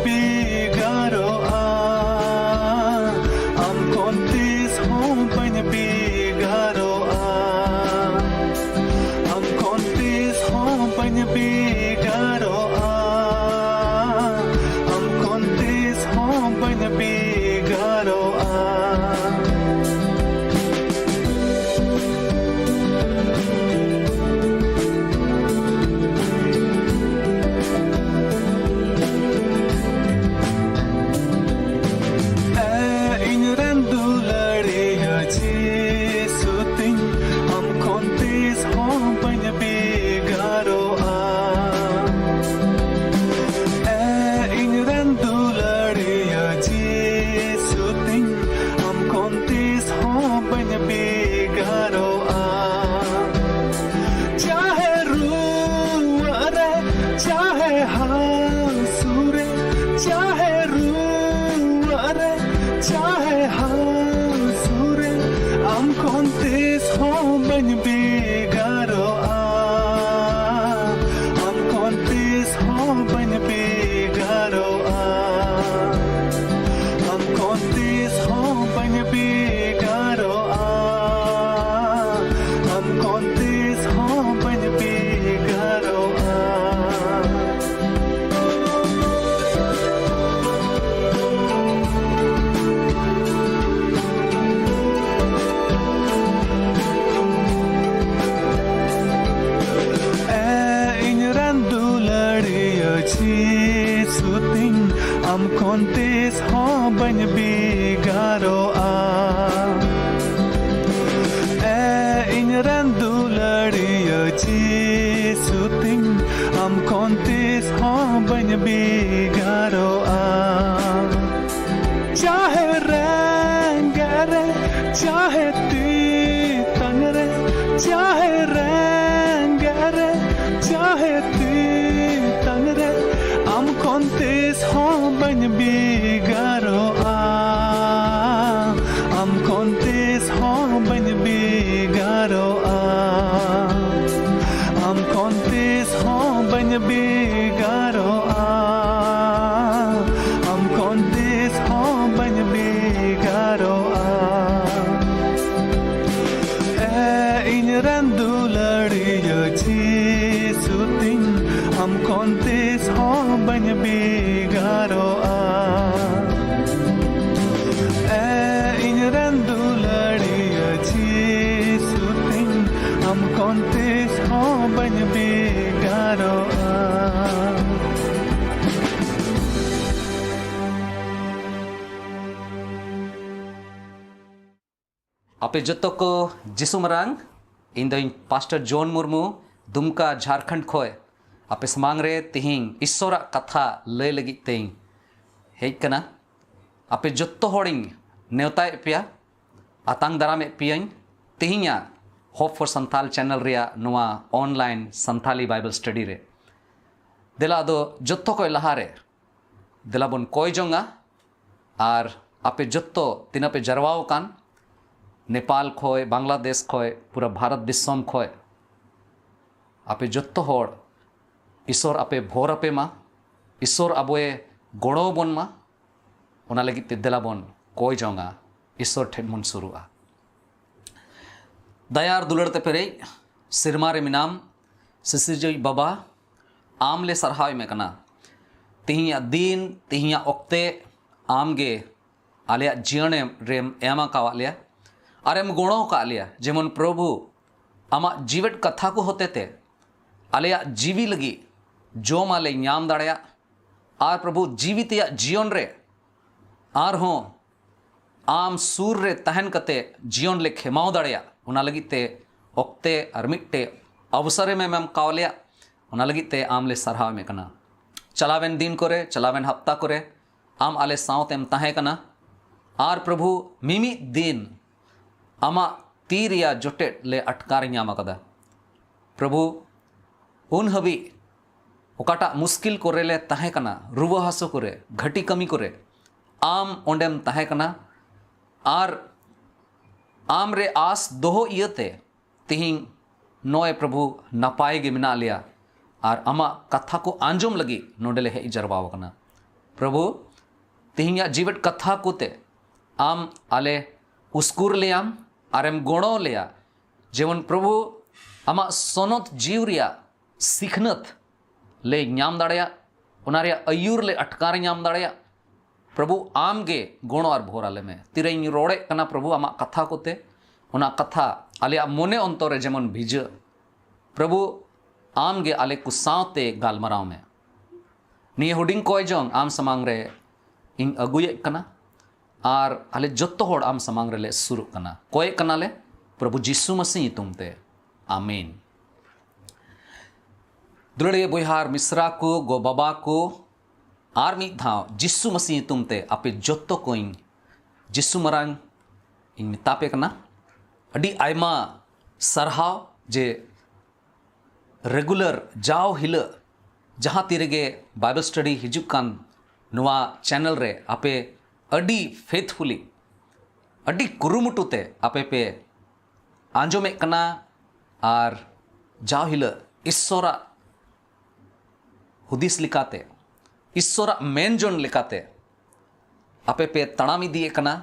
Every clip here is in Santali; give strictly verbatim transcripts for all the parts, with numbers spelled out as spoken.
ᱵᱷᱮᱜᱟᱨᱚᱜᱼᱟ, ᱟᱢ ᱠᱷᱚᱱ ᱛᱤᱥ ᱦᱚᱸ ᱵᱟᱹᱧ ᱵᱷᱮᱜᱟᱨᱚᱜᱼᱟ, ᱟᱢ ᱠᱷᱚᱱ ᱛᱤᱥ ᱦᱚᱸ ᱵᱟᱹᱧ ᱵᱷᱮᱜᱟᱨᱚᱜᱼᱟ, ᱟᱢ ᱠᱷᱚᱱ ᱛᱤᱥ ᱦᱚᱸ ᱵᱟᱹᱧ ᱵᱷᱮᱜᱟᱨᱚᱜᱼᱟ᱾ ᱮ ᱤᱧ ᱨᱮᱱ ᱫᱩᱞᱟᱹᱲᱤᱭᱟᱹ ᱡᱤᱥᱩ ᱛᱤᱧ, ᱟᱢ ᱠᱷᱚᱱ ᱛᱤᱥ ᱦᱚᱸ ᱵᱟᱹᱧ ᱵᱷᱮᱜᱟᱨᱚᱜᱼᱟ᱾ ᱮ ᱤᱧ ᱨᱮᱱ ᱫᱩᱞᱟᱹᱲᱤᱭᱟᱹ ᱡᱤᱥᱩ ᱛᱤᱧ, ᱟᱢ ᱠᱷᱚᱱ ᱛᱤᱥ ᱦᱚᱸ ᱵᱟᱹᱧ ᱵᱷᱮᱜᱟᱨᱚᱜᱼᱟ᱾ ᱪᱟᱦᱮ ᱨᱩᱣᱟᱹᱜ ᱨᱮ, ᱪᱟᱦᱮ ᱦᱟᱹᱥᱩ ᱨᱮ, ᱪᱟᱦᱮ ᱨᱩᱣᱟᱹᱜ ᱨᱮ, ᱪᱟᱦᱮ ᱦᱟᱹᱥᱩ ᱨᱮ, ᱟᱢ ᱠᱷᱚᱱ ᱛᱤᱥ ᱦᱚᱸ ᱵᱟᱹᱧ ᱵᱷᱮᱜᱟᱨᱚᱜᱼᱟ, ᱟᱢ ᱠᱷᱚᱱ ᱛᱤᱥ ᱦᱚᱸ ᱵᱟᱹᱧ ᱵᱷᱮᱜᱟᱨᱚᱜᱼᱟ, ᱟᱢ ᱠᱷᱚᱱ ᱛᱤᱥ ᱦᱚᱸ ᱵᱟᱹᱧ ᱵᱷᱮᱜᱟᱨᱚᱜᱼᱟ, ᱟᱢ ᱠᱷᱚᱱ ᱛᱤᱥ ᱦᱚᱸ ᱵᱟᱹᱧ ᱵᱷᱮᱜᱟᱨᱚᱜᱼᱟ᱾ ᱮ ᱤᱧ ᱨᱮᱱ ᱫᱩᱞᱟᱹᱲᱤᱭᱟᱹ ᱡᱤᱥᱩ ᱛᱤᱧ, ᱟᱢ ᱠᱷᱚᱱ ᱛᱤᱥ ᱦᱚᱸ ᱵᱟᱹᱧ ᱵᱷᱮᱜᱟᱨᱚᱜᱼᱟ᱾ ᱮ ᱤᱧ ᱨᱮᱱ ᱫᱩᱞᱟᱹᱲᱤᱭᱟᱹ ᱡᱤᱥᱩ ᱛᱤᱧ, ᱟᱢ ᱠᱷᱚᱱ ᱛᱤᱥ ᱦᱚᱸ ᱵᱟᱹᱧ ᱵᱷᱮᱜᱟᱨᱚᱜᱼᱟ᱾ ᱪᱟᱦᱮ ᱨᱮᱸᱜᱮᱡ ᱨᱮ, ᱪᱟᱦᱮ ᱛᱮᱛᱟᱝ ᱨᱮ, ᱪᱟᱦᱮ ᱨᱮᱸᱜᱮᱡ ᱨᱮ, ᱪᱟᱦᱮ ᱛᱮᱛᱟᱝ ᱨᱮ, ᱟᱢ ᱠᱷᱚᱱ ᱛᱤᱥ ᱦᱚᱸ ᱵᱟᱹᱧ ᱵᱷᱮᱜᱟᱨᱚᱜᱼᱟ, ᱟᱢ ᱠᱷᱚᱱ ᱛᱤᱥ ᱦᱚᱸ ᱵᱟᱹᱧ ᱵᱷᱮᱜᱟᱨᱚᱜᱼᱟ, ᱟᱢ ᱠᱷᱚᱱ ᱛᱤᱥ ᱦᱚᱸ ᱵᱟᱹᱧ ᱵᱷᱮᱜᱟᱨᱚᱜᱼᱟ᱾ ᱫᱩᱞᱟᱹᱲᱤᱭᱟᱹ ᱡᱤᱥᱩ ᱛᱤᱧ, ᱟᱢ ᱠᱷᱚᱱ ᱛᱤᱥ ᱦᱚᱸ ᱵᱟᱹᱧ ᱵᱷᱮᱜᱟᱨᱚᱜᱼᱟ᱾ ᱮ ᱤᱧ ᱨᱮᱱ ᱫᱩᱞᱟᱹᱲᱤᱭᱟᱹ ᱡᱤᱥᱩ ᱛᱤᱧ, ᱟᱢ ᱠᱷᱚᱱ ᱛᱤᱥ ᱦᱚᱸ ᱵᱟᱹᱧ ᱵᱷᱮᱜᱟᱨᱚᱜᱼᱟ᱾ ᱟᱯᱮ ᱡᱚᱛᱚ ᱠᱚ ᱡᱤᱥᱩ ᱢᱟᱨᱟᱝ, ᱤᱧ ᱫᱚᱧ ᱯᱟᱥᱴᱚᱨ ᱡᱚᱱ ᱢᱩᱨᱢᱩ, ᱫᱩᱢᱠᱟ, ᱡᱷᱟᱨᱠᱷᱚᱸᱰ ᱠᱷᱚᱱ ᱟᱯᱮ ᱥᱟᱢᱟᱝ ᱨᱮ ᱛᱤᱦᱤᱧ ᱤᱥᱥᱚᱨᱟᱜ ᱠᱟᱛᱷᱟ ᱞᱟᱹᱭ ᱞᱟᱹᱜᱤᱫ ᱛᱮᱧ ᱦᱮᱡ ᱠᱟᱱᱟ᱾ ᱟᱯᱮ ᱡᱚᱛᱚ ᱦᱚᱲᱤᱧ ᱱᱮᱣᱛᱟᱭᱮᱫ ᱯᱮᱭᱟ, ᱟᱛᱟᱝ ᱫᱟᱨᱟᱢᱮᱫ ᱯᱮᱭᱟᱧ ᱛᱤᱦᱤᱧᱟᱜ Hope for Santhal channel ᱨᱮᱭᱟᱜ ᱱᱚᱣᱟ online Santhali Bible study ᱨᱮ᱾ ᱫᱮᱞᱟ ᱟᱫᱚ ᱡᱚᱛᱚ ᱠᱷᱚᱱ ᱞᱟᱦᱟᱨᱮ ᱫᱮᱞᱟ ᱵᱚᱱ ᱠᱚᱭ ᱡᱚᱝᱟ᱾ ᱟᱨ ᱟᱯᱮ ᱡᱚᱛᱚ ᱛᱤᱱᱟᱹᱜ ᱯᱮ ᱡᱟᱨᱣᱟ ᱟᱠᱟᱱ, ᱱᱮᱯᱟᱞ ᱠᱷᱚᱱ, ᱵᱟᱝᱞᱟᱫᱮᱥ ᱠᱷᱚᱱ, ᱯᱩᱨᱟᱹ ᱵᱷᱟᱨᱚᱛ ᱫᱤᱥᱚᱢ ᱠᱷᱚᱱ, ᱟᱯᱮ ᱡᱚᱛᱚ ᱦᱚᱲ ᱤᱥᱚᱨ ᱟᱯᱮ ᱵᱷᱳᱨ ᱟᱯᱮ ᱢᱟ, ᱤᱥᱚᱨ ᱟᱵᱚᱭ ᱜᱚᱲᱚ ᱵᱚᱱ ᱢᱟ, ᱚᱱᱟ ᱞᱟᱹᱜᱤᱫ ᱛᱮ ᱫᱮᱞᱟ ᱵᱚᱱ ᱠᱚᱭ ᱡᱚᱝᱟ, ᱤᱥᱚᱨ ᱴᱷᱮᱱ ᱵᱚᱱ ᱥᱩᱨᱩᱜᱼᱟ᱾ ᱫᱟᱭᱟ ᱟᱨ ᱫᱩᱞᱟᱹᱲ ᱛᱮ ᱯᱮᱨᱮᱡ ᱥᱮᱨᱢᱟ ᱨᱮ ᱢᱮᱱᱟᱢ ᱥᱤᱥᱤᱨᱡᱟᱹᱣᱤᱡ ᱵᱟᱵᱟ, ᱟᱢ ᱞᱮ ᱥᱟᱨᱦᱟᱣ ᱮᱢᱮ ᱠᱟᱱᱟ᱾ ᱛᱮᱦᱮᱧᱟᱜ ᱫᱤᱱ, ᱛᱮᱦᱮᱧᱟᱜ ᱚᱠᱛᱮ ᱟᱢ ᱜᱮ ᱟᱞᱮᱭᱟᱜ ᱡᱤᱭᱚᱱ ᱨᱮᱢ ᱮᱢ ᱟᱠᱟᱣᱟᱫ ᱞᱮᱭᱟ ᱟᱨᱮᱢ ᱜᱚᱲᱚ ᱟᱠᱟᱫ ᱞᱮᱭᱟ᱾ ᱡᱮᱢᱚᱱ ᱯᱨᱚᱵᱷᱩ, ᱟᱢᱟᱜ ᱡᱤᱣᱮᱫ ᱠᱟᱛᱷᱟ ᱠᱚ ᱦᱚᱛᱮᱛᱮ ᱟᱞᱮᱭᱟᱜ ᱡᱤᱣᱤ ᱞᱟᱹᱜᱤᱫ ᱡᱚᱢᱟᱜ ᱞᱮ ᱧᱟᱢ ᱫᱟᱲᱮᱭᱟᱜ, ᱟᱨ ᱯᱨᱚᱵᱷᱩ, ᱡᱤᱣᱤ ᱛᱮᱭᱟᱜ ᱡᱤᱭᱚᱱ ᱨᱮ ᱟᱨᱦᱚᱸ ᱟᱢ ᱥᱩᱨ ᱨᱮ ᱛᱟᱦᱮᱱ ᱠᱟᱛᱮ ᱡᱤᱭᱚᱱ ᱞᱮ ᱠᱷᱮᱢᱟᱣ ᱫᱟᱲᱮᱭᱟᱜ, ᱚᱱᱟ ᱞᱟᱹᱜᱤᱫ ᱛᱮ ᱚᱠᱛᱮ ᱟᱨ ᱢᱤᱫᱴᱮᱡ ᱚᱵᱚᱥᱚᱨ ᱮᱢ ᱮᱢ ᱠᱟᱣ ᱞᱮᱭᱟ᱾ ᱚᱱᱟ ᱞᱟᱹᱜᱤᱫ ᱛᱮ ᱟᱢ ᱞᱮ ᱥᱟᱨᱦᱟᱣ ᱮᱢᱮ ᱠᱟᱱᱟ᱾ ᱪᱟᱞᱟᱣᱮᱱ ᱫᱤᱱ ᱠᱚᱨᱮ, ᱪᱟᱞᱟᱣᱮᱱ ᱦᱟᱯᱛᱟ ᱠᱚᱨᱮ ᱟᱢ ᱟᱞᱮ ᱥᱟᱶᱛᱮᱢ ᱛᱟᱦᱮᱸ ᱠᱟᱱᱟ᱾ ᱟᱨ ᱯᱨᱚᱵᱷᱩ, ᱢᱤᱢᱤᱫ ᱫᱤᱱ ᱟᱢᱟᱜ ᱛᱤ ᱨᱮᱭᱟᱜ ᱡᱚᱴᱮᱫ ᱞᱮ ᱟᱴᱠᱟᱨ ᱧᱟᱢ ᱟᱠᱟᱫᱟ᱾ ᱯᱨᱚᱵᱷᱩ, ᱩᱱ ᱦᱟᱹᱵᱤᱡ ᱚᱠᱟᱴᱟᱜ ᱢᱩᱥᱠᱤᱞ ᱠᱚᱨᱮ ᱞᱮ ᱛᱟᱦᱮᱸ ᱠᱟᱱᱟ, ᱨᱩᱣᱟᱹ ᱦᱟᱹᱥᱩ ᱠᱚᱨᱮ, ᱜᱷᱟᱹᱴᱤ ᱠᱟᱹᱢᱤ ᱠᱚᱨᱮ, ᱟᱢ ᱚᱸᱰᱮᱢ ᱛᱟᱦᱮᱸ ᱠᱟᱱᱟ᱾ ᱟᱨ ᱟᱢ ᱨᱮ ᱟᱥ ᱫᱚᱦᱚ ᱤᱭᱟᱹᱛᱮ ᱛᱤᱦᱤᱧ ᱱᱚᱜᱼᱚᱭ ᱯᱨᱚᱵᱷᱩ ᱱᱟᱯᱟᱭ ᱜᱮ ᱢᱮᱱᱟᱜ ᱞᱮᱭᱟ᱾ ᱟᱨ ᱟᱢᱟᱜ ᱠᱟᱛᱷᱟ ᱠᱚ ᱟᱸᱡᱚᱢ ᱞᱟᱹᱜᱤᱫ ᱱᱚᱰᱮ ᱞᱮ ᱦᱮᱡ ᱡᱟᱨᱣᱟ ᱟᱠᱟᱱᱟ᱾ ᱯᱨᱚᱵᱷᱩ, ᱛᱤᱦᱤᱧᱟᱜ ᱡᱤᱣᱮᱫ ᱠᱟᱛᱷᱟ ᱠᱚᱛᱮ ᱟᱢ ᱟᱞᱮ ᱩᱥᱠᱩᱨ ᱞᱮᱭᱟᱢ ᱟᱨᱮᱢ ᱜᱚᱲᱚ ᱞᱮᱭᱟ᱾ ᱡᱮᱢᱚᱱ ᱯᱨᱚᱵᱷᱩ ᱟᱢᱟᱜ ᱥᱚᱱᱚᱛ ᱡᱤᱣᱤ ᱨᱮᱭᱟᱜ ᱥᱤᱠᱷᱱᱟᱹᱛ ᱞᱮ ᱧᱟᱢ ᱫᱟᱲᱮᱭᱟᱜ, ᱚᱱᱟ ᱨᱮᱭᱟᱜ ᱟᱹᱭᱩᱨ ᱞᱮ ᱟᱴᱠᱟᱨ ᱧᱟᱢ ᱫᱟᱲᱮᱭᱟᱜ᱾ ᱯᱨᱚᱵᱷᱩ ᱟᱢ ᱜᱮ ᱜᱚᱲᱚ ᱟᱨ ᱵᱷᱚᱨ ᱟᱞᱮ ᱢᱮ᱾ ᱛᱤᱨᱮᱧ ᱨᱚᱲᱮᱫ ᱠᱟᱱᱟ ᱯᱨᱚᱵᱷᱩ ᱟᱢᱟᱜ ᱠᱟᱛᱷᱟ ᱠᱚᱛᱮ, ᱚᱱᱟ ᱠᱟᱛᱷᱟ ᱟᱞᱮᱭᱟᱜ ᱢᱚᱱᱮ ᱚᱱᱛᱚᱨ ᱨᱮ ᱡᱮᱢᱚᱱ ᱵᱷᱤᱡᱟᱹᱜ᱾ ᱯᱨᱚᱵᱷᱩ ᱟᱢ ᱜᱮ ᱟᱞᱮ ᱠᱚ ᱥᱟᱶᱛᱮ ᱜᱟᱞᱢᱟᱨᱟᱣ ᱢᱮ᱾ ᱱᱤᱭᱟᱹ ᱦᱩᱰᱤᱧ ᱠᱚᱭ ᱡᱚᱝ ᱟᱢ ᱥᱟᱢᱟᱝ ᱨᱮ ᱤᱧ ᱟᱹᱜᱩᱭᱮᱫ ᱠᱟᱱᱟ ᱟᱨ ᱟᱞᱮ ᱡᱚᱛᱚ ᱦᱚᱲ ᱟᱢ ᱥᱟᱢᱟᱝ ᱨᱮᱞᱮ ᱥᱩᱨᱩᱜ ᱠᱟᱱᱟ᱾ ᱠᱚᱭᱮᱫ ᱠᱟᱱᱟᱞᱮ ᱯᱨᱚᱵᱷᱩ ᱡᱤᱥᱩ ᱢᱟᱹᱥᱤ ᱧᱩᱛᱩᱢ ᱛᱮ, ᱟᱢᱮᱱ᱾ ᱫᱩᱞᱟᱹᱲᱤᱭᱟᱹ ᱵᱚᱭᱦᱟ ᱟᱨ ᱢᱤᱥᱨᱟ ᱠᱚ, ᱜᱚ ᱵᱟᱵᱟ ᱠᱚ, ᱟᱨ ᱢᱤᱫ ᱫᱷᱟᱣ ᱡᱤᱥᱩ ᱢᱟᱹᱥᱤ ᱧᱩᱛᱩᱢ ᱛᱮ ᱟᱯᱮ ᱡᱚᱛᱚ ᱠᱚᱧ ᱡᱤᱥᱩ ᱢᱟᱨᱟᱝ ᱤᱧ ᱢᱮᱛᱟ ᱯᱮ ᱠᱟᱱᱟ᱾ ᱟᱹᱰᱤ ᱟᱭᱢᱟ ᱥᱟᱨᱦᱟᱣ ᱡᱮ ᱨᱮᱜᱩᱞᱟᱨ ᱡᱟᱣ ᱦᱤᱞᱳᱜ ᱡᱟᱦᱟᱸ ᱛᱤ ᱨᱮᱜᱮ ᱵᱟᱭᱵᱮᱞ ᱥᱴᱟᱰᱤ ᱦᱤᱡᱩᱜ ᱠᱟᱱ ᱱᱚᱣᱟ ᱪᱮᱱᱮᱞ ᱨᱮ ᱟᱯᱮ ᱟᱹᱰᱤ ᱯᱷᱮᱛᱷᱯᱷᱩᱞᱤ, ᱟᱹᱰᱤ ᱠᱩᱨᱩᱢᱩᱴᱩ ᱛᱮ ᱟᱯᱮ ᱯᱮ ᱟᱸᱡᱚᱢᱮᱫ ᱠᱟᱱᱟ ᱟᱨ ᱡᱟᱣ ᱦᱤᱞᱳᱜ ᱤᱥᱥᱚᱨᱟᱜ ᱦᱩᱫᱤᱥ ᱞᱮᱠᱟᱛᱮ, ᱤᱥᱥᱚᱨᱟᱜ ᱢᱮᱱ ᱡᱚᱱ ᱞᱮᱠᱟᱛᱮ ᱟᱯᱮ ᱯᱮ ᱛᱟᱲᱟᱢ ᱤᱫᱤᱭᱮᱫ ᱠᱟᱱᱟ᱾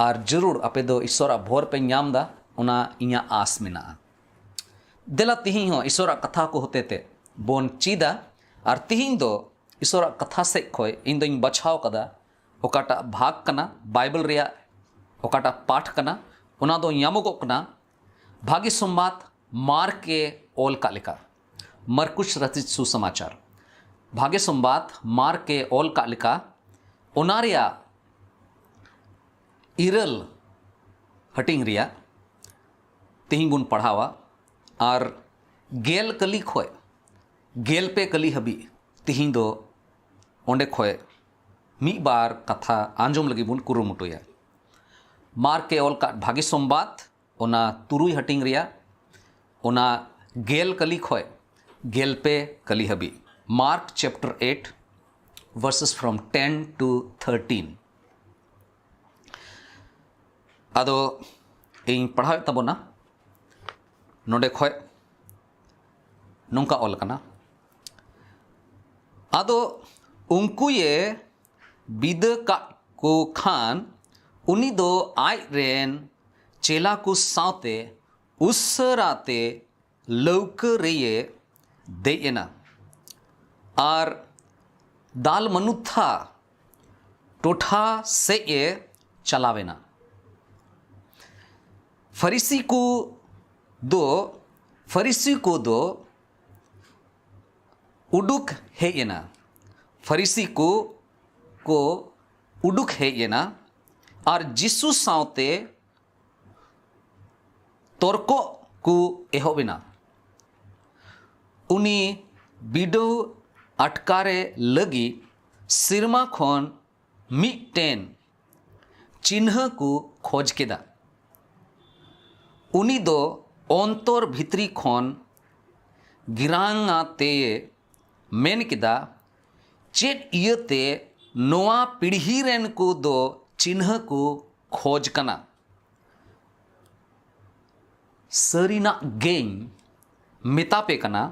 ᱟᱨ ᱡᱟᱹᱨᱩᱲ ᱟᱯᱮ ᱫᱚ ᱤᱥᱥᱚᱨᱟᱜ ᱵᱷᱚᱨ ᱯᱮ ᱧᱟᱢ ᱮᱫᱟ, ᱚᱱᱟ ᱤᱧᱟᱹᱜ ᱟᱥ ᱢᱮᱱᱟᱜᱼᱟ᱾ ᱫᱮᱞᱟ ᱛᱤᱦᱤᱧ ᱦᱚᱸ ᱤᱥᱥᱚᱨᱟᱜ ᱠᱟᱛᱷᱟ ᱠᱚ ᱦᱚᱛᱮ ᱛᱮ ᱵᱚᱱ ᱪᱮᱫᱟ᱾ ᱟᱨ ᱛᱤᱦᱤᱧ ᱫᱚ ᱤᱥᱥᱚᱨᱟᱜ ᱠᱟᱛᱷᱟ ᱥᱮᱫ ᱠᱷᱚᱱ ᱤᱧ ᱫᱚᱧ ᱵᱟᱪᱷᱟᱣ ᱠᱟᱫᱟ ᱚᱠᱟᱴᱟᱜ ᱵᱷᱟᱜᱽ ᱠᱟᱱᱟ, ᱵᱟᱭᱵᱮᱞ ᱨᱮᱭᱟᱜ ᱚᱠᱟᱴᱟᱜ ᱯᱟᱴᱷ ᱠᱟᱱᱟ, ᱚᱱᱟ ᱫᱚ ᱧᱟᱢᱚᱜᱚᱜ ᱠᱟᱱᱟ ᱵᱷᱟᱜᱮ ᱥᱚᱢᱵᱟᱫ ᱢᱟᱨᱠ ᱮ ᱚᱞ ᱠᱟᱜ ᱞᱮᱠᱟ, ᱢᱟᱨᱠᱩᱥ ᱨᱟᱥᱤᱫ ᱥᱩᱥᱚᱢᱟᱪᱟᱨ᱾ ᱵᱷᱟᱜᱮ ᱥᱚᱢᱵᱟᱫ ᱢᱟᱨᱠ ᱮ ᱚᱞ ᱠᱟᱜ ᱞᱮᱠᱟ, ᱚᱱᱟ ᱨᱮᱭᱟᱜ ᱤᱨᱟᱹᱞ ᱦᱟᱹᱴᱤᱧ ᱨᱮᱭᱟᱜ ᱛᱮᱦᱮᱧ ᱵᱚᱱ ᱯᱟᱲᱦᱟᱣᱟ᱾ ᱟᱨ ᱜᱮᱞ ᱠᱟᱹᱞᱤ ᱠᱷᱚᱱ ᱜᱮᱞ ᱯᱮ ᱠᱟᱹᱞᱤ ᱦᱟᱹᱵᱤᱡ ᱛᱮᱦᱮᱧ ᱫᱚ ᱚᱸᱰᱮ ᱠᱷᱚᱱ ᱢᱤᱫ ᱵᱟᱨ ᱠᱟᱛᱷᱟ ᱟᱸᱡᱚᱢ ᱞᱟᱹᱜᱤᱫ ᱵᱚᱱ ᱠᱩᱨᱩᱢᱩᱴᱩᱭᱟ᱾ ᱢᱟᱨᱠ ᱮ ᱚᱞ ᱠᱟᱜ ᱵᱷᱟᱜᱮ ᱥᱚᱢᱵᱟᱫ, ᱚᱱᱟ ᱛᱩᱨᱩᱭ ᱦᱟᱹᱴᱤᱧ ᱨᱮᱭᱟᱜ, ᱚᱱᱟ ᱜᱮᱞ ᱠᱟᱹᱞᱤ ᱠᱷᱚᱱ ᱜᱮᱞ ᱯᱮ ᱠᱟᱹᱞᱤ ᱦᱟᱹᱵᱤᱡ᱾ Mark chapter eight, verses from ten to thirteen. ᱟᱫᱚ ᱤᱧ ᱯᱟᱲᱦᱟᱣᱮᱫ ᱛᱟᱵᱚᱱᱟ ᱱᱚᱰᱮ ᱠᱷᱚᱱ᱾ ᱱᱚᱝᱠᱟ ᱚᱞ ᱠᱟᱱᱟ, ᱟᱫᱚ ᱩᱱᱠᱩᱭᱮ ᱵᱤᱫᱟᱹ ᱠᱟᱜ ᱠᱚ ᱠᱷᱟᱱ ᱩᱱᱤ ᱫᱚ ᱟᱡ ᱨᱮᱱ ᱪᱮᱞᱟ ᱠᱚ ᱥᱟᱶᱛᱮ ᱩᱥᱟᱹᱨᱟ ᱛᱮ ᱞᱟᱹᱣᱠᱟᱹ ᱨᱮᱭᱮ ᱫᱮᱡ ᱮᱱᱟ ᱟᱨ ᱫᱟᱞᱢᱟᱱᱩᱛᱷᱟ ᱴᱚᱴᱷᱟ ᱥᱮᱫ ᱮ ᱪᱟᱞᱟᱣ ᱮᱱᱟ᱾ ᱯᱷᱟᱹᱨᱤᱥᱤ ᱠᱚ ᱫᱚ ᱯᱷᱟᱹᱨᱤᱥᱤ ᱠᱚ ᱫᱚ ᱩᱰᱩᱠ ᱦᱮᱡ ᱮᱱᱟ᱾ ᱯᱷᱟᱹᱨᱤᱥᱤ ᱠᱚ ᱠᱚ ᱩᱰᱩᱠ ᱦᱮᱡ ᱮᱱᱟ ᱟᱨ ᱡᱤᱥᱩ ᱥᱟᱶᱛᱮ ᱛᱚᱨᱠᱚᱜ ᱠᱚ ᱮᱦᱚᱵ ᱮᱱᱟ᱾ ᱩᱱᱤ ᱵᱤᱰᱟᱹᱣ ᱟᱴᱠᱟᱨᱮ ᱞᱟᱹᱜᱤᱫ ᱥᱮᱨᱢᱟ ᱠᱷᱚᱱ ᱢᱤᱫᱴᱮᱱ ᱪᱤᱱᱦᱟᱹ ᱠᱚ ᱠᱷᱚᱡᱽ ᱠᱮᱫᱟ᱾ ᱩᱱᱤ ᱫᱚ ᱚᱱᱛᱚᱨ ᱵᱷᱤᱛᱨᱤ ᱠᱷᱚᱱ ᱜᱤᱨᱟᱝ ᱟᱛᱮᱭ ᱢᱮᱱ ᱠᱮᱫᱟ, "ᱪᱮᱫ ᱤᱭᱟᱹᱛᱮ ᱱᱚᱣᱟ ᱯᱤᱲᱦᱤ ᱨᱮᱱ ᱠᱚ ᱫᱚ ᱪᱤᱱᱦᱟᱹ ᱠᱚ ᱠᱷᱚᱡᱽ ᱠᱟᱱᱟ? ᱥᱟᱹᱨᱤᱱᱟᱜ ᱜᱮᱧ ᱢᱮᱛᱟ ᱯᱮ ᱠᱟᱱᱟ,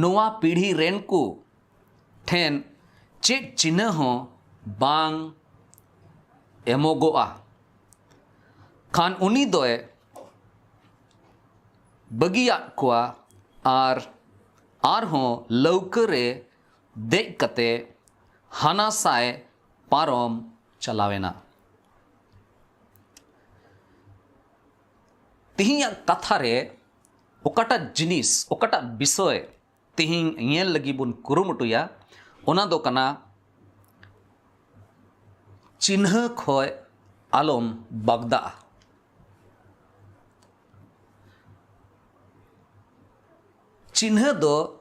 ᱱᱚᱣᱟ ᱯᱤᱲᱦᱤ ᱨᱮᱱ ᱠᱚ ᱴᱷᱮᱱ ᱪᱮᱫ ᱪᱤᱱᱦᱟᱹ ᱦᱚᱸ ᱵᱟᱝ ᱮᱢᱚᱜᱚᱜᱼᱟ᱾" ᱠᱷᱟᱱ ᱩᱱᱤ ᱫᱚᱭ ᱵᱟᱹᱜᱤᱭᱟᱫ ᱠᱚᱣᱟ ᱟᱨ ᱟᱨᱦᱚᱸ ᱞᱟᱹᱣᱠᱟᱹ ᱨᱮ ᱫᱮᱡ ᱠᱟᱛᱮ ᱦᱟᱱᱟ ᱥᱟᱭ ᱯᱟᱨᱚᱢ ᱪᱟᱞᱟᱣᱮᱱᱟ᱾ ᱛᱮᱦᱮᱧᱟᱜ ᱠᱟᱛᱷᱟ ᱨᱮ ᱚᱠᱟᱴᱟᱜ ᱡᱤᱱᱤᱥ, ᱚᱠᱟᱴᱟᱜ ᱵᱤᱥᱚᱭ ᱛᱮᱦᱮᱧ ᱧᱮᱞ ᱞᱟᱹᱜᱤᱫ ᱵᱚᱱ ᱠᱩᱨᱩᱢᱩᱴᱩᱭᱟ, ᱚᱱᱟ ᱫᱚ ᱠᱟᱱᱟ ᱪᱤᱱᱦᱟᱹ ᱠᱷᱚᱡ ᱟᱞᱚᱢ ᱵᱟᱜᱫᱟᱜᱼᱟ᱾ ᱪᱤᱱᱦᱟᱹ ᱫᱚ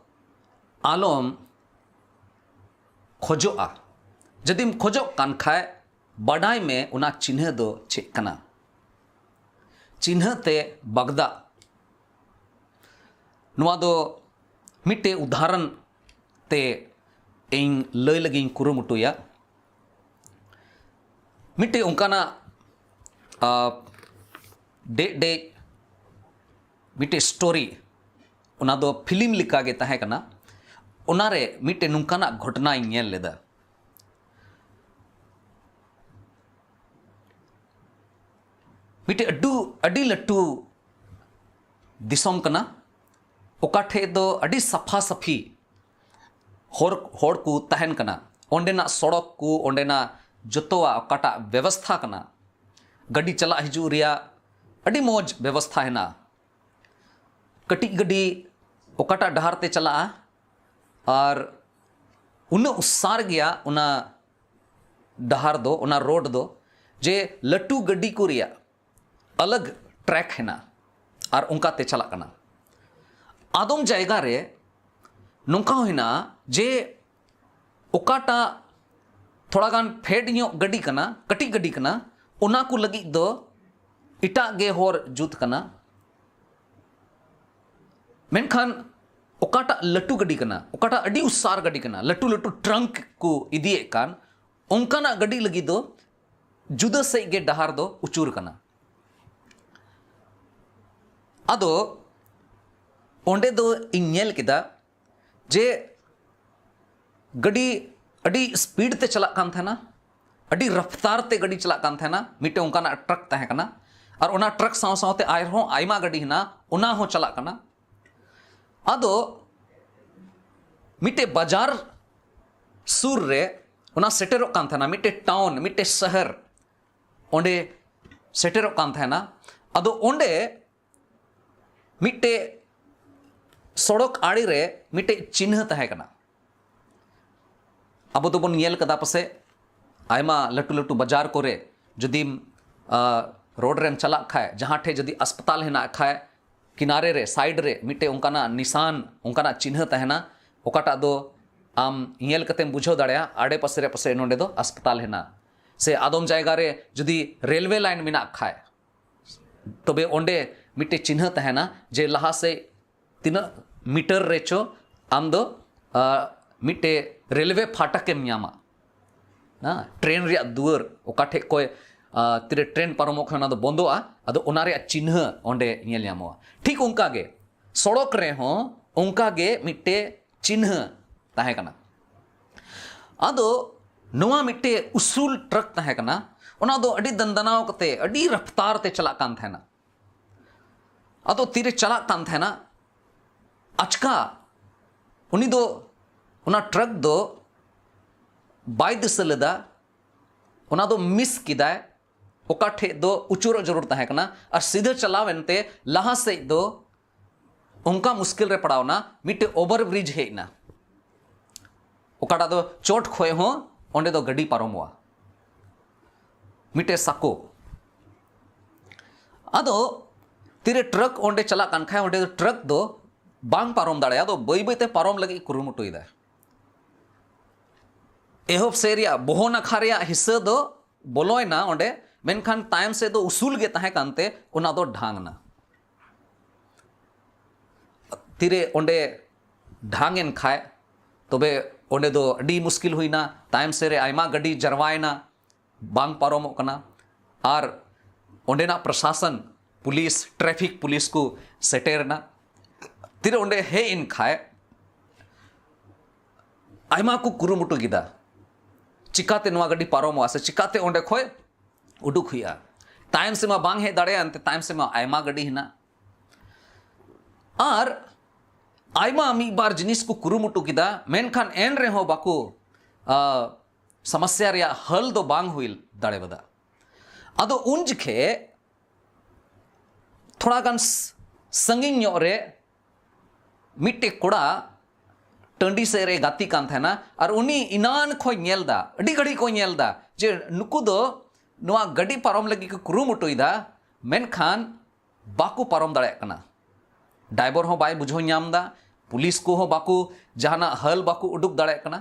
ᱟᱞᱚᱢ ᱠᱷᱚᱡᱚᱜᱼᱟ᱾ ᱡᱩᱫᱤᱢ ᱠᱷᱚᱡᱚᱜ ᱠᱟᱱ ᱠᱷᱟᱡ, ᱵᱟᱰᱟᱭ ᱢᱮ ᱚᱱᱟ ᱪᱤᱱᱦᱟᱹ ᱫᱚ ᱪᱮᱫ ᱠᱟᱱᱟ᱾ ᱪᱤᱱᱦᱟᱹ ᱛᱮ ᱵᱟᱜᱫᱟᱜ᱾ ᱱᱚᱣᱟ ᱫᱚ ᱢᱤᱫᱴᱮᱡ ᱩᱫᱟᱦᱚᱨᱚᱱ ᱛᱮ ᱤᱧ ᱞᱟᱹᱭ ᱞᱟᱹᱜᱤᱫ ᱤᱧ ᱠᱩᱨᱩᱢᱩᱴᱩᱭᱟ᱾ ᱢᱤᱫᱴᱮᱡ ᱚᱱᱠᱟᱱᱟᱜ, ᱟ, ᱰᱮᱡ ᱰᱮᱡ ᱢᱤᱫᱴᱮᱡ ᱥᱴᱳᱨᱤ, ᱚᱱᱟ ᱫᱚ ᱯᱷᱤᱞᱢ ᱞᱮᱠᱟ ᱜᱮ ᱛᱟᱦᱮᱸ ᱠᱟᱱᱟ᱾ ᱚᱱᱟᱨᱮ ᱢᱤᱫᱴᱮᱡ ᱱᱚᱝᱠᱟᱱᱟᱜ ᱜᱷᱚᱴᱚᱱᱟᱧ ᱧᱮᱞ ᱞᱮᱫᱟ᱾ ᱢᱤᱫᱴᱮᱡ ᱟᱹᱰᱩ ᱟᱹᱰᱤ ᱞᱟᱹᱴᱩ ᱫᱤᱥᱚᱢ ᱠᱟᱱᱟ, ᱚᱠᱟ ᱴᱷᱮᱡ ᱫᱚ ᱟᱹᱰᱤ ᱥᱟᱯᱷᱟ ᱥᱟᱹᱯᱷᱤ ᱦᱚᱲ ᱦᱚᱲ ᱠᱚ ᱛᱟᱦᱮᱱ ᱠᱟᱱᱟ᱾ ᱚᱸᱰᱮᱱᱟᱜ ᱥᱚᱲᱚᱠ ᱠᱚ, ᱚᱸᱰᱮᱱᱟᱜ ᱡᱚᱛᱚᱣᱟᱜ ᱚᱠᱟᱴᱟᱜ ᱵᱮᱵᱚᱥᱛᱷᱟ ᱠᱟᱱᱟ, ᱜᱟᱹᱰᱤ ᱪᱟᱞᱟᱜ ᱦᱤᱡᱩᱜ ᱨᱮᱭᱟᱜ ᱟᱹᱰᱤ ᱢᱚᱡᱽ ᱵᱮᱵᱚᱥᱛᱷᱟ ᱦᱮᱱᱟᱜᱼᱟ᱾ ᱠᱟᱹᱴᱤᱡ ᱜᱟᱹᱰᱤ ᱚᱠᱟᱴᱟᱜ ᱰᱟᱦᱟᱨ ᱛᱮ ᱪᱟᱞᱟᱜᱼᱟ, ᱟᱨ ᱩᱱᱟᱹᱜ ᱩᱥᱟᱨ ᱜᱮᱭᱟ ᱚᱱᱟ ᱰᱟᱦᱟᱨ ᱫᱚ, ᱚᱱᱟ ᱨᱳᱰ ᱫᱚ, ᱡᱮ ᱞᱟᱹᱴᱩ ᱜᱟᱹᱰᱤ ᱠᱚ ᱨᱮᱭᱟᱜ ᱟᱞᱟᱜᱽ ᱴᱨᱮᱠ ᱦᱮᱱᱟᱜᱼᱟ ᱟᱨ ᱚᱱᱠᱟ ᱛᱮ ᱪᱟᱞᱟᱜ ᱠᱟᱱᱟ᱾ ᱟᱫᱚᱢ ᱡᱟᱭᱜᱟ ᱨᱮ ᱱᱚᱝᱠᱟ ᱦᱚᱸ ᱦᱮᱱᱟᱜᱼᱟ ᱡᱮ ᱚᱠᱟᱴᱟᱜ ᱛᱷᱚᱲᱟ ᱜᱟᱱ ᱯᱷᱮᱰ ᱧᱚᱜ ᱜᱟᱹᱰᱤ ᱠᱟᱱᱟ, ᱠᱟᱹᱴᱤᱡ ᱜᱟᱹᱰᱤ ᱠᱟᱱᱟ, ᱚᱱᱟ ᱠᱚ ᱞᱟᱹᱜᱤᱫ ᱫᱚ ᱮᱴᱟᱜ ᱜᱮ ᱦᱚᱨ ᱡᱩᱛ ᱠᱟᱱᱟ᱾ ᱢᱮᱱᱠᱷᱟᱱ ᱚᱠᱟᱴᱟᱜ ᱞᱟᱹᱴᱩ ᱜᱟᱹᱰᱤ ᱠᱟᱱᱟ, ᱚᱠᱟᱴᱟᱜ ᱟᱹᱰᱤ ᱩᱥᱟᱨ ᱜᱟᱹᱰᱤ ᱠᱟᱱᱟ, ᱞᱟᱹᱴᱩ ᱞᱟᱹᱴᱩ ᱴᱨᱟᱝᱠ ᱠᱚ ᱤᱫᱤᱭᱮᱫ ᱠᱟᱱ, ᱚᱱᱠᱟᱱᱟᱜ ᱜᱟᱹᱰᱤ ᱞᱟᱹᱜᱤᱫ ᱫᱚ ᱡᱩᱫᱟᱹ ᱥᱮᱫ ᱜᱮ ᱰᱟᱦᱟᱨ ᱫᱚ ᱩᱪᱩᱨ ᱠᱟᱱᱟ᱾ ᱟᱫᱚ ᱚᱸᱰᱮ ᱫᱚ ᱤᱧ ᱧᱮᱞ ᱠᱮᱫᱟ ᱡᱮ ᱜᱟᱹᱰᱤ ᱟᱹᱰᱤ ᱥᱯᱤᱰ ᱛᱮ ᱪᱟᱞᱟᱜ ᱠᱟᱱ ᱛᱟᱦᱮᱱᱟ, ᱟᱹᱰᱤ ᱨᱟᱯᱷᱛᱟᱨ ᱛᱮ ᱜᱟᱹᱰᱤ ᱪᱟᱞᱟᱜ ᱠᱟᱱ ᱛᱟᱦᱮᱱᱟ᱾ ᱢᱤᱫᱴᱮᱱ ᱚᱱᱠᱟᱱᱟᱜ ᱴᱨᱟᱠ ᱛᱟᱦᱮᱸ ᱠᱟᱱᱟ, ᱟᱨ ᱚᱱᱟ ᱴᱨᱟᱠ ᱥᱟᱶ ᱥᱟᱶᱛᱮ ᱟᱨᱦᱚᱸ ᱟᱭᱢᱟ ᱜᱟᱹᱰᱤ ᱦᱮᱱᱟᱜᱼᱟ, ᱚᱱᱟ ᱦᱚᱸ ᱪᱟᱞᱟᱜ ᱠᱟᱱᱟ᱾ ᱟᱫᱚ ᱢᱤᱫᱴᱮᱡ ᱵᱟᱡᱟᱨ ᱥᱩᱨ ᱨᱮ ᱚᱱᱟ ᱥᱮᱴᱮᱨᱚᱜ ᱠᱟᱱ ᱛᱟᱦᱮᱱᱟ, ᱢᱤᱫᱴᱮᱡ ᱴᱟᱣᱩᱱ, ᱢᱤᱫᱴᱮᱡ ᱥᱚᱦᱚᱨ ᱚᱸᱰᱮ ᱥᱮᱴᱮᱨᱚᱜ ᱠᱟᱱ ᱛᱟᱦᱮᱱᱟ᱾ ᱟᱫᱚ ᱚᱸᱰᱮ ᱢᱤᱫᱴᱮᱡ ᱥᱚᱲᱚᱠ ᱟᱲᱮ ᱨᱮ ᱢᱤᱫᱴᱮᱡ ᱪᱤᱱᱦᱟᱹ ᱛᱟᱦᱮᱸ ᱠᱟᱱᱟ᱾ ᱟᱵᱚ ᱫᱚᱵᱚᱱ ᱧᱮᱞ ᱠᱟᱫᱟ ᱯᱟᱥᱮᱡ, ᱟᱭᱢᱟ ᱞᱟᱹᱴᱩ ᱞᱟᱹᱴᱩ ᱵᱟᱡᱟᱨ ᱠᱚᱨᱮ ᱡᱩᱫᱤᱢ, ᱟ, ᱨᱳᱰ ᱨᱮᱢ ᱪᱟᱞᱟᱜ ᱠᱷᱟᱡ, ᱡᱟᱦᱟᱸ ᱴᱷᱮᱡ ᱡᱩᱫᱤ ᱟᱥᱯᱟᱛᱟᱞ ᱦᱮᱱᱟᱜ ᱠᱷᱟᱡ, ᱠᱤᱱᱟᱨᱮ ᱨᱮ, ᱥᱟᱭᱤᱰ ᱨᱮ ᱢᱤᱫᱴᱮᱡ ᱚᱱᱠᱟᱱᱟᱜ ᱱᱤᱥᱟᱱ, ᱚᱱᱠᱟᱱᱟᱜ ᱪᱤᱱᱦᱟᱹ ᱛᱟᱦᱮᱱᱟ, ᱚᱠᱟᱴᱟᱜ ᱫᱚ ᱟᱢ ᱧᱮᱞ ᱠᱟᱛᱮᱢ ᱵᱩᱡᱷᱟᱹᱣ ᱫᱟᱲᱮᱭᱟᱜᱼᱟ ᱟᱲᱮ ᱯᱟᱥᱮ ᱨᱮ ᱯᱟᱥᱮᱡ ᱱᱚᱸᱰᱮ ᱫᱚ ᱟᱥᱯᱟᱛᱟᱞ ᱦᱮᱱᱟᱜᱼᱟ᱾ ᱥᱮ ᱟᱫᱚᱢ ᱡᱟᱭᱜᱟ ᱨᱮ ᱡᱩᱫᱤ ᱨᱮᱞᱣᱮ ᱞᱟᱭᱤᱱ ᱢᱮᱱᱟᱜ ᱠᱷᱟᱡ, ᱛᱚᱵᱮ ᱚᱸᱰᱮ ᱢᱤᱫᱴᱮᱡ ᱪᱤᱱᱦᱟᱹ ᱛᱟᱦᱮᱱᱟ ᱡᱮ ᱞᱟᱦᱟ ᱥᱮᱫ ᱛᱤᱱᱟᱹᱜ ᱢᱤᱴᱟᱨ ᱨᱮᱪᱚ ᱟᱢ ᱫᱚ, ᱟ, ᱢᱤᱫᱴᱮᱡ ᱨᱮᱞᱣᱮ ᱯᱷᱟᱴᱟᱠ ᱮᱢ ᱧᱟᱢᱟ᱾ ᱦᱮᱸ, ᱴᱨᱮᱱ ᱨᱮᱭᱟᱜ ᱫᱩᱣᱟᱹᱨ, ᱚᱠᱟ ᱴᱷᱮᱡ ᱠᱷᱚᱡ, ᱟ, ᱛᱤᱨᱮ ᱴᱨᱮᱱ ᱯᱟᱨᱚᱢᱚᱜ ᱠᱷᱟᱱ ᱚᱱᱟ ᱫᱚ ᱵᱚᱱᱫᱚᱜᱼᱟ, ᱟᱫᱚ ᱚᱱᱟ ᱨᱮᱭᱟᱜ ᱪᱤᱱᱦᱟᱹ ᱚᱸᱰᱮ ᱧᱮᱞ ᱧᱟᱢᱚᱜᱼᱟ᱾ ᱴᱷᱤᱠ ᱚᱱᱠᱟ ᱜᱮ ᱥᱚᱲᱚᱠ ᱨᱮᱦᱚᱸ ᱚᱱᱠᱟ ᱜᱮ ᱢᱤᱫᱴᱮᱡ ᱪᱤᱱᱦᱟᱹ ᱛᱟᱦᱮᱸ ᱠᱟᱱᱟ᱾ ᱟᱫᱚ ᱱᱚᱣᱟ ᱢᱤᱫᱴᱮᱡ ᱩᱥᱩᱞ ᱴᱨᱟᱠ ᱛᱟᱦᱮᱸ ᱠᱟᱱᱟ, ᱚᱱᱟ ᱫᱚ ᱟᱹᱰᱤ ᱫᱟᱱᱫᱟᱱᱟᱣ ᱠᱟᱛᱮ, ᱟᱹᱰᱤ ᱨᱟᱯᱷᱛᱟᱨ ᱛᱮ ᱪᱟᱞᱟᱜ ᱠᱟᱱ ᱛᱟᱦᱮᱱᱟ᱾ ᱟᱫᱚ ᱛᱤᱨᱮ ᱪᱟᱞᱟᱜ ᱠᱟᱱ ᱛᱟᱦᱮᱱᱟ, ᱟᱪᱠᱟ ᱩᱱᱤ ᱫᱚ ᱚᱱᱟ ᱴᱨᱟᱠ ᱫᱚ ᱵᱟᱭ ᱫᱤᱥᱟᱹ ᱞᱮᱫᱟ, ᱚᱱᱟ ᱫᱚ ᱢᱤᱥ ᱠᱮᱫᱟᱭ᱾ ᱚᱠᱟ ᱴᱷᱮᱡ ᱫᱚ ᱩᱪᱩᱨᱚᱜ ᱡᱟᱹᱨᱩᱲ ᱛᱟᱦᱮᱸ ᱠᱟᱱᱟ, ᱟᱨ ᱥᱤᱫᱷᱟᱹ ᱪᱟᱞᱟᱣ ᱮᱱᱛᱮ ᱞᱟᱦᱟ ᱥᱮᱫ ᱫᱚ ᱚᱱᱠᱟ ᱢᱩᱥᱠᱤᱞ ᱨᱮ ᱯᱟᱲᱟᱣ ᱮᱱᱟ, ᱢᱤᱫᱴᱮᱡ ᱳᱵᱷᱟᱨ ᱵᱨᱤᱡᱽ ᱦᱮᱡ ᱮᱱᱟ, ᱚᱠᱟᱴᱟᱜ ᱫᱚ ᱪᱚᱴ ᱠᱷᱚᱡ ᱦᱚᱸ ᱚᱸᱰᱮ ᱫᱚ ᱜᱟᱹᱰᱤ ᱯᱟᱨᱚᱢᱚᱜᱼᱟ, ᱢᱤᱫᱴᱮᱡ ᱥᱟᱠᱚ᱾ ᱟᱫᱚ ᱛᱤᱨᱮ ᱴᱨᱟᱠ ᱚᱸᱰᱮ ᱪᱟᱞᱟᱜ ᱠᱟᱱ ᱠᱷᱟᱡ, ᱚᱸᱰᱮ ᱫᱚ ᱴᱨᱟᱠ ᱫᱚ ᱵᱟᱝ ᱯᱟᱨᱚᱢ ᱫᱟᱲᱮᱭᱟᱜᱼᱟ, ᱟᱫᱚ ᱵᱟᱹᱭ ᱵᱟᱹᱭᱛᱮ ᱯᱟᱨᱚᱢ ᱞᱟᱹᱜᱤᱫ ᱠᱩᱨᱩᱢᱩᱴᱩᱭᱮᱫᱟ᱾ ᱮᱦᱚᱵ ᱥᱮᱫ ᱨᱮᱭᱟᱜ ᱵᱚᱦᱚᱜ ᱱᱟᱠᱷᱟ ᱨᱮᱭᱟᱜ ᱦᱤᱥᱟᱹ ᱫᱚ ᱵᱚᱞᱚᱭᱮᱱᱟ ᱚᱸᱰᱮ, ᱢᱮᱱᱠᱷᱟᱱ ᱛᱟᱭᱚᱢ ᱥᱮᱫ ᱫᱚ ᱩᱥᱩᱞ ᱜᱮ ᱛᱟᱦᱮᱸ ᱠᱟᱱᱛᱮ ᱚᱱᱟ ᱫᱚ ᱰᱷᱟᱝ ᱮᱱᱟ᱾ ᱛᱤᱨᱮ ᱚᱸᱰᱮ ᱰᱷᱟᱝ ᱮᱱ ᱠᱷᱟᱡ, ᱛᱚᱵᱮ ᱚᱸᱰᱮ ᱫᱚ ᱟᱹᱰᱤ ᱢᱩᱥᱠᱤᱞ ᱦᱩᱭᱱᱟ᱾ ᱛᱟᱭᱚᱢ ᱥᱮᱫ ᱨᱮ ᱟᱭᱢᱟ ᱜᱟᱹᱰᱤ ᱡᱟᱨᱣᱟᱭᱮᱱᱟ, ᱵᱟᱝ ᱯᱟᱨᱚᱢᱚᱜ ᱠᱟᱱᱟ᱾ ᱟᱨ ᱚᱸᱰᱮᱱᱟᱜ ᱯᱨᱚᱥᱟᱥᱚᱱ, ᱯᱩᱞᱤᱥ, ᱴᱨᱟᱯᱷᱤᱠ ᱯᱩᱞᱤᱥ ᱠᱚ ᱥᱮᱴᱮᱨ ᱮᱱᱟ᱾ ᱛᱤᱨᱮ ᱚᱸᱰᱮ ᱦᱮᱡ ᱮᱱ ᱠᱷᱟᱡ, ᱟᱭᱢᱟ ᱠᱚ ᱠᱩᱨᱩᱢᱩᱴᱩ ᱠᱮᱫᱟ, ᱪᱤᱠᱟᱛᱮ ᱱᱚᱣᱟ ᱜᱟᱹᱰᱤ ᱯᱟᱨᱚᱢᱚᱜᱼᱟ ᱥᱮ ᱪᱤᱠᱟᱛᱮ ᱚᱸᱰᱮ ᱠᱷᱚᱡ ᱩᱰᱩᱠ ᱦᱩᱭᱩᱜᱼᱟ᱾ ᱛᱟᱭᱚᱢ ᱥᱮᱫ ᱢᱟ ᱵᱟᱝ ᱦᱮᱡ ᱫᱟᱲᱮᱭᱟᱜᱼᱟ, ᱮᱱᱛᱮ ᱛᱟᱭᱚᱢ ᱥᱮᱫ ᱢᱟ ᱟᱭᱢᱟ ᱜᱟᱹᱰᱤ ᱦᱮᱱᱟᱜ᱾ ᱟᱨ ᱟᱭᱢᱟ ᱢᱤᱫ ᱵᱟᱨ ᱡᱤᱱᱤᱥ ᱠᱚ ᱠᱩᱨᱩᱢᱩᱴᱩ ᱠᱮᱫᱟ, ᱢᱮᱱᱠᱷᱟᱱ ᱮᱱ ᱨᱮᱦᱚᱸ ᱵᱟᱠᱚ, ᱟ, ᱥᱚᱢᱚᱥᱥᱟ ᱨᱮᱭᱟᱜ ᱦᱟᱞ ᱫᱚ ᱵᱟᱝ ᱦᱩᱭ ᱫᱟᱲᱮᱭᱟᱫᱟ᱾ ᱟᱫᱚ ᱩᱱ ᱡᱚᱠᱷᱮᱡ ᱛᱷᱚᱲᱟ ᱜᱟᱱ ᱥ-, ᱥᱟᱺᱜᱤᱧ ᱧᱚᱜ ᱨᱮ ᱢᱤᱫᱴᱮᱡ ᱠᱚᱲᱟ ᱴᱟᱺᱰᱤ ᱥᱮᱫ ᱨᱮ ᱜᱟᱛᱮ ᱠᱟᱱ ᱛᱟᱦᱮᱱᱟ, ᱟᱨ ᱩᱱᱤ ᱮᱱᱟᱱ ᱠᱷᱚᱡ ᱧᱮᱞ ᱫᱟ, ᱟᱹᱰᱤ ᱜᱷᱟᱹᱲᱤᱡ ᱠᱷᱚᱡ ᱧᱮᱞ ᱫᱟ ᱡᱮ ᱱᱩᱠᱩ ᱫᱚ ᱱᱚᱣᱟ ᱜᱟᱹᱰᱤ ᱯᱟᱨᱚᱢ ᱞᱟᱹᱜᱤᱫ ᱠᱚ ᱠᱩᱨᱩᱢᱩᱴᱩᱭᱮᱫᱟ, ᱢᱮᱱᱠᱷᱟᱱ ᱵᱟᱠᱚ ᱯᱟᱨᱚᱢ ᱫᱟᱲᱮᱭᱟᱜ ᱠᱟᱱᱟ᱾ ᱰᱟᱭᱵᱚᱨ ᱦᱚᱸ ᱵᱟᱭ ᱵᱩᱡᱷᱟᱹᱣ ᱧᱟᱢ ᱫᱟ, ᱯᱩᱞᱤᱥ ᱠᱚᱦᱚᱸ ᱵᱟᱠᱚ ᱡᱟᱦᱟᱱᱟᱜ ᱦᱟᱞ ᱵᱟᱠᱚ ᱩᱰᱩᱠ ᱫᱟᱲᱮᱭᱟᱜ ᱠᱟᱱᱟ᱾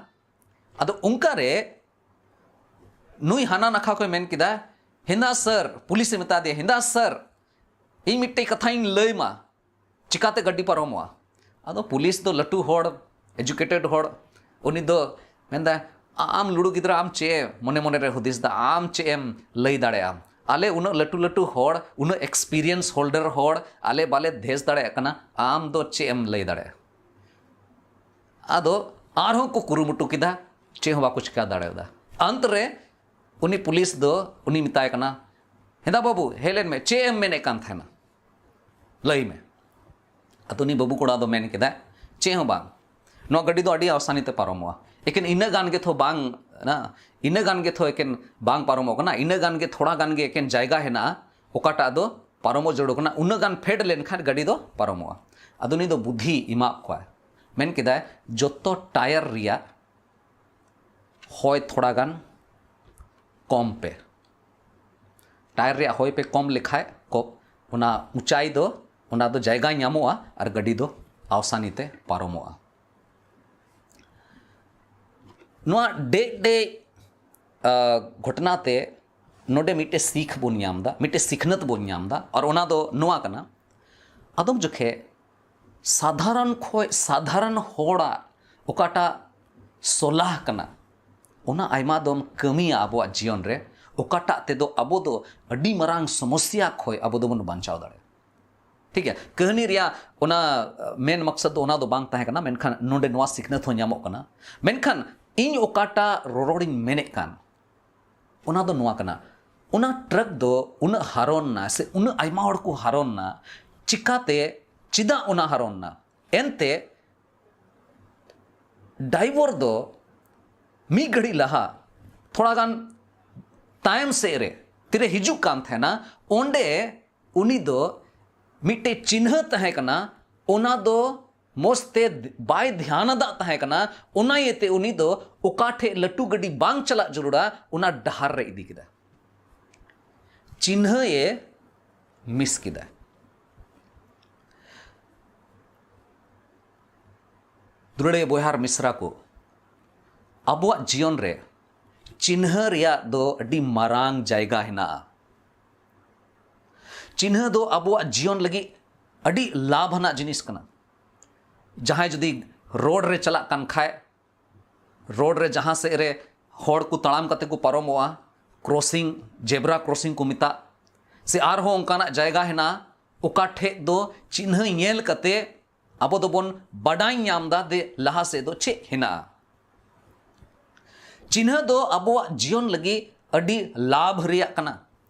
ᱟᱫᱚ ᱚᱱᱠᱟ ᱨᱮ ᱱᱩᱭ ᱦᱟᱱᱟ ᱱᱟᱠᱷᱟ ᱠᱷᱚᱡ ᱢᱮᱱ ᱠᱮᱫᱟ, "ᱦᱮᱸᱫᱟ ᱥᱟᱨ", ᱯᱩᱞᱤᱥ ᱮ ᱢᱮᱛᱟ ᱫᱮᱭᱟ, "ᱦᱮᱸᱫᱟ ᱥᱟᱨ, ᱤᱧ ᱢᱤᱫᱴᱮᱡ ᱠᱟᱛᱷᱟᱧ ᱞᱟᱹᱭ ᱢᱟ, ᱪᱤᱠᱟᱛᱮ ᱜᱟᱹᱰᱤ ᱯᱟᱨᱚᱢᱚᱜᱼᱟ?" ᱟᱫᱚ ᱯᱩᱞᱤᱥ ᱫᱚ ᱞᱟᱹᱴᱩ ᱦᱚᱲ, ᱮᱡᱩᱠᱮᱴᱮᱰ ᱦᱚᱲ, ᱩᱱᱤ ᱫᱚ ᱢᱮᱱᱫᱟ, "ᱟ-, ᱟᱢ ᱞᱩᱲᱩ ᱜᱤᱫᱽᱨᱟᱹ, ᱟᱢ ᱪᱮᱫ ᱮᱢ ᱢᱚᱱᱮ ᱢᱚᱱᱮ ᱨᱮ ᱦᱩᱫᱤᱥ ᱫᱟ, ᱟᱢ ᱪᱮᱫ ᱮᱢ ᱞᱟᱹᱭ ᱫᱟᱲᱮᱭᱟᱜᱼᱟ? ᱟᱞᱮ ᱩᱱᱟᱹᱜ ᱞᱟᱹᱴᱩ ᱞᱟᱹᱴᱩ ᱦᱚᱲ, ᱩᱱᱟᱹᱜ ᱮᱠᱥᱯᱤᱨᱤᱭᱮᱱᱥ ᱦᱳᱞᱰᱟᱨ ᱦᱚᱲ, ᱟᱞᱮ ᱵᱟᱞᱮ ᱫᱷᱮᱥ ᱫᱟᱲᱮᱭᱟᱜ ᱠᱟᱱᱟ, ᱟᱢ ᱫᱚ ᱪᱮᱫ ᱮᱢ ᱞᱟᱹᱭ ᱫᱟᱲᱮᱭᱟᱜᱼᱟ?" ᱟᱫᱚ ᱟᱨᱦᱚᱸ ᱠᱚ ᱠᱩᱨᱩᱢᱩᱴᱩ ᱠᱮᱫᱟ, ᱪᱮᱫ ᱦᱚᱸ ᱵᱟᱠᱚ ᱪᱤᱠᱟ ᱫᱟᱲᱮᱭᱟᱫᱟ᱾ ᱟᱱᱛ ᱨᱮ ᱩᱱᱤ ᱯᱩᱞᱤᱥ ᱫᱚ ᱩᱱᱤ ᱢᱮᱛᱟᱭ ᱠᱟᱱᱟ, "ᱦᱮᱸᱫᱟ ᱵᱟᱹᱵᱩ, ᱦᱮᱡ ᱞᱮᱱ ᱢᱮ, ᱪᱮᱫ ᱮᱢ ᱢᱮᱱᱮᱫ ᱠᱟᱱ ᱛᱟᱦᱮᱱᱟ? ᱞᱟᱹᱭ ᱢᱮ᱾" ᱟᱫᱚ ᱩᱱᱤ ᱵᱟᱹᱵᱩ ᱠᱚᱲᱟ ᱫᱚ ᱢᱮᱱ ᱠᱮᱫᱟᱭ, "ᱪᱮᱫ ᱦᱚᱸ ᱵᱟᱝ, ᱱᱚᱣᱟ ᱜᱟᱹᱰᱤ ᱫᱚ ᱟᱹᱰᱤ ᱟᱥᱟᱱᱤ ᱛᱮ ᱯᱟᱨᱚᱢᱚᱜᱼᱟ, ᱮᱠᱮᱱ ᱤᱱᱟᱹ ᱜᱟᱱ ᱜᱮ ᱛᱷᱚ ᱵᱟᱝ ᱱᱟ, ᱤᱱᱟᱹ ᱜᱟᱱ ᱜᱮ ᱛᱷᱚ ᱮᱠᱮᱱ ᱵᱟᱝ ᱯᱟᱨᱚᱢᱚᱜ ᱠᱟᱱᱟ, ᱤᱱᱟᱹ ᱜᱟᱱ ᱜᱮ ᱛᱷᱚᱲᱟ ᱜᱟᱱ ᱜᱮ ᱮᱠᱮᱱ ᱡᱟᱭᱜᱟ ᱦᱮᱱᱟᱜᱼᱟ, ᱚᱠᱟᱴᱟᱜ ᱫᱚ ᱯᱟᱨᱚᱢᱚᱜ ᱡᱟᱹᱨᱩᱲ ᱠᱟᱱᱟ, ᱩᱱᱟᱹᱜ ᱜᱟᱱ ᱯᱷᱮᱰ ᱞᱮᱱᱠᱷᱟᱱ ᱜᱟᱹᱰᱤ ᱫᱚ ᱯᱟᱨᱚᱢᱚᱜᱼᱟ᱾" ᱟᱫᱚ ᱩᱱᱤ ᱫᱚ ᱵᱩᱫᱷᱤ ᱮᱢᱟᱫ ᱠᱚᱣᱟᱭ, ᱢᱮᱱ ᱠᱮᱫᱟᱭ, "ᱡᱚᱛᱚ ᱴᱟᱭᱟᱨ ᱨᱮᱭᱟᱜ ᱦᱚᱭ ᱛᱷᱚᱲᱟ ᱜᱟᱱ ᱠᱚᱢ ᱯᱮ, ᱴᱟᱭᱟᱨ ᱨᱮᱭᱟᱜ ᱦᱚᱭ ᱯᱮ ᱠᱚᱢ ᱞᱮᱠᱷᱟᱡ ᱠᱚ ᱚᱱᱟ ᱩᱪᱟᱭ ᱫᱚ, ᱚᱱᱟ ᱫᱚ ᱡᱟᱭᱜᱟ ᱧᱟᱢᱚᱜᱼᱟ ᱟᱨ ᱜᱟᱹᱰᱤ ᱫᱚ ᱟᱣᱥᱟᱱᱤ ᱛᱮ ᱯᱟᱨᱚᱢᱚᱜᱼᱟ᱾" ᱱᱚᱣᱟ ᱰᱮᱡ ᱰᱮᱡ ᱜᱷᱚᱴᱚᱱᱟ ᱛᱮ ᱱᱚᱰᱮ ᱢᱤᱫᱴᱮᱡ ᱥᱤᱠᱷ ᱵᱚᱱ ᱧᱟᱢ ᱮᱫᱟ, ᱢᱤᱫᱴᱮᱡ ᱥᱤᱠᱷᱱᱟᱹᱛ ᱵᱚᱱ ᱧᱟᱢ ᱮᱫᱟ, ᱟᱨ ᱚᱱᱟ ᱫᱚ ᱱᱚᱣᱟ ᱠᱟᱱᱟ, ᱟᱫᱚᱢ ᱡᱚᱠᱷᱮᱡ ᱥᱟᱫᱷᱟᱨᱚᱱ ᱠᱷᱚᱡ ᱥᱟᱫᱷᱟᱨᱚᱱ ᱦᱚᱲᱟᱜ ᱚᱠᱟᱴᱟᱜ ᱥᱚᱞᱟᱦ ᱠᱟᱱᱟ, ᱚᱱᱟ ᱟᱭᱢᱟ ᱫᱚᱢ ᱠᱟᱹᱢᱤᱭᱟ ᱟᱵᱚᱣᱟᱜ ᱡᱤᱭᱚᱱ ᱨᱮ, ᱚᱠᱟᱴᱟᱜ ᱛᱮᱫᱚ ᱟᱵᱚ ᱫᱚ ᱟᱹᱰᱤ ᱢᱟᱨᱟᱝ ᱥᱚᱢᱚᱥᱭᱟ ᱠᱷᱚᱡ ᱟᱵᱚ ᱫᱚᱵᱚᱱ ᱵᱟᱧᱪᱟᱣ ᱫᱟᱲᱮᱭᱟᱜᱼᱟ᱾ ᱴᱷᱤᱠ ᱜᱮᱭᱟ, ᱠᱟᱹᱦᱱᱤ ᱨᱮᱭᱟᱜ ᱚᱱᱟ ᱢᱮᱱ ᱢᱚᱠᱥᱚᱫ ᱫᱚ ᱚᱱᱟ ᱫᱚ ᱵᱟᱝ ᱛᱟᱦᱮᱸ ᱠᱟᱱᱟ, ᱢᱮᱱᱠᱷᱟᱱ ᱱᱚᱰᱮ ᱱᱚᱣᱟ ᱥᱤᱠᱷᱱᱟᱹᱛ ᱦᱚᱸ ᱧᱟᱢᱚᱜ ᱠᱟᱱᱟ᱾ ᱢᱮᱱᱠᱷᱟᱱ ᱤᱧ ᱚᱠᱟᱴᱟᱜ ᱨᱚᱨᱚᱲᱤᱧ ᱢᱮᱱᱮᱫ ᱠᱟᱱ, ᱚᱱᱟ ᱫᱚ ᱱᱚᱣᱟ ᱠᱟᱱᱟ, ᱚᱱᱟ ᱴᱨᱟᱠ ᱫᱚ ᱩᱱᱟᱹᱜ ᱦᱟᱨᱚᱱ ᱱᱟ ᱥᱮ ᱩᱱᱟᱹᱜ ᱟᱭᱢᱟ ᱦᱚᱲ ᱠᱚ ᱦᱟᱨᱚᱱ ᱱᱟ, ᱪᱤᱠᱟᱛᱮ, ᱪᱮᱫᱟᱜ ᱚᱱᱟ ᱦᱟᱨᱚᱱ ᱱᱟ? ᱮᱱᱛᱮ ᱰᱟᱭᱵᱚᱨ ᱫᱚ ᱢᱤᱫ ᱜᱷᱟᱹᱲᱤᱡ ᱞᱟᱦᱟ ᱛᱷᱚᱲᱟ ᱜᱟᱱ ᱛᱟᱭᱚᱢ ᱥᱮᱫ ᱨᱮ ᱛᱤᱨᱮ ᱦᱤᱡᱩᱜ ᱠᱟᱱ ᱛᱟᱦᱮᱱᱟ, ᱚᱸᱰᱮ ᱩᱱᱤ ᱫᱚ ᱢᱤᱫᱴᱮᱡ ᱪᱤᱱᱦᱟᱹ ᱛᱟᱦᱮᱸ ᱠᱟᱱᱟ, ᱚᱱᱟ ᱫᱚ ᱢᱚᱡᱽ ᱛᱮ ᱵᱟᱭ ᱫᱷᱮᱭᱟᱱ ᱟᱫᱟᱜ ᱛᱟᱦᱮᱸ ᱠᱟᱱᱟ᱾ ᱚᱱᱟ ᱤᱭᱟᱹᱛᱮ ᱩᱱᱤ ᱫᱚ ᱚᱠᱟ ᱴᱷᱮᱡ ᱞᱟᱹᱴᱩ ᱜᱟᱹᱰᱤ ᱵᱟᱝ ᱪᱟᱞᱟᱜ ᱡᱟᱹᱨᱩᱲᱟ, ᱚᱱᱟ ᱰᱟᱦᱟᱨ ᱨᱮ ᱤᱫᱤ ᱠᱮᱫᱟ, ᱪᱤᱱᱦᱟᱹᱭᱮ ᱢᱤᱥ ᱠᱮᱫᱟ᱾ ᱫᱩᱞᱟᱹᱲᱤᱭᱟᱹ ᱵᱚᱭᱦᱟ ᱟᱨ ᱢᱤᱥᱨᱟ ᱠᱚ, ᱟᱵᱚᱣᱟᱜ ᱡᱤᱭᱚᱱ ᱨᱮ ᱪᱤᱱᱦᱟᱹ ᱨᱮᱭᱟᱜ ᱫᱚ ᱟᱹᱰᱤ ᱢᱟᱨᱟᱝ ᱡᱟᱭᱜᱟ ᱦᱮᱱᱟᱜᱼᱟ᱾ ᱪᱤᱱᱦᱟᱹ ᱫᱚ ᱟᱵᱚᱣᱟᱜ ᱡᱤᱭᱚᱱ ᱞᱟᱹᱜᱤᱫ ᱟᱹᱰᱤ ᱞᱟᱵᱷ ᱟᱱᱟᱜ ᱡᱤᱱᱤᱥ ᱠᱟᱱᱟ᱾ ᱡᱟᱦᱟᱸᱭ ᱡᱩᱫᱤ ᱨᱳᱰ ᱨᱮ ᱪᱟᱞᱟᱜ ᱠᱟᱱ ᱠᱷᱟᱡ, ᱨᱳᱰ ᱨᱮ ᱡᱟᱦᱟᱸ ᱥᱮᱫ ᱨᱮ ᱦᱚᱲ ᱠᱚ ᱛᱟᱲᱟᱢ ᱠᱟᱛᱮ ᱠᱚ ᱯᱟᱨᱚᱢᱚᱜᱼᱟ, ᱠᱨᱚᱥᱤᱝ, ᱡᱮᱵᱽᱨᱟ ᱠᱨᱚᱥᱤᱝ ᱠᱚ ᱢᱮᱛᱟᱜ, ᱥᱮ ᱟᱨᱦᱚᱸ ᱚᱱᱠᱟᱱᱟᱜ ᱡᱟᱭᱜᱟ ᱦᱮᱱᱟᱜᱼᱟ, ᱚᱠᱟ ᱴᱷᱮᱡ ᱫᱚ ᱪᱤᱱᱦᱟᱹ ᱧᱮᱞ ᱠᱟᱛᱮ ᱟᱵᱚ ᱫᱚᱵᱚᱱ ᱵᱟᱰᱟᱭ ᱧᱟᱢ ᱫᱟ ᱫᱮ ᱞᱟᱦᱟ ᱥᱮᱫ ᱫᱚ ᱪᱮᱫ ᱦᱮᱱᱟᱜᱼᱟ᱾ ᱪᱤᱱᱦᱟᱹ ᱫᱚ ᱟᱵᱚᱣᱟᱜ ᱡᱤᱭᱚᱱ ᱞᱟᱹᱜᱤᱫ ᱟᱹᱰᱤ ᱞᱟᱵᱷ ᱨᱮᱭᱟᱜ ᱠᱟᱱᱟ,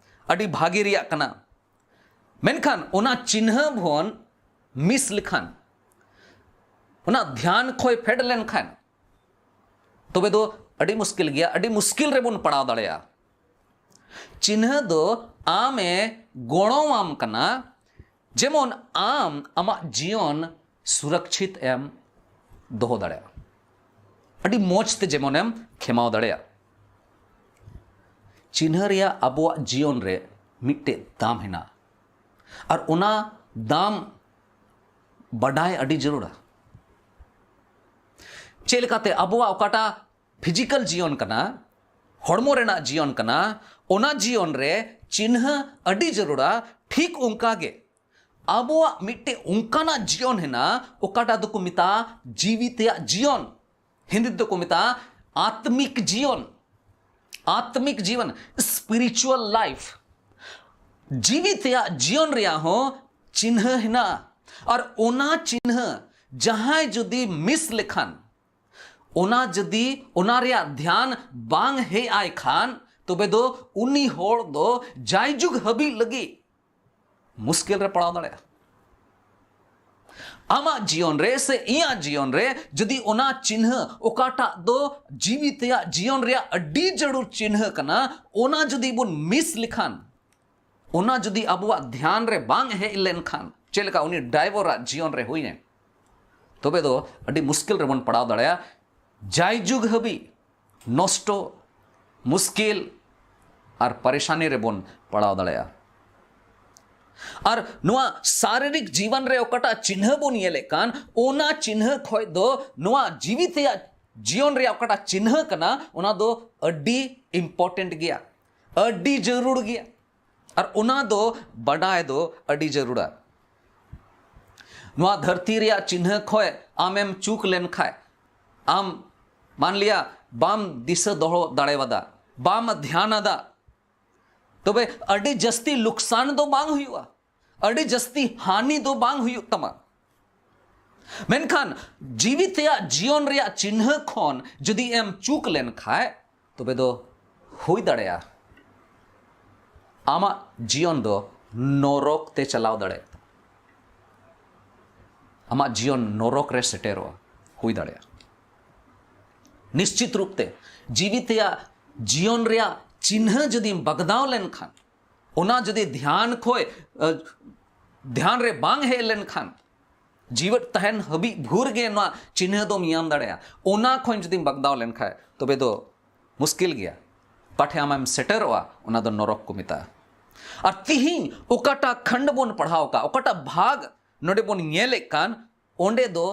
ᱟᱹᱰᱤ ᱵᱷᱟᱜᱮ ᱨᱮᱭᱟᱜ ᱠᱟᱱᱟ᱾ ᱢᱮᱱᱠᱷᱟᱱ ᱚᱱᱟ ᱪᱤᱱᱦᱟᱹ ᱵᱚᱱ ᱢᱤᱥ ᱞᱮᱠᱷᱟᱱ, ᱚᱱᱟ ᱫᱷᱭᱟᱱ ᱠᱷᱚᱭ ᱯᱷᱮᱰ ᱞᱮᱱᱠᱷᱟᱱ, ᱛᱚᱵᱮ ᱫᱚ ᱟᱹᱰᱤ ᱢᱩᱥᱠᱤᱞ ᱜᱮᱭᱟ, ᱟᱹᱰᱤ ᱢᱩᱥᱠᱤᱞ ᱨᱮᱵᱚᱱ ᱯᱟᱲᱟᱣ ᱫᱟᱲᱮᱭᱟᱜᱼᱟ᱾ ᱪᱤᱱᱦᱟᱹ ᱫᱚ ᱟᱢᱮ ᱜᱚᱲᱚᱣᱟᱢ ᱠᱟᱱᱟ, ᱡᱮᱢᱚᱱ ᱟᱢ ᱟᱢᱟᱜ ᱡᱤᱭᱚᱱ ᱥᱩᱨᱚᱠᱪᱷᱤᱛ ᱮᱢ ᱫᱚᱦᱚ ᱫᱟᱲᱮᱭᱟᱜᱼᱟ, ᱟᱹᱰᱤ ᱢᱚᱡᱽ ᱛᱮ ᱡᱮᱢᱚᱱᱮᱢ ᱠᱷᱮᱢᱟᱣ ᱫᱟᱲᱮᱭᱟᱜᱼᱟ᱾ ᱪᱤᱱᱦᱟᱹ ᱨᱮᱭᱟᱜ ᱟᱵᱚᱣᱟᱜ ᱡᱤᱭᱚᱱ ᱨᱮ ᱢᱤᱫᱴᱮᱡ ᱫᱟᱢ ᱦᱮᱱᱟᱜᱼᱟ, ᱟᱨ ᱚᱱᱟ ᱫᱟᱢ ᱵᱟᱰᱟᱭ ᱟᱹᱰᱤ ᱡᱟᱹᱨᱩᱲᱟ᱾ ᱪᱮᱫ ᱞᱮᱠᱟᱛᱮ ᱟᱵᱚᱣᱟᱜ ᱚᱠᱟᱴᱟᱜ ᱯᱷᱤᱡᱤᱠᱟᱞ ᱡᱤᱭᱚᱱ ᱠᱟᱱᱟ, ᱦᱚᱲᱢᱚ ᱨᱮᱱᱟᱜ ᱡᱤᱭᱚᱱ ᱠᱟᱱᱟ, ᱚᱱᱟ ᱡᱤᱭᱚᱱ ᱨᱮ ᱪᱤᱱᱦᱟᱹ ᱟᱹᱰᱤ ᱡᱟᱹᱨᱩᱲᱟ᱾ ᱴᱷᱤᱠ ᱚᱱᱠᱟ ᱜᱮ ᱟᱵᱚᱣᱟᱜ ᱢᱤᱫᱴᱮᱡ ᱚᱱᱠᱟᱱᱟᱜ ᱡᱤᱭᱚᱱ ᱦᱮᱱᱟᱜᱼᱟ, ᱚᱠᱟᱴᱟᱜ ᱫᱚᱠᱚ ᱢᱮᱛᱟᱜᱼᱟ ᱡᱤᱣᱤ ᱛᱮᱭᱟᱜ ᱡᱤᱭᱚᱱ, ᱦᱤᱱᱫᱤ ᱛᱮᱫᱚ ᱠᱚ ᱢᱮᱛᱟᱜᱼᱟ ᱟᱛᱢᱤᱠ ᱡᱤᱭᱚᱱ᱾ ᱟᱛᱢᱤᱠ ᱡᱤᱭᱚᱱ, spiritual life᱾ ᱡᱤᱣᱤ ᱛᱮᱭᱟᱜ ᱡᱤᱭᱚᱱ ᱨᱮᱭᱟᱜ ᱦᱚᱸ ᱪᱤᱱᱦᱟᱹ ᱦᱮᱱᱟᱜᱼᱟ, ᱟᱨ ᱚᱱᱟ ᱪᱤᱱᱦᱟᱹ ᱡᱟᱦᱟᱸᱭ ᱡᱩᱫᱤ ᱢᱤᱥ ᱞᱮᱠᱷᱟᱱ, ᱚᱱᱟ ᱡᱩᱫᱤ ᱚᱱᱟ ᱨᱮᱭᱟᱜ ᱫᱷᱭᱟᱱ ᱵᱟᱝ ᱦᱮᱡ ᱟᱭ ᱠᱷᱟᱱ, ᱛᱚᱵᱮ ᱫᱚ ᱩᱱᱤ ᱦᱚᱲ ᱫᱚ ᱡᱟᱭᱡᱩᱜᱽ ᱦᱟᱹᱵᱤᱡ ᱞᱟᱹᱜᱤᱫ ᱢᱩᱥᱠᱤᱞ ᱨᱮ ᱯᱟᱲᱟᱣ ᱫᱟᱲᱮᱭᱟᱜᱼᱟ᱾ ᱟᱢᱟᱜ ᱡᱤᱭᱚᱱ ᱨᱮ ᱥᱮ ᱤᱧᱟᱹᱜ ᱡᱤᱭᱚᱱ ᱨᱮ ᱡᱩᱫᱤ ᱚᱱᱟ ᱪᱤᱱᱦᱟᱹ, ᱚᱠᱟᱴᱟᱜ ᱫᱚ ᱡᱤᱣᱤ ᱛᱮᱭᱟᱜ ᱡᱤᱭᱚᱱ ᱨᱮᱭᱟᱜ ᱟᱹᱰᱤ ᱡᱟᱹᱨᱩᱲ ᱪᱤᱱᱦᱟᱹ ᱠᱟᱱᱟ, ᱚᱱᱟ ᱡᱩᱫᱤ ᱵᱚᱱ ᱢᱤᱥ ᱞᱮᱠᱷᱟᱱ, ᱚᱱᱟ ᱡᱩᱫᱤ ᱟᱵᱚᱣᱟᱜ ᱫᱷᱭᱟᱱ ᱨᱮ ᱵᱟᱝ ᱦᱮᱡ ᱞᱮᱱᱠᱷᱟᱱ, ᱪᱮᱫ ᱞᱮᱠᱟ ᱩᱱᱤ ᱰᱨᱟᱭᱵᱷᱟᱨᱟᱜ ᱡᱤᱭᱚᱱ ᱨᱮ ᱦᱩᱭᱱᱟ, ᱛᱚᱵᱮ ᱫᱚ ᱟᱹᱰᱤ ᱢᱩᱥᱠᱤᱞ ᱨᱮᱵᱚᱱ ᱯᱟᱲᱟᱣ ᱫᱟᱲᱮᱭᱟᱜᱼᱟ᱾ ᱡᱟᱭᱡᱩᱜᱽ ᱦᱟᱹᱵᱤᱡ ᱱᱚᱥᱴᱚ, ᱢᱩᱥᱠᱤᱞ ᱟᱨ ᱯᱟᱨᱮᱥᱟᱱᱤ ᱨᱮᱵᱚᱱ ᱯᱟᱲᱟᱣ ᱫᱟᱲᱮᱭᱟᱜᱼᱟ᱾ ᱟᱨ ᱱᱚᱣᱟ ᱥᱟᱨᱤᱨᱤᱠ ᱡᱤᱵᱚᱱ ᱨᱮ ᱚᱠᱟᱴᱟᱜ ᱪᱤᱱᱦᱟᱹ ᱵᱚᱱ ᱧᱮᱞᱮᱫ ᱠᱟᱱ, ᱚᱱᱟ ᱪᱤᱱᱦᱟᱹ ᱠᱷᱚᱡ ᱫᱚ ᱱᱚᱣᱟ ᱡᱤᱣᱤ ᱛᱮᱭᱟᱜ ᱡᱤᱭᱚᱱ ᱨᱮᱭᱟᱜ ᱚᱠᱟᱴᱟᱜ ᱪᱤᱱᱦᱟᱹ ᱠᱟᱱᱟ, ᱚᱱᱟ ᱫᱚ ᱟᱹᱰᱤ ᱤᱢᱯᱚᱨᱴᱮᱱᱴ ᱜᱮᱭᱟ, ᱟᱹᱰᱤ ᱡᱟᱹᱨᱩᱲ ᱜᱮᱭᱟ᱾ ᱟᱨ ᱚᱱᱟ ᱫᱚ ᱵᱟᱰᱟᱭ ᱫᱚ ᱟᱹᱰᱤ ᱡᱟᱹᱨᱩᱲᱟ᱾ ᱱᱚᱣᱟ ᱫᱷᱟᱹᱨᱛᱤ ᱨᱮᱭᱟᱜ ᱪᱤᱱᱦᱟᱹ ᱠᱷᱚᱡ ᱟᱢᱮᱢ ᱪᱩᱠ ᱞᱮᱱᱠᱷᱟᱡ, ᱟᱢ ᱢᱟᱱᱞᱤᱭᱟ ᱵᱟᱢ ᱫᱤᱥᱟᱹ ᱫᱚᱦᱚ ᱫᱟᱲᱮᱣᱟᱫᱟ, ᱵᱟᱢ ᱫᱷᱭᱟᱱ ᱟᱫᱟ, ᱛᱚᱵᱮ ᱟᱹᱰᱤ ᱡᱟᱹᱥᱛᱤ ᱞᱩᱠᱥᱟᱱ ᱫᱚ ᱵᱟᱝ ᱦᱩᱭᱩᱜᱼᱟ, ᱟᱹᱰᱤ ᱡᱟᱹᱥᱛᱤ ᱦᱟᱹᱱᱤ ᱫᱚ ᱵᱟᱝ ᱦᱩᱭᱩᱜ ᱛᱟᱢᱟ᱾ ᱢᱮᱱᱠᱷᱟᱱ ᱡᱤᱣᱤ ᱛᱮᱭᱟᱜ ᱡᱤᱭᱚᱱ ᱨᱮᱭᱟᱜ ᱪᱤᱱᱦᱟᱹ ᱠᱷᱚᱱ ᱡᱩᱫᱤ ᱮᱢ ᱪᱩᱠ ᱞᱮᱱᱠᱷᱟᱡ, ᱛᱚᱵᱮ ᱫᱚ ᱦᱩᱭ ᱫᱟᱲᱮᱭᱟᱜᱼᱟ ᱟᱢᱟᱜ ᱡᱤᱭᱚᱱ ᱫᱚ ᱱᱚᱨᱚᱠ ᱛᱮ ᱪᱟᱞᱟᱣ ᱫᱟᱲᱮᱭᱟᱜᱼᱟ᱾ ᱟᱢᱟᱜ ᱡᱤᱭᱚᱱ ᱱᱚᱨᱚᱠ ᱨᱮ ᱥᱮᱴᱮᱨᱚᱜᱼᱟ, ᱦᱩᱭ ᱫᱟᱲᱮᱭᱟᱜᱼᱟ᱾ ᱱᱤᱥᱪᱤᱛ ᱨᱩᱯ ᱛᱮ ᱡᱤᱣᱤ ᱛᱮᱭᱟᱜ ᱡᱤᱭᱚᱱ ᱨᱮᱭᱟᱜ ᱪᱤᱱᱦᱟᱹ ᱡᱩᱫᱤᱢ ᱵᱟᱜᱽᱫᱟᱣ ᱞᱮᱱᱠᱷᱟᱱ, ᱚᱱᱟ ᱡᱩᱫᱤ ᱫᱷᱮᱭᱟᱱ ᱠᱷᱚᱡ, ᱟᱹ, ᱫᱷᱮᱭᱟᱱ ᱨᱮ ᱵᱟᱝ ᱦᱮᱡ ᱞᱮᱱᱠᱷᱟᱱ, ᱡᱤᱣᱮᱫ ᱛᱟᱦᱮᱱ ᱦᱟᱹᱵᱤᱡ ᱵᱷᱳᱨ ᱜᱮ ᱱᱚᱣᱟ ᱪᱤᱱᱦᱟᱹ ᱫᱚᱢ ᱧᱟᱢ ᱫᱟᱲᱮᱭᱟᱜᱼᱟ᱾ ᱚᱱᱟ ᱠᱷᱚᱱ ᱡᱩᱫᱤᱢ ᱵᱟᱜᱽᱫᱟᱣ ᱞᱮᱱᱠᱷᱟᱱ, ᱛᱚᱵᱮ ᱫᱚ ᱢᱩᱥᱠᱤᱞ ᱜᱮᱭᱟ᱾ ᱚᱠᱟ ᱴᱷᱮᱱ ᱟᱢᱮᱢ ᱥᱮᱴᱮᱨᱚᱜᱼᱟ, ᱚᱱᱟ ᱫᱚ ᱱᱚᱨᱚᱠ ᱠᱚ ᱢᱮᱛᱟᱜᱼᱟ᱾ ᱟᱨ ᱛᱤᱦᱤᱧ ᱚᱠᱟᱴᱟᱜ ᱠᱷᱟᱱᱰ ᱵᱚᱱ ᱯᱟᱲᱦᱟᱣ ᱟᱠᱟᱫ, ᱚᱠᱟᱴᱟᱜ ᱵᱷᱟᱜᱽ ᱱᱚᱰᱮ ᱵᱚᱱ ᱧᱮᱞᱮᱫ ᱠᱟᱱ, ᱚᱸᱰᱮ ᱫᱚ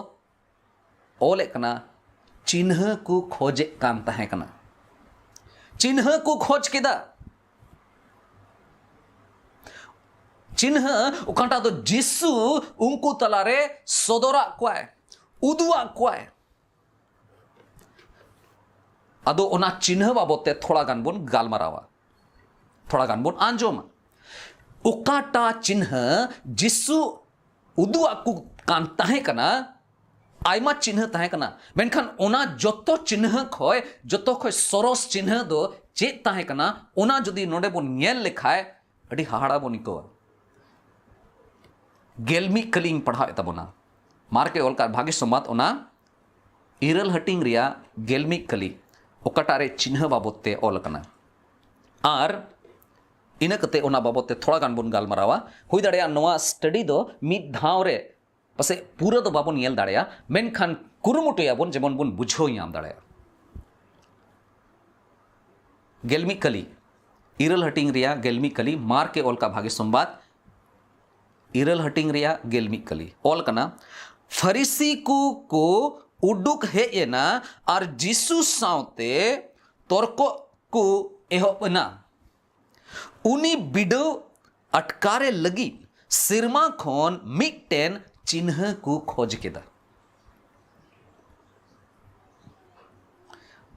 ᱚᱞᱮᱫ ᱠᱟᱱᱟ, ᱪᱤᱱᱦᱟᱹ ᱠᱚ ᱠᱷᱚᱡᱮᱫ ᱠᱟᱱ ᱛᱟᱦᱮᱸ ᱠᱟᱱᱟ᱾ ᱪᱤᱱᱦᱟᱹ ᱠᱚ ᱠᱷᱚᱡᱽ ᱠᱮᱫᱟ᱾ ᱪᱤᱱᱦᱟᱹ ᱚᱠᱟᱴᱟᱜ ᱫᱚ ᱡᱤᱥᱩ ᱩᱱᱠᱩ ᱛᱟᱞᱟᱨᱮ ᱥᱚᱫᱚᱨᱟᱜ ᱠᱚᱣᱟᱭ, ᱩᱫᱩᱜ ᱟᱜ ᱠᱚᱣᱟᱭ᱾ ᱟᱫᱚ ᱚᱱᱟ ᱪᱤᱱᱦᱟᱹ ᱵᱟᱵᱚᱫ ᱛᱮ ᱛᱷᱚᱲᱟ ᱜᱟᱱ ᱵᱚᱱ ᱜᱟᱞᱢᱟᱨᱟᱣᱟ, ᱛᱷᱚᱲᱟ ᱜᱟᱱ ᱵᱚᱱ ᱟᱸᱡᱚᱢᱟ᱾ ᱚᱠᱟᱴᱟᱜ ᱪᱤᱱᱦᱟᱹ ᱡᱤᱥᱩ ᱩᱫᱩᱜ ᱟᱠᱚ ᱠᱟᱱ ᱛᱟᱦᱮᱸ ᱠᱟᱱᱟ, ᱟᱭᱢᱟ ᱪᱤᱱᱦᱟᱹ ᱛᱟᱦᱮᱸ ᱠᱟᱱᱟ, ᱢᱮᱱᱠᱷᱟᱱ ᱚᱱᱟ ᱡᱚᱛᱚ ᱪᱤᱱᱦᱟᱹ ᱠᱷᱚᱡ, ᱡᱚᱛᱚ ᱠᱷᱚᱡ ᱥᱚᱨᱚᱥ ᱪᱤᱱᱦᱟᱹ ᱫᱚ ᱪᱮᱫ ᱛᱟᱦᱮᱸ ᱠᱟᱱᱟ, ᱚᱱᱟ ᱡᱩᱫᱤ ᱱᱚᱰᱮ ᱵᱚᱱ ᱧᱮᱞ ᱞᱮᱠᱷᱟᱡ, ᱟᱹᱰᱤ ᱦᱟᱦᱟᱲᱟ ᱵᱚᱱ ᱟᱹᱭᱠᱟᱹᱣᱟ᱾ ᱜᱮᱞ ᱢᱤᱫ ᱠᱟᱹᱞᱤᱧ ᱯᱟᱲᱦᱟᱣᱮᱫ ᱛᱟᱵᱚᱱᱟ, ᱢᱟᱨᱠᱮ ᱚᱞ ᱠᱟᱜ ᱵᱷᱟᱜᱮ ᱥᱚᱢᱵᱟᱫ, ᱚᱱᱟ ᱤᱨᱟᱹᱞ ᱦᱟᱹᱴᱤᱧ ᱨᱮᱭᱟᱜ ᱜᱮᱞ ᱢᱤᱫ ᱠᱟᱹᱞᱤ, ᱚᱠᱟᱴᱟᱜ ᱨᱮ ᱪᱤᱱᱦᱟᱹ ᱵᱟᱵᱚᱫ ᱛᱮ ᱚᱞ ᱟᱠᱟᱱᱟ᱾ ᱟᱨ ᱤᱱᱟᱹ ᱠᱟᱛᱮ ᱚᱱᱟ ᱵᱟᱵᱚᱫ ᱛᱮ ᱛᱷᱚᱲᱟ ᱜᱟᱱ ᱵᱚᱱ ᱜᱟᱞᱢᱟᱨᱟᱣᱟ᱾ ᱦᱩᱭ ᱫᱟᱲᱮᱭᱟᱜᱼᱟ ᱱᱚᱣᱟ ᱥᱴᱟᱰᱤ ᱫᱚ ᱢᱤᱫ ᱫᱷᱟᱣ ᱨᱮ ᱯᱟᱥᱮᱡ ᱯᱩᱨᱟᱹ ᱫᱚ ᱵᱟᱵᱚᱱ ᱧᱮᱞ ᱫᱟᱲᱮᱭᱟᱜᱼᱟ, ᱢᱮᱱᱠᱷᱟᱱ ᱠᱩᱨᱩᱢᱩᱴᱩᱭᱟᱵᱚᱱ ᱡᱮᱢᱚᱱ ᱵᱚᱱ ᱵᱩᱡᱷᱟᱹᱣ ᱧᱟᱢ ᱫᱟᱲᱮᱭᱟᱜᱼᱟ᱾ ᱜᱮᱞ ᱢᱤᱫ ᱠᱟᱹᱞᱤ, ᱤᱨᱟᱹᱞ ᱦᱟᱹᱴᱤᱧ ᱨᱮᱭᱟᱜ ᱜᱮᱞ ᱢᱤᱫ ᱠᱟᱹᱞᱤ, ᱢᱟᱨᱠᱮ ᱚᱞ ᱠᱟᱜ ᱵᱷᱟᱜᱮ ᱥᱚᱢᱵᱟᱫ, ᱤᱨᱟᱹᱞ ᱦᱟᱹᱴᱤᱧ ᱨᱮᱭᱟᱜ ᱜᱮᱞ ᱢᱤᱫ ᱠᱟᱹᱞᱤ ᱚᱞ ᱠᱟᱱᱟ, ᱯᱷᱟᱹᱨᱤᱥᱤ ᱠᱚ ᱠᱚ ᱩᱰᱩᱠ ᱦᱮᱡ ᱮᱱᱟ ᱟᱨ ᱡᱤᱥᱩ ᱥᱟᱶᱛᱮ ᱛᱚᱨᱠᱚ ᱠᱚ ᱮᱦᱚᱵ ᱮᱱᱟ᱾ ᱩᱱᱤ ᱵᱤᱰᱟᱹᱣ ᱟᱴᱠᱟᱨᱮ ᱞᱟᱹᱜᱤᱫ ᱥᱮᱨᱢᱟ ᱠᱷᱚᱱ ᱢᱤᱫᱴᱮᱱ ᱪᱤᱱᱦᱟᱹ ᱠᱚ ᱠᱷᱚᱡ ᱠᱮᱫᱟ᱾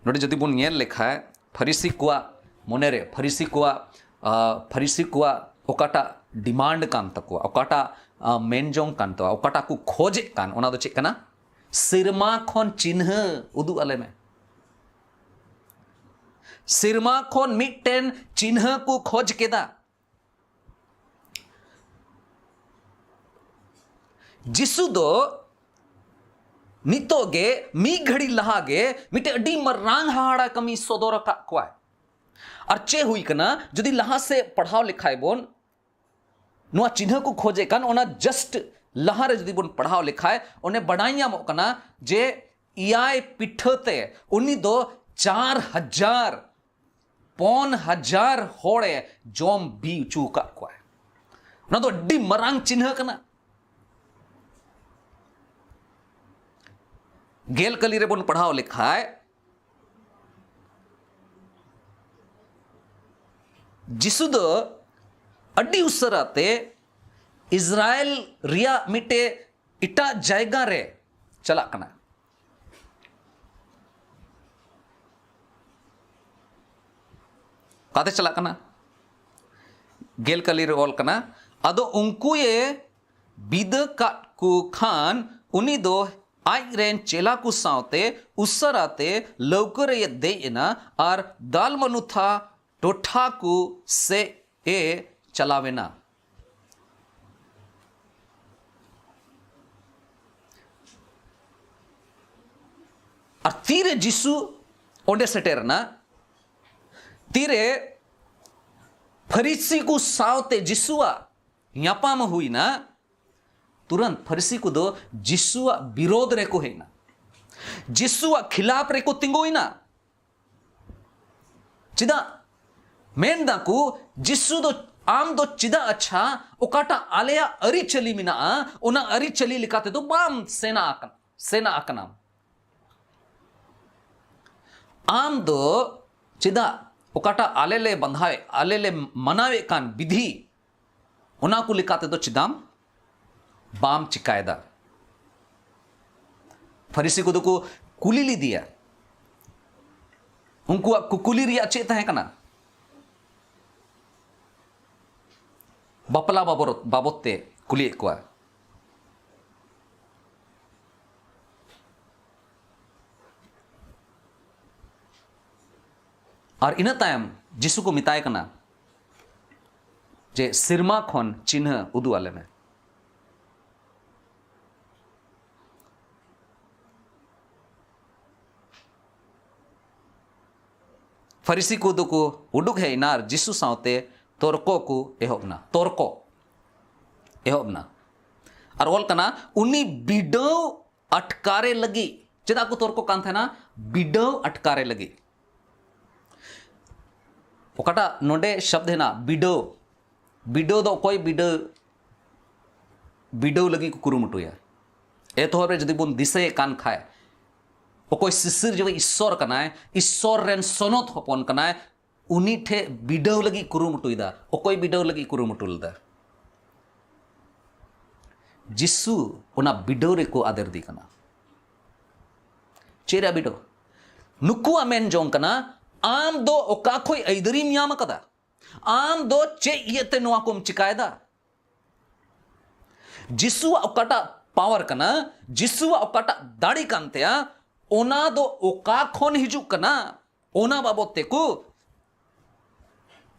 ᱱᱚᱰᱮ ᱡᱩᱫᱤ ᱵᱚᱱ ᱧᱮᱞ ᱞᱮᱠᱷᱟᱡ, ᱯᱷᱟᱹᱨᱤᱥᱤ ᱠᱚᱣᱟᱜ ᱢᱚᱱᱮᱨᱮ, ᱯᱷᱟᱹᱨᱤᱥᱤ ᱠᱚᱣᱟᱜ, ᱟ, ᱯᱷᱟᱹᱨᱤᱥᱤ ᱠᱚᱣᱟᱜ ᱚᱠᱟᱴᱟᱜ ᱰᱤᱢᱟᱱᱰ ᱠᱟᱱ ᱛᱟᱠᱚᱣᱟ, ᱚᱠᱟᱴᱟᱜ, ᱟ, ᱢᱮᱱ ᱡᱚᱝ ᱠᱟᱱ ᱛᱟᱠᱚᱣᱟ, ᱚᱠᱟᱴᱟᱜ ᱠᱚ ᱠᱷᱚᱡᱮᱫ ᱠᱟᱱ, ᱚᱱᱟ ᱫᱚ ᱪᱮᱫ ᱠᱟᱱᱟ? ᱥᱮᱨᱢᱟ ᱠᱷᱚᱱ ᱪᱤᱱᱦᱟᱹ ᱩᱫᱩᱜ ᱟᱞᱮ ᱢᱮ᱾ ᱥᱮᱨᱢᱟ ᱠᱷᱚᱱ ᱢᱤᱫᱴᱮᱱ ᱪᱤᱱᱦᱟᱹ ᱠᱚ ᱠᱷᱚᱡᱽ ᱠᱮᱫᱟ᱾ ᱡᱤᱥᱩ ᱫᱚ ᱱᱤᱛᱚᱜ ᱜᱮ, ᱢᱤᱫ ᱜᱷᱟᱹᱲᱤ ᱞᱟᱦᱟ ᱜᱮ ᱢᱤᱫᱴᱮᱱ ᱟᱹᱰᱤ ᱢᱟᱨᱟᱝ ᱦᱟᱦᱟᱲᱟ ᱠᱟᱹᱢᱤ ᱥᱚᱫᱚᱨ ᱟᱠᱟᱫ ᱠᱚᱣᱟᱭ᱾ ᱟᱨ ᱪᱮᱫ ᱦᱩᱭ ᱠᱟᱱᱟ? ᱡᱩᱫᱤ ᱞᱟᱦᱟ ᱥᱮᱫ ᱯᱟᱲᱦᱟᱣ ᱞᱮᱠᱷᱟᱡ ᱵᱚᱱ, ᱱᱚᱣᱟ ᱪᱤᱱᱦᱟᱹ ᱠᱚ ᱠᱷᱚᱡᱮ ᱠᱟᱱ, ᱚᱱᱟ just ᱞᱟᱦᱟ ᱨᱮ ᱡᱩᱫᱤ ᱵᱚᱱ ᱯᱟᱲᱦᱟᱣ ᱞᱮᱠᱷᱟᱡ, ᱚᱸᱰᱮ ᱵᱟᱰᱟᱭ ᱧᱟᱢᱚᱜ ᱠᱟᱱᱟ ᱡᱮ ᱮᱭᱟᱭ ᱯᱤᱴᱷᱟᱹ ᱛᱮ ᱩᱱᱤ ᱫᱚ ᱪᱟᱨ ᱦᱟᱡᱟᱨ, ᱯᱩᱱ ᱦᱟᱡᱟᱨ ᱦᱚᱲᱮ ᱡᱚᱢ ᱵᱤ ᱦᱚᱪᱚ ᱟᱠᱟᱫ ᱠᱚᱣᱟ᱾ ᱚᱱᱟ ᱫᱚ ᱟᱹᱰᱤ ᱢᱟᱨᱟᱝ ᱪᱤᱱᱦᱟᱹ ᱠᱟᱱᱟ᱾ ᱜᱮᱞ ᱠᱟᱹᱞᱤ ᱨᱮᱵᱚᱱ ᱯᱟᱲᱦᱟᱣ ᱞᱮᱠᱷᱟᱡ, ᱡᱤᱥᱩ ᱫᱚ ᱟᱹᱰᱤ ᱩᱥᱟᱹᱨᱟ ᱛᱮ ᱤᱥᱨᱟᱭᱮᱞ ᱨᱮᱭᱟᱜ ᱢᱤᱫᱴᱮᱡ ᱮᱴᱟᱜ ᱡᱟᱭᱜᱟ ᱨᱮ ᱪᱟᱞᱟᱜ ᱠᱟᱱᱟ᱾ ᱚᱠᱟᱛᱮ ᱪᱟᱞᱟᱜ ᱠᱟᱱᱟ? ᱜᱮᱞ ᱠᱟᱹᱞᱤ ᱨᱮ ᱚᱞ ᱠᱟᱱᱟ, ᱟᱫᱚ ᱩᱱᱠᱩᱭᱮ ᱵᱤᱫᱟᱹ ᱠᱟᱫ ᱠᱚ ᱠᱷᱟᱱ, ᱩᱱᱤ ᱫᱚ ᱟᱡ ᱨᱮᱱ ᱪᱮᱞᱟ ᱠᱚ ᱥᱟᱶᱛᱮ ᱩᱥᱟᱹᱨᱟ ᱛᱮ ᱞᱟᱹᱣᱠᱟᱹ ᱨᱮᱭ ᱫᱮᱡ ᱮᱱᱟ ᱟᱨ ᱫᱟᱞᱢᱟᱱᱩᱛᱷᱟ ᱴᱚᱴᱷᱟ ᱠᱚ ᱥᱮᱫ ᱮ ᱪᱟᱞᱟᱣ ᱮᱱᱟ᱾ ᱟᱨ ᱛᱤᱨᱮ ᱡᱤᱥᱩ ᱚᱸᱰᱮ ᱥᱮᱴᱮᱨ ᱮᱱᱟ, ᱛᱤᱨᱮ ᱯᱷᱟᱹᱨᱤᱥᱤ ᱠᱚ ᱥᱟᱶᱛᱮ ᱡᱤᱥᱩᱣᱟᱜ ᱧᱟᱯᱟᱢ ᱦᱩᱭᱱᱟ, ᱛᱩᱨᱟᱹᱱᱛ ᱯᱷᱟᱹᱨᱤᱥᱤ ᱠᱚᱫᱚ ᱡᱤᱥᱩᱣᱟᱜ ᱵᱤᱨᱳᱫᱷ ᱨᱮᱠᱚ ᱦᱮᱡ ᱮᱱᱟ, ᱡᱤᱥᱩᱣᱟᱜ ᱠᱷᱤᱞᱟᱯ ᱨᱮᱠᱚ ᱛᱤᱸᱜᱩᱭᱮᱱᱟ᱾ ᱪᱮᱫᱟᱜ? ᱢᱮᱱ ᱫᱟᱠᱚ, ᱡᱤᱥᱩ ᱫᱚ, ᱟᱢ ᱫᱚ ᱪᱮᱫᱟᱜ ᱟᱪᱪᱷᱟ ᱚᱠᱟᱴᱟᱜ ᱟᱞᱮᱭᱟᱜ ᱟᱹᱨᱤᱪᱟᱹᱞᱤ ᱢᱮᱱᱟᱜᱼᱟ, ᱚᱱᱟ ᱟᱹᱨᱤᱪᱟᱹᱞᱤ ᱞᱮᱠᱟ ᱛᱮᱫᱚ ᱵᱟᱢ ᱥᱮᱱᱟ ᱟᱠᱟᱱᱟ, ᱥᱮᱱᱟ ᱟᱠᱟᱱᱟᱢ? ᱟᱢ ᱫᱚ ᱪᱮᱫᱟᱜ ᱚᱠᱟᱴᱟᱜ ᱟᱞᱮ ᱞᱮ ᱵᱟᱸᱫᱷᱟᱣᱮᱫ, ᱟᱞᱮ ᱞᱮ ᱢᱟᱱᱟᱣᱮᱫ ᱠᱟᱱ ᱵᱤᱫᱷᱤ, ᱚᱱᱟ ᱠᱚ ᱞᱮᱠᱟ ᱛᱮᱫᱚ ᱪᱮᱫᱟᱢ ᱵᱟᱢ ᱪᱤᱠᱟᱭᱮᱫᱟ? ᱯᱷᱟᱹᱨᱤᱥᱤ ᱠᱚᱫᱚ ᱠᱚ ᱠᱩᱞᱤ ᱞᱮᱫᱮᱭᱟ᱾ ᱩᱱᱠᱩᱣᱟᱜ ᱠᱩᱠᱞᱤ ᱨᱮᱭᱟᱜ ᱪᱮᱫ ᱛᱟᱦᱮᱸ ᱠᱟᱱᱟ? ᱵᱟᱯᱞᱟ ᱵᱟᱵᱚᱨ-, ᱵᱟᱵᱚᱫ ᱛᱮ ᱠᱩᱞᱤᱭᱮᱫ ᱠᱚᱣᱟ᱾ ᱟᱨ ᱤᱱᱟᱹ ᱛᱟᱭᱚᱢ ᱡᱤᱥᱩ ᱠᱚ ᱢᱮᱛᱟᱭ ᱠᱟᱱᱟ ᱡᱮ, "ᱥᱮᱨᱢᱟ ᱠᱷᱚᱱ ᱪᱤᱱᱦᱟᱹ ᱩᱫᱩᱜ ᱟᱞᱮ ᱢᱮ᱾" ᱯᱷᱟᱨᱤᱥᱤ ᱠᱚᱫᱚ ᱠᱚ ᱩᱰᱩᱠ ᱦᱮᱡ ᱮᱱᱟ ᱟᱨ ᱡᱤᱥᱩ ᱥᱟᱶᱛᱮ ᱛᱚᱨᱠᱚ ᱠᱚ ᱮᱦᱚᱵ ᱮᱱᱟ᱾ ᱛᱚᱨᱠᱚ ᱮᱦᱚᱵ ᱮᱱᱟ᱾ ᱟᱨ ᱚᱞ ᱠᱟᱱᱟ, ᱩᱱᱤ ᱵᱤᱰᱟᱹᱣ ᱟᱴᱠᱟᱨᱮ ᱞᱟᱹᱜᱤᱫ᱾ ᱪᱮᱫᱟᱜ ᱠᱚ ᱛᱚᱨᱠᱚ ᱠᱟᱱ ᱛᱟᱦᱮᱱᱟ? ᱵᱤᱰᱟᱹᱣ ᱟᱴᱠᱟᱨᱮ ᱞᱟᱹᱜᱤᱫ᱾ ᱚᱠᱟᱴᱟᱜ ᱱᱚᱰᱮ ᱥᱚᱵᱫ ᱦᱮᱱᱟᱜ, ᱵᱤᱰᱟᱹᱣ, ᱵᱤᱰᱟᱹᱣ ᱫᱚ ᱚᱠᱚᱭ ᱵᱤᱰᱟᱹᱣ, ᱵᱤᱰᱟᱹᱣ ᱞᱟᱹᱜᱤᱫ ᱠᱚ ᱠᱩᱨᱩᱢᱩᱴᱩᱭᱟ? ᱮᱛᱚᱦᱚᱵ ᱨᱮ ᱡᱩᱫᱤ ᱵᱚᱱ ᱫᱤᱥᱟᱹᱭᱮᱫ ᱠᱟᱱ ᱠᱷᱟᱡ, ᱚᱠᱚᱭ ᱥᱤᱥᱤᱨ ᱡᱟᱹᱣᱤᱡ ᱤᱥᱥᱚᱨ ᱠᱟᱱᱟᱭ, ᱤᱥᱥᱚᱨ ᱨᱮᱱ ᱥᱚᱱᱚᱛ ᱦᱚᱯᱚᱱ ᱠᱟᱱᱟᱭ, ᱩᱱᱤ ᱴᱷᱮᱡ ᱵᱤᱰᱟᱹᱣ ᱞᱟᱹᱜᱤᱫ ᱠᱩᱨᱩᱢᱩᱴᱩᱭᱮᱫᱟ᱾ ᱚᱠᱚᱭ ᱵᱤᱰᱟᱹᱣ ᱞᱟᱹᱜᱤᱫ ᱠᱩᱨᱩᱢᱩᱴᱩ ᱞᱮᱫᱟ? ᱡᱤᱥᱩ ᱚᱱᱟ ᱵᱤᱰᱟᱹᱣ ᱨᱮᱠᱚ ᱟᱫᱮᱨᱫᱤ ᱠᱟᱱᱟ᱾ ᱪᱮᱫ ᱨᱮᱭᱟᱜ ᱵᱤᱰᱟᱹᱣ? ᱱᱩᱠᱩᱣᱟᱜ ᱢᱮᱱ ᱡᱚᱝ ᱠᱟᱱᱟ, "ᱟᱢ ᱫᱚ ᱚᱠᱟ ᱠᱷᱚᱡ ᱟᱹᱭᱫᱟᱹᱨᱤᱢ ᱧᱟᱢ ᱟᱠᱟᱫᱟ? ᱟᱢ ᱫᱚ ᱪᱮᱫ ᱤᱭᱟᱹᱛᱮ ᱱᱚᱣᱟ ᱠᱚᱢ ᱪᱤᱠᱟᱭᱮᱫᱟ?" ᱡᱤᱥᱩᱣᱟᱜ ᱚᱠᱟᱴᱟᱜ ᱯᱟᱣᱟᱨ ᱠᱟᱱᱟ, ᱡᱤᱥᱩᱣᱟᱜ ᱚᱠᱟᱴᱟᱜ ᱫᱟᱲᱮ ᱠᱟᱱ ᱛᱟᱭᱟ, ᱚᱱᱟ ᱫᱚ ᱚᱠᱟ ᱠᱷᱚᱱ ᱦᱤᱡᱩᱜ ᱠᱟᱱᱟ, ᱚᱱᱟ ᱵᱟᱵᱚᱛ ᱛᱮᱠᱚ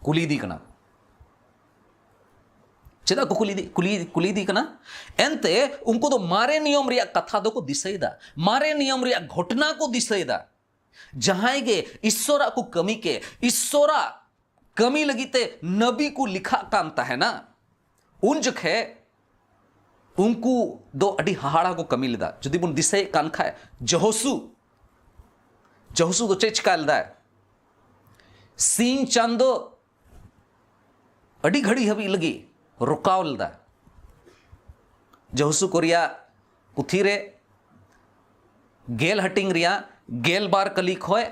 ᱠᱩᱞᱤ ᱤᱫᱤ ᱠᱟᱱᱟ᱾ ᱪᱮᱫᱟᱜ ᱠᱚ ᱠᱩᱞᱤ ᱤᱫᱤ, ᱠᱩᱞᱤ, ᱠᱩᱞᱤ ᱤᱫᱤ ᱠᱟᱱᱟ? ᱮᱱᱛᱮ ᱩᱱᱠᱩ ᱫᱚ ᱢᱟᱨᱮ ᱱᱤᱭᱚᱢ ᱨᱮᱭᱟᱜ ᱠᱟᱛᱷᱟ ᱫᱚᱠᱚ ᱫᱤᱥᱟᱹᱭᱮᱫᱟ, ᱢᱟᱨᱮ ᱱᱤᱭᱚᱢ ᱨᱮᱭᱟᱜ ᱜᱷᱚᱴᱱᱟ ᱠᱚ ᱫᱤᱥᱟᱹᱭᱮᱫᱟ᱾ ᱡᱟᱦᱟᱸᱭ ᱜᱮ ᱤᱥᱥᱚᱨᱟᱜ ᱠᱚ ᱠᱟᱹᱢᱤ ᱠᱮ, ᱤᱥᱥᱚᱨᱟᱜ ᱠᱟᱹᱢᱤ ᱞᱟᱹᱜᱤᱫ ᱛᱮ ᱱᱟᱵᱤ ᱠᱚ ᱞᱮᱠᱷᱟᱜ ᱠᱟᱱ ᱛᱟᱦᱮᱱᱟ, ᱩᱱ ᱡᱚᱠᱷᱮ ᱩᱱᱠᱩ ᱫᱚ ᱟᱹᱰᱤ ᱦᱟᱦᱟᱲᱟ ᱠᱚ ᱠᱟᱹᱢᱤ ᱞᱮᱫᱟ᱾ ᱡᱩᱫᱤ ᱵᱚᱱ ᱫᱤᱥᱟᱹᱭᱮᱫ ᱠᱟᱱ ᱠᱷᱟᱡ, ᱡᱚᱦᱳᱥᱩ, ᱡᱚᱦᱳᱥᱩ ᱫᱚ ᱪᱮᱫ ᱪᱤᱠᱟ ᱞᱮᱫᱟᱭ? ᱥᱤᱧ ᱪᱟᱸᱫᱚ ᱟᱹᱰᱤ ᱜᱷᱟᱹᱲᱤ ᱦᱟᱹᱵᱤᱡ ᱞᱟᱹᱜᱤᱫ ᱨᱚᱠᱟᱣ ᱞᱮᱫᱟ᱾ ᱡᱚᱦᱳᱥᱩ ᱠᱚ ᱨᱮᱭᱟᱜ ᱯᱩᱛᱷᱤ ᱨᱮ ᱜᱮᱞ ᱦᱟᱹᱴᱤᱧ ᱨᱮᱭᱟᱜ ᱜᱮᱞ ᱵᱟᱨ ᱠᱟᱹᱞᱤ ᱠᱷᱚᱡ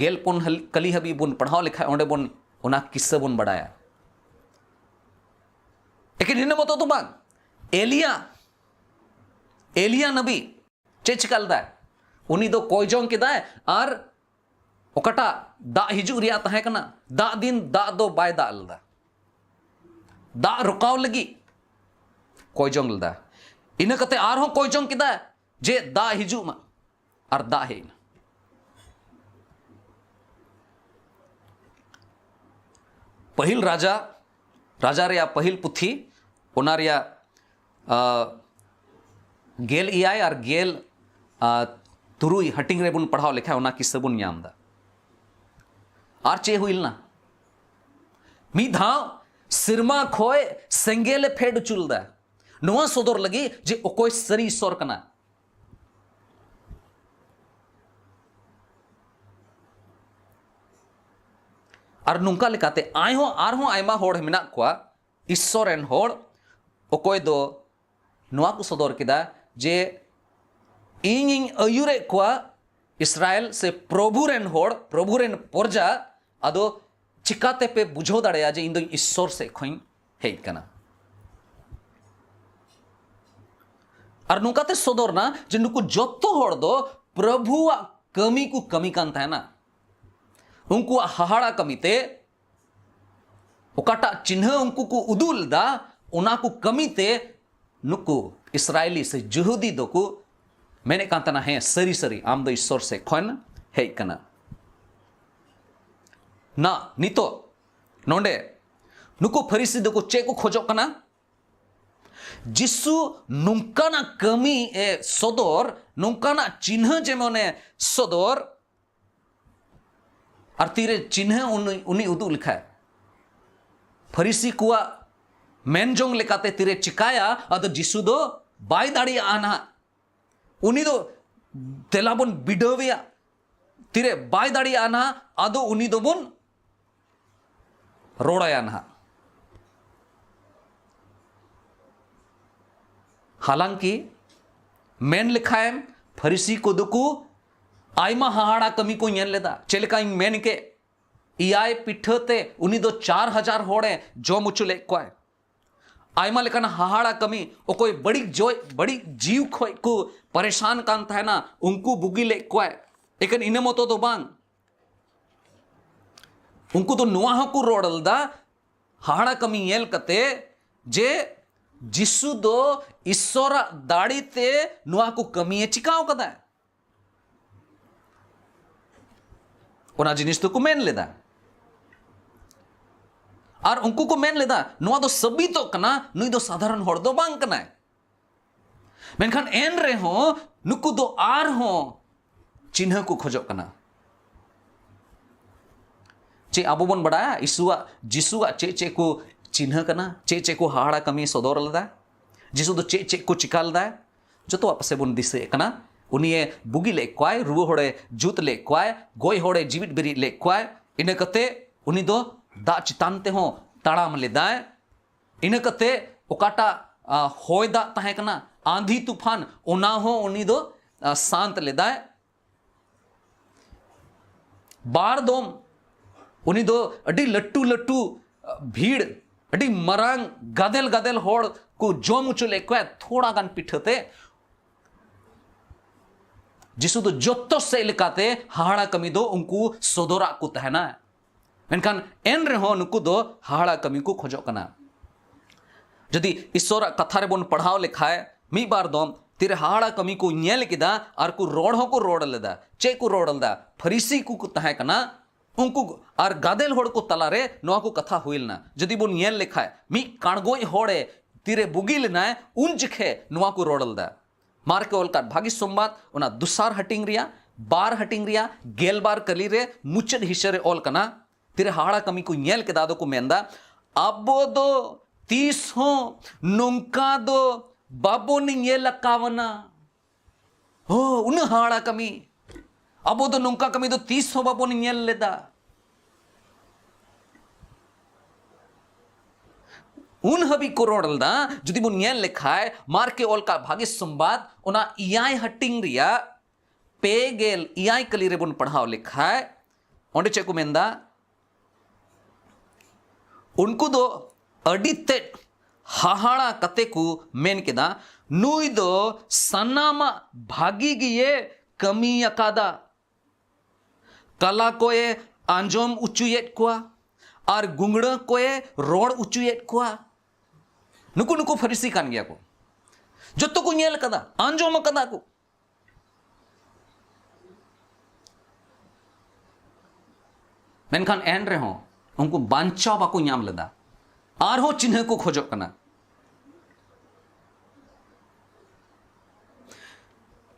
ᱜᱮᱞ ᱯᱩᱱ ᱦᱟᱹᱞ-, ᱠᱟᱹᱞᱤ ᱦᱟᱹᱵᱤᱡ ᱵᱚᱱ ᱯᱟᱲᱦᱟᱣ ᱞᱮᱠᱷᱟᱡ, ᱚᱸᱰᱮ ᱵᱚᱱ, ᱚᱱᱟ ᱠᱤᱥᱥᱟᱹ ᱵᱚᱱ ᱵᱟᱲᱟᱭᱟ᱾ ᱮᱠᱮᱱ ᱤᱱᱟᱹ ᱢᱚᱛᱚ ᱫᱚ ᱵᱟᱝ, ᱮᱞᱤᱭᱟ, ᱮᱞᱤᱭᱟ ᱱᱟᱵᱤ ᱪᱮᱫ ᱪᱤᱠᱟ ᱞᱮᱫᱟᱭ? ᱩᱱᱤ ᱫᱚ ᱠᱚᱭ ᱡᱚᱝ ᱠᱮᱫᱟᱭ ᱟᱨ ᱚᱠᱟᱴᱟᱜ ᱫᱟᱜ ᱦᱤᱡᱩᱜ ᱨᱮᱭᱟᱜ ᱛᱟᱦᱮᱸ ᱠᱟᱱᱟ, ᱫᱟᱜ ᱫᱤᱱ ᱫᱟᱜ ᱫᱚ ᱵᱟᱭ ᱫᱟᱜ ᱞᱮᱫᱟ᱾ ᱫᱟᱜ ᱨᱚᱠᱟᱣ ᱞᱟᱹᱜᱤᱫ ᱠᱚᱭ ᱡᱚᱝ ᱞᱮᱫᱟ᱾ ᱤᱱᱟᱹ ᱠᱟᱛᱮ ᱟᱨᱦᱚᱸ ᱠᱚᱭ ᱡᱚᱝ ᱠᱮᱫᱟ ᱡᱮ ᱫᱟᱜ ᱦᱤᱡᱩᱜ ᱢᱟ, ᱟᱨ ᱫᱟᱜ ᱦᱮᱡ ᱮᱱᱟ᱾ ᱯᱟᱹᱦᱤᱞ ᱨᱟᱡᱟ, ᱨᱟᱡᱟ ᱨᱮᱭᱟᱜ ᱯᱟᱹᱦᱤᱞ ᱯᱩᱛᱷᱤ, ᱚᱱᱟ ᱨᱮᱭᱟᱜ ᱜᱮᱞ ᱮᱭᱟᱭ ᱟᱨ ᱜᱮᱞ ᱛᱩᱨᱩᱭ ᱦᱟᱹᱴᱤᱧ ᱨᱮᱵᱚᱱ ᱯᱟᱲᱦᱟᱣ ᱞᱮᱠᱷᱟᱱ ᱚᱱᱟ ᱠᱤᱥᱟᱹ ᱵᱚᱱ ᱧᱟᱢ ᱮᱫᱟ᱾ ᱟᱨ ᱪᱮᱫ ᱦᱩᱭ ᱞᱮᱱᱟ? ᱢᱤᱫ ᱫᱷᱟᱣ ᱥᱮᱨᱢᱟ ᱠᱷᱚᱱ ᱥᱮᱸᱜᱮᱞ ᱮ ᱯᱷᱮᱰ ᱦᱚᱪᱚ ᱞᱮᱫᱟ, ᱱᱚᱣᱟ ᱥᱚᱫᱚᱨ ᱞᱟᱹᱜᱤᱫ ᱡᱮ ᱚᱠᱚᱭ ᱥᱟᱹᱨᱤ ᱤᱥᱥᱚᱨ ᱠᱟᱱᱟ᱾ ᱟᱨ ᱱᱚᱝᱠᱟ ᱞᱮᱠᱟᱛᱮ ᱟᱭᱦᱚᱸ ᱟᱨᱦᱚᱸ ᱟᱭᱢᱟ ᱦᱚᱲ ᱢᱮᱱᱟᱜ ᱠᱚᱣᱟ, ᱤᱥᱥᱚᱨ ᱨᱮᱱ ᱦᱚᱲ, ᱚᱠᱚᱭ ᱫᱚ ᱱᱚᱣᱟ ᱠᱚ ᱥᱚᱫᱚᱨ ᱠᱮᱫᱟ ᱡᱮ ᱤᱧᱤᱧ ᱟᱹᱭᱩᱨᱮᱫ ᱠᱚᱣᱟ ᱤᱥᱨᱟᱭᱮᱞ ᱥᱮ ᱯᱨᱚᱵᱷᱩ ᱨᱮᱱ ᱦᱚᱲ, ᱯᱨᱚᱵᱷᱩ ᱨᱮᱱ ᱯᱨᱚᱡᱟ, ᱟᱫᱚ ᱪᱤᱠᱟᱛᱮ ᱯᱮ ᱵᱩᱡᱷᱟᱹᱣ ᱫᱟᱲᱮᱭᱟᱜᱼᱟ ᱡᱮ ᱤᱧ ᱫᱚ ᱤᱥᱥᱚᱨ ᱥᱮᱫ ᱠᱷᱚᱱᱤᱧ ᱦᱮᱡ ᱠᱟᱱᱟ? ᱟᱨ ᱱᱚᱝᱠᱟᱛᱮ ᱥᱚᱫᱚᱨ ᱱᱟ ᱡᱮ ᱱᱩᱠᱩ ᱡᱚᱛᱚ ᱦᱚᱲ ᱫᱚ ᱯᱨᱚᱵᱷᱩᱣᱟᱜ ᱠᱟᱹᱢᱤ ᱠᱚ ᱠᱟᱹᱢᱤ ᱠᱟᱱ ᱛᱟᱦᱮᱱᱟ᱾ ᱩᱱᱠᱩᱣᱟᱜ ᱦᱟᱦᱟᱲᱟ ᱠᱟᱹᱢᱤᱛᱮ, ᱚᱠᱟᱴᱟᱜ ᱪᱤᱱᱦᱟᱹ ᱩᱱᱠᱩ ᱠᱚ ᱩᱫᱩᱜ ᱞᱮᱫᱟ, ᱚᱱᱟ ᱠᱚ ᱠᱟᱹᱢᱤᱛᱮ ᱱᱩᱠᱩ ᱤᱥᱨᱟᱭᱮᱞᱤ ᱥᱮ ᱡᱤᱦᱩᱫᱤ ᱫᱚᱠᱚ ᱢᱮᱱᱮᱫ ᱠᱟᱱ ᱛᱟᱦᱮᱱᱟ, "ᱦᱮᱸ, ᱥᱟᱹᱨᱤ ᱥᱟᱹᱨᱤ ᱟᱢ ᱫᱚ ᱤᱥᱥᱚᱨ ᱥᱮᱫ ᱠᱷᱚᱱ ᱦᱮᱡ ᱠᱟᱱᱟ᱾" ᱱᱟ, ᱱᱤᱛᱚᱜ ᱱᱚᱰᱮ ᱱᱩᱠᱩ ᱯᱷᱟᱹᱨᱤᱥᱤ ᱫᱚᱠᱚ ᱪᱮᱫ ᱠᱚ ᱠᱷᱚᱡᱚᱜ ᱠᱟᱱᱟ? ᱡᱤᱥᱩ ᱱᱚᱝᱠᱟᱱᱟᱜ ᱠᱟᱹᱢᱤ ᱮ ᱥᱚᱫᱚᱨ, ᱱᱚᱝᱠᱟᱱᱟᱜ ᱪᱤᱱᱦᱟᱹ ᱡᱮᱢᱚᱱ ᱮ ᱥᱚᱫᱚᱨ, ᱟᱨ ᱛᱤᱨᱮ ᱪᱤᱱᱦᱟᱹ ᱩᱱᱤ, ᱩᱱᱤ ᱩᱫᱩᱜ ᱞᱮᱠᱷᱟᱡ, ᱯᱷᱟᱹᱨᱤᱥᱤ ᱠᱚᱣᱟᱜ ᱢᱮᱱ ᱡᱚᱝ ᱞᱮᱠᱟᱛᱮ ᱛᱤᱨᱮ ᱪᱤᱠᱟᱭᱟ, ᱟᱫᱚ ᱡᱤᱥᱩ ᱫᱚ ᱵᱟᱭ ᱫᱟᱲᱮᱭᱟᱜᱼᱟ ᱱᱟᱦᱟᱜ᱾ ᱩᱱᱤ ᱫᱚ ᱫᱮᱞᱟ ᱵᱚᱱ ᱵᱤᱰᱟᱹᱣᱮᱭᱟ, ᱛᱤᱨᱮ ᱵᱟᱭ ᱫᱟᱲᱮᱭᱟᱜᱼᱟ ᱱᱟᱦᱟᱜ, ᱟᱫᱚ ᱩᱱᱤ ᱫᱚᱵᱚᱱ ᱨᱚᱲᱟᱭᱟ ᱱᱟᱦᱟᱜ᱾ ᱦᱟᱞᱟᱝᱠᱤ ᱢᱮᱱ ᱞᱮᱠᱷᱟᱱ ᱯᱷᱟᱹᱨᱤᱥᱤ ᱠᱚᱫᱚ ᱠᱚ ᱟᱭᱢᱟ ᱦᱟᱦᱟᱲᱟ ᱠᱟᱹᱢᱤ ᱠᱚ ᱧᱮᱞ ᱞᱮᱫᱟ᱾ ᱪᱮᱫ ᱞᱮᱠᱟᱧ ᱢᱮᱱ ᱠᱮᱫ, ᱮᱭᱟᱭ ᱯᱤᱴᱷᱟᱹ ᱛᱮ ᱩᱱᱤ ᱫᱚ ᱪᱟᱨ ᱦᱟᱡᱟᱨ ᱦᱚᱲᱮ ᱡᱚᱢ ᱦᱚᱪᱚ ᱞᱮᱫ ᱠᱚᱣᱟᱭ᱾ ᱟᱭᱢᱟ ᱞᱮᱠᱟᱱ ᱦᱟᱦᱟᱲᱟ ᱠᱟᱹᱢᱤ, ᱚᱠᱚᱭ ᱵᱟᱹᱲᱤᱡ ᱡᱚᱭ, ᱵᱟᱹᱲᱤᱡ ᱡᱤᱣᱤ ᱠᱷᱚᱡ ᱠᱚ ᱯᱟᱨᱮᱥᱟᱱ ᱠᱟᱱ ᱛᱟᱦᱮᱱᱟ, ᱩᱱᱠᱩ ᱵᱩᱜᱤ ᱞᱮᱫ ᱠᱚᱣᱟᱭ᱾ ᱮᱠᱮᱱ ᱤᱱᱟᱹ ᱢᱚᱛᱚ ᱫᱚ ᱵᱟᱝ, ᱩᱱᱠᱩ ᱫᱚ ᱱᱚᱣᱟ ᱦᱚᱸᱠᱚ ᱨᱚᱲ ᱞᱮᱫᱟ, ᱦᱟᱦᱟᱲᱟ ᱠᱟᱹᱢᱤ ᱧᱮᱞ ᱠᱟᱛᱮ, ᱡᱮ ᱡᱤᱥᱩ ᱫᱚ ᱤᱥᱥᱚᱨᱟᱜ ᱫᱟᱲᱮ ᱛᱮ ᱱᱚᱣᱟ ᱠᱚ ᱠᱟᱹᱢᱤᱭᱮ ᱪᱤᱠᱟᱹᱣ ᱠᱟᱫᱟ᱾ ᱚᱱᱟ ᱡᱤᱱᱤᱥ ᱫᱚᱠᱚ ᱢᱮᱱ ᱞᱮᱫᱟ᱾ ᱟᱨ ᱩᱱᱠᱩ ᱠᱚ ᱢᱮᱱ ᱞᱮᱫᱟ, "ᱱᱚᱣᱟ ᱫᱚ ᱥᱟᱹᱵᱤᱛᱚᱜ ᱠᱟᱱᱟ, ᱱᱩᱭ ᱫᱚ ᱥᱟᱫᱷᱟᱨᱚᱱ ᱦᱚᱲ ᱫᱚ ᱵᱟᱝ ᱠᱟᱱᱟᱭ᱾" ᱢᱮᱱᱠᱷᱟᱱ ᱮᱱ ᱨᱮᱦᱚᱸ ᱱᱩᱠᱩ ᱫᱚ ᱟᱨᱦᱚᱸ ᱪᱤᱱᱦᱟᱹ ᱠᱚ ᱠᱷᱚᱡᱚᱜ ᱠᱟᱱᱟ᱾ ᱪᱮᱫ ᱟᱵᱚ ᱵᱚᱱ ᱵᱟᱲᱟᱭᱟ ᱭᱤᱥᱩᱣᱟᱜ, ᱡᱤᱥᱩᱣᱟᱜ ᱪᱮᱫ ᱪᱮᱫ ᱠᱚ ᱪᱤᱱᱦᱟᱹ ᱠᱟᱱᱟ, ᱪᱮᱫ ᱪᱮᱫ ᱠᱚ ᱦᱟᱦᱟᱲᱟ ᱠᱟᱹᱢᱤ ᱥᱚᱫᱚᱨ ᱞᱮᱫᱟ? ᱡᱤᱥᱩ ᱫᱚ ᱪᱮᱫ ᱪᱮᱫ ᱠᱚ ᱪᱤᱠᱟ ᱞᱮᱫᱟᱭ? ᱡᱚᱛᱚᱣᱟᱜ ᱯᱟᱥᱮ ᱵᱚᱱ ᱫᱤᱥᱟᱹᱭᱮᱫ ᱠᱟᱱᱟ᱾ ᱩᱱᱤᱭᱮ ᱵᱩᱜᱤ ᱞᱮᱫ ᱠᱚᱣᱟᱭ, ᱨᱩᱣᱟᱹ ᱦᱚᱲᱮ ᱡᱩᱛ ᱞᱮᱫ ᱠᱚᱣᱟᱭ, ᱜᱚᱡ ᱦᱚᱲᱮ ᱡᱤᱣᱤᱫ ᱵᱮᱨᱮᱫ ᱞᱮᱫ ᱠᱚᱣᱟᱭ᱾ ᱤᱱᱟᱹ ᱠᱟᱛᱮ ᱩᱱᱤ ᱫᱚ ᱫᱟᱜ ᱪᱮᱛᱟᱱ ᱛᱮᱦᱚᱸ ᱛᱟᱲᱟᱢ ᱞᱮᱫᱟᱭ᱾ ᱤᱱᱟᱹ ᱠᱟᱛᱮ ᱚᱠᱟᱴᱟᱜ, ᱟ, ᱦᱚᱭ ᱫᱟᱜ ᱛᱟᱦᱮᱸ ᱠᱟᱱᱟ, ᱟᱸᱫᱷᱤ ᱛᱩᱯᱷᱟᱱ, ᱚᱱᱟ ᱦᱚᱸ ᱩᱱᱤ ᱫᱚ, ᱟ, ᱥᱟᱱᱛ ᱞᱮᱫᱟᱭ᱾ ᱵᱟᱨ ᱫᱚᱢ ᱩᱱᱤ ᱫᱚ ᱟᱹᱰᱤ ᱞᱟᱹᱴᱩ ᱞᱟᱹᱴᱩ, ᱟ, ᱵᱷᱤᱲ, ᱟᱹᱰᱤ ᱢᱟᱨᱟᱝ ᱜᱟᱫᱮᱞ ᱜᱟᱫᱮᱞ ᱦᱚᱲ ᱠᱚ ᱡᱚᱢ ᱦᱚᱪᱚ ᱞᱮᱫ ᱠᱚᱣᱟ ᱛᱷᱚᱲᱟ ᱜᱟᱱ ᱯᱤᱴᱷᱟᱹ ᱛᱮ᱾ ᱡᱤᱥᱩ ᱫᱚ ᱡᱚᱛᱚ ᱥᱮᱫ ᱞᱮᱠᱟᱛᱮ ᱦᱟᱦᱟᱲᱟ ᱠᱟᱹᱢᱤ ᱫᱚ ᱩᱱᱠᱩ ᱥᱚᱫᱚᱨᱟᱜ ᱠᱚ ᱛᱟᱦᱮᱱᱟ᱾ ᱢᱮᱱᱠᱷᱟᱱ ᱮᱱ ᱨᱮᱦᱚᱸ ᱱᱩᱠᱩ ᱫᱚ ᱦᱟᱦᱟᱲᱟ ᱠᱟᱹᱢᱤ ᱠᱚ ᱠᱷᱚᱡᱚᱜ ᱠᱟᱱᱟ᱾ ᱡᱩᱫᱤ ᱤᱥᱚᱨᱟᱜ ᱠᱟᱛᱷᱟ ᱨᱮᱵᱚᱱ ᱯᱟᱲᱦᱟᱣ ᱞᱮᱠᱷᱟᱡ, ᱢᱤᱫ ᱵᱟᱨ ᱫᱚᱢ ᱛᱤᱨᱮ ᱦᱟᱦᱟᱲᱟ ᱠᱟᱹᱢᱤ ᱠᱚ ᱧᱮᱞ ᱠᱮᱫᱟ ᱟᱨ ᱠᱚ ᱨᱚᱲ ᱦᱚᱸᱠᱚ ᱨᱚᱲ ᱞᱮᱫᱟ᱾ ᱪᱮᱫ ᱠᱚ ᱨᱚᱲ ᱞᱮᱫᱟ? ᱯᱷᱟᱹᱨᱤᱥᱤ ᱠᱚ ᱠᱚ ᱛᱟᱦᱮᱸ ᱠᱟᱱᱟ, ᱩᱱᱠᱩ ᱟᱨ ᱜᱟᱫᱮᱞ ᱦᱚᱲ ᱠᱚ ᱛᱟᱞᱟᱨᱮ ᱱᱚᱣᱟ ᱠᱚ ᱠᱟᱛᱷᱟ ᱦᱩᱭ ᱞᱮᱱᱟ᱾ ᱡᱩᱫᱤ ᱵᱚᱱ ᱧᱮᱞ ᱞᱮᱠᱷᱟᱡ, ᱢᱤᱫ ᱠᱟᱬᱜᱚᱡ ᱦᱚᱲᱮ ᱛᱤᱨᱮ ᱵᱩᱜᱤ ᱞᱮᱱᱟᱭ, ᱩᱱ ᱡᱚᱠᱷᱮ ᱱᱚᱣᱟ ᱠᱚ ᱨᱚᱲ ᱞᱮᱫᱟ᱾ ᱢᱟᱨᱠᱮ ᱚᱞ ᱠᱟᱫ ᱵᱷᱟᱹᱜᱤ ᱥᱚᱢᱵᱟᱫ, ᱚᱱᱟ ᱫᱚᱥᱟᱨ ᱦᱟᱹᱴᱤᱧ ᱨᱮᱭᱟᱜ, ᱵᱟᱨ ᱦᱟᱹᱴᱤᱧ ᱨᱮᱭᱟᱜ ᱜᱮᱞᱵᱟᱨ ᱠᱟᱹᱞᱤ ᱨᱮ ᱢᱩᱪᱟᱹᱫ ᱦᱤᱥᱟᱹ ᱨᱮ ᱚᱞ ᱠᱟᱱᱟ᱾ ᱛᱤᱨᱮ ᱦᱟᱦᱟᱲᱟ ᱠᱟᱹᱢᱤ ᱠᱚ ᱧᱮᱞ ᱠᱮᱫᱟ, ᱟᱫᱚ ᱠᱚ ᱢᱮᱱᱫᱟ, "ᱟᱵᱚ ᱫᱚ ᱛᱤᱥ ᱦᱚᱸ ᱱᱚᱝᱠᱟ ᱫᱚ ᱵᱟᱵᱚᱱ ᱧᱮᱞ ᱟᱠᱟᱣᱱᱟ᱾ ᱦᱳ, ᱩᱱᱟᱹᱜ ᱦᱟᱦᱟᱲᱟ ᱠᱟᱹᱢᱤ! ᱟᱵᱚ ᱫᱚ ᱱᱚᱝᱠᱟ ᱠᱟᱹᱢᱤ ᱫᱚ ᱛᱤᱥ ᱦᱚᱸ ᱵᱟᱵᱚᱱ ᱧᱮᱞ ᱞᱮᱫᱟ᱾" ᱩᱱ ᱦᱟᱹᱵᱤᱡ ᱠᱚ ᱨᱚᱲ ᱞᱮᱫᱟ᱾ ᱡᱩᱫᱤ ᱵᱚᱱ ᱧᱮᱞ ᱞᱮᱠᱷᱟᱡ, ᱢᱟᱨᱠᱮ ᱚᱞ ᱠᱟᱜ ᱵᱷᱟᱹᱜᱤ ᱥᱚᱢᱵᱟᱫ, ᱚᱱᱟ ᱮᱭᱟᱭ ᱦᱟᱹᱴᱤᱧ ᱨᱮᱭᱟᱜ ᱯᱮ ᱜᱮᱞ ᱮᱭᱟᱭ ᱠᱟᱹᱞᱤ ᱨᱮᱵᱚᱱ ᱯᱟᱲᱦᱟᱣ ᱞᱮᱠᱷᱟᱡ, ᱚᱸᱰᱮ ᱪᱮᱫ ᱠᱚ ᱢᱮᱱᱫᱟ? ᱩᱱᱠᱩ ᱫᱚ ᱟᱹᱰᱤ ᱛᱮᱫ ᱦᱟᱦᱟᱲᱟ ᱠᱟᱛᱮ ᱠᱚ ᱢᱮᱱ ᱠᱮᱫᱟ, "ᱱᱩᱭ ᱫᱚ ᱥᱟᱱᱟᱢᱟᱜ ᱵᱷᱟᱹᱜᱤ ᱜᱮᱭᱮ ᱠᱟᱹᱢᱤ ᱟᱠᱟᱫᱟ᱾ ᱠᱟᱞᱟ ᱠᱚᱭᱮ ᱟᱸᱡᱚᱢ ᱚᱪᱚᱭᱮᱫ ᱠᱚᱣᱟ ᱟᱨ ᱜᱩᱝᱲᱟᱹ ᱠᱚᱭᱮ ᱨᱚᱲ ᱚᱪᱚᱭᱮᱫ ᱠᱚᱣᱟ᱾" ᱱᱩᱠᱩ, ᱱᱩᱠᱩ ᱯᱷᱟᱹᱨᱤᱥᱤ ᱠᱟᱱ ᱜᱮᱭᱟ ᱠᱚ, ᱡᱚᱛᱚ ᱠᱚ ᱧᱮᱞ ᱠᱟᱫᱟ, ᱟᱸᱡᱚᱢ ᱠᱟᱫᱟ ᱠᱚ᱾ ᱢᱮᱱᱠᱷᱟᱱ ᱮᱱ ᱨᱮᱦᱚᱸ ᱩᱱᱠᱩ ᱵᱟᱧᱪᱟᱣ ᱵᱟᱠᱚ ᱧᱟᱢ ᱞᱮᱫᱟ, ᱟᱨᱦᱚᱸ ᱪᱤᱱᱦᱟᱹ ᱠᱚ ᱠᱷᱚᱡᱚᱜ ᱠᱟᱱᱟ᱾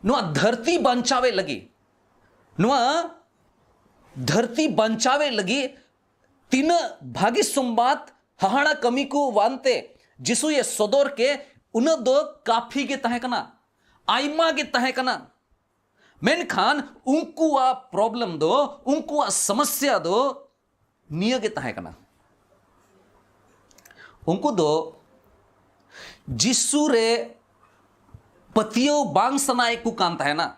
ᱱᱚᱣᱟ ᱫᱷᱟᱹᱨᱛᱤ ᱵᱟᱧᱪᱟᱣᱮᱫ ᱞᱟᱹᱜᱤᱫ, ᱱᱚᱣᱟ ᱫᱷᱟᱹᱨᱛᱤ ᱵᱟᱧᱪᱟᱣᱮᱫ ᱞᱟᱹᱜᱤᱫ ᱛᱤᱱᱟᱹᱜ ᱵᱷᱟᱹᱜᱤ ᱥᱚᱢᱵᱟᱫ, ᱦᱟᱦᱟᱲᱟ ᱠᱟᱹᱢᱤ ᱠᱚ ᱟᱱᱛᱮ ᱡᱤᱥᱩᱭᱮ ᱥᱚᱫᱚᱨ ᱠᱮ, ᱩᱱᱟᱹᱜ ᱫᱚ ᱠᱟᱯᱷᱤ ᱜᱮ ᱛᱟᱦᱮᱸ ᱠᱟᱱᱟ, ᱟᱭᱢᱟ ᱜᱮ ᱛᱟᱦᱮᱸ ᱠᱟᱱᱟ᱾ ᱢᱮᱱᱠᱷᱟᱱ ᱩᱱᱠᱩᱣᱟᱜ problem ᱫᱚ, ᱩᱱᱠᱩᱣᱟᱜ ᱥᱚᱢᱚᱥᱥᱟ ᱫᱚ ᱱᱤᱭᱟᱹ ᱜᱮ ᱛᱟᱦᱮᱸ ᱠᱟᱱᱟ᱾ ᱩᱱᱠᱩ ᱫᱚ ᱡᱤᱥᱩ ᱨᱮ ᱯᱟᱹᱛᱭᱟᱹᱣ ᱵᱟᱝ ᱥᱟᱱᱟᱭᱮᱫ ᱠᱚ ᱠᱟᱱ ᱛᱟᱦᱮᱱᱟ᱾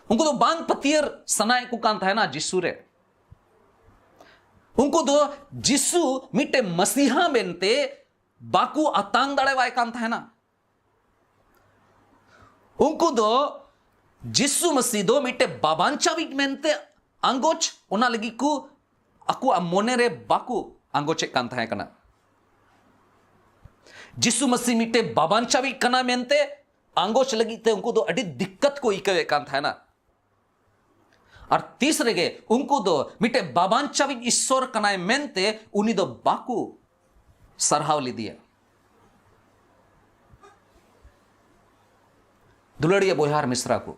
ᱩᱱᱠᱩ ᱫᱚ ᱵᱟᱝ ᱯᱟᱹᱛᱭᱟᱹᱣ ᱥᱟᱱᱟᱭᱮᱫ ᱠᱚ ᱠᱟᱱ ᱛᱟᱦᱮᱱᱟ ᱡᱤᱥᱩ ᱨᱮ᱾ ᱩᱱᱠᱩ ᱫᱚ ᱡᱤᱥᱩ ᱢᱤᱫᱴᱮᱱ ᱢᱟᱥᱤᱦᱟ ᱢᱮᱱᱛᱮ ᱵᱟᱠᱚ ᱟᱛᱟᱝ ᱫᱟᱲᱮᱣᱟᱭ ᱠᱟᱱ ᱛᱟᱦᱮᱱᱟ᱾ ᱩᱱᱠᱩ ᱫᱚ ᱡᱤᱥᱩ ᱢᱟᱹᱥᱤ ᱫᱚ ᱢᱤᱫᱴᱮᱱ ᱵᱟᱵᱟᱧᱪᱟᱣᱤᱡ ᱢᱮᱱᱛᱮ ᱟᱸᱜᱚᱪ, ᱚᱱᱟ ᱞᱟᱹᱜᱤᱫ ᱠᱚ ᱟᱠᱚᱣᱟᱜ ᱢᱚᱱᱮ ᱨᱮ ᱵᱟᱠᱚ ᱟᱸᱜᱚᱪᱮᱫ ᱠᱟᱱ ᱛᱟᱦᱮᱸ ᱠᱟᱱᱟ᱾ ᱡᱤᱥᱩ ᱢᱟᱹᱥᱤ ᱢᱤᱫᱴᱮᱱ ᱵᱟᱵᱟᱧᱪᱟᱣᱤᱡ ᱠᱟᱱᱟ ᱢᱮᱱᱛᱮ ᱟᱸᱜᱚᱪ ᱞᱟᱹᱜᱤᱫ ᱛᱮ ᱩᱱᱠᱩ ᱫᱚ ᱟᱹᱰᱤ ᱫᱤᱠᱠᱟᱛ ᱠᱚ ᱟᱹᱭᱠᱟᱹᱣᱮᱫ ᱠᱟᱱ ᱛᱟᱦᱮᱱᱟ᱾ ᱟᱨ ᱛᱤᱥ ᱨᱮᱜᱮ ᱩᱱᱠᱩ ᱫᱚ ᱢᱤᱫᱴᱮᱱ ᱵᱟᱵᱟᱧᱪᱟᱣᱤᱡ ᱤᱥᱥᱚᱨ ᱠᱟᱱᱟᱭ ᱢᱮᱱᱛᱮ ᱩᱱᱤ ᱫᱚ ᱵᱟᱠᱚ ᱥᱟᱨᱦᱟᱣ ᱞᱮᱫᱮᱭᱟ᱾ ᱫᱩᱞᱟᱹᱲᱤᱭᱟᱹ ᱵᱚᱭᱦᱟ ᱟᱨ ᱢᱤᱥᱨᱟ ᱠᱚ,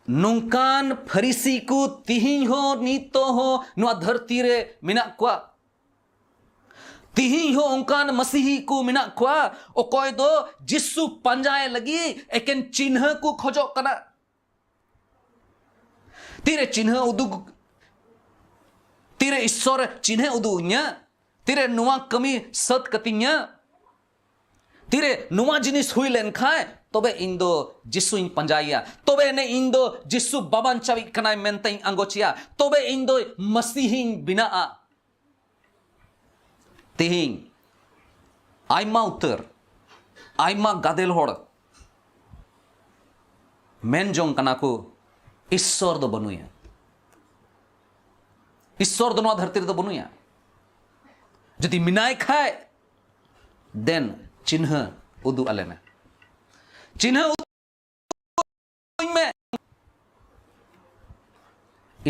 ᱱᱚᱝᱠᱟᱱ ᱯᱷᱟᱹᱨᱤᱥᱤ ᱠᱚ ᱛᱤᱦᱤᱧ ᱦᱚᱸ, ᱱᱤᱛᱚᱜ ᱦᱚᱸ ᱱᱚᱣᱟ ᱫᱷᱟᱹᱨᱛᱤ ᱨᱮ ᱢᱮᱱᱟᱜ ᱠᱚᱣᱟ᱾ ᱛᱤᱦᱤᱧ ᱦᱚᱸ ᱚᱱᱠᱟᱱ ᱢᱟᱥᱤᱦᱤ ᱠᱚ ᱢᱮᱱᱟᱜ ᱠᱚᱣᱟ, ᱚᱠᱚᱭ ᱫᱚ ᱡᱤᱥᱩ ᱯᱟᱸᱡᱟᱭ ᱞᱟᱹᱜᱤᱫ ᱮᱠᱮᱱ ᱪᱤᱱᱦᱟᱹ ᱠᱚ ᱠᱷᱚᱡᱚᱜ ᱠᱟᱱᱟ᱾ ᱛᱤᱨᱮ ᱪᱤᱱᱦᱟᱹ ᱩᱫᱩᱜ, ᱛᱤᱨᱮ ᱤᱥᱥᱚᱨ ᱪᱤᱱᱦᱟᱹ ᱩᱫᱩᱜ ᱤᱧᱟ? ᱛᱤᱨᱮ ᱱᱚᱣᱟ ᱠᱟᱹᱢᱤ ᱥᱟᱹᱛ ᱠᱟᱹᱛᱤᱧᱟ? ᱛᱤᱨᱮ ᱱᱚᱣᱟ ᱡᱤᱱᱤᱥ ᱦᱩᱭ ᱞᱮᱱ ᱠᱷᱟᱱ, ᱛᱚᱵᱮ ᱤᱧ ᱫᱚ ᱡᱤᱥᱩᱧ ᱯᱟᱸᱡᱟᱭᱮᱭᱟ, ᱛᱚᱵᱮ ᱮᱱᱮ ᱤᱧ ᱫᱚ ᱡᱤᱥᱩ ᱵᱟᱵᱟᱧᱪᱟᱣᱤᱡ ᱠᱟᱱᱟᱭ ᱢᱮᱱᱛᱮᱧ ᱟᱸᱜᱚᱪᱮᱭᱟ, ᱛᱚᱵᱮ ᱤᱧ ᱫᱚ ᱢᱟᱹᱥᱤᱦᱤᱧ ᱵᱮᱱᱟᱜᱼᱟ᱾ ᱛᱮᱦᱮᱧ ᱟᱭᱢᱟ ᱩᱛᱟᱹᱨ, ᱟᱭᱢᱟ ᱜᱟᱫᱮᱞ ᱦᱚᱲ ᱢᱮᱱ ᱡᱚᱝ ᱠᱟᱱᱟ ᱠᱚ, "ᱤᱥᱥᱚᱨ ᱫᱚ ᱵᱟᱹᱱᱩᱭᱟ, ᱤᱥᱥᱚᱨ ᱫᱚ ᱱᱚᱣᱟ ᱫᱷᱟᱹᱨᱛᱤ ᱨᱮᱫᱚ ᱵᱟᱹᱱᱩᱭᱟ, ᱡᱩᱫᱤ ᱢᱮᱱᱟᱭ ᱠᱷᱟᱡ, then ᱪᱤᱱᱦᱟᱹ ᱩᱫᱩᱜ ᱟᱞᱮ ᱢᱮ, ᱪᱤᱱᱦᱟᱹ ᱩᱫᱩᱜ ᱟᱹᱧ ᱢᱮ᱾"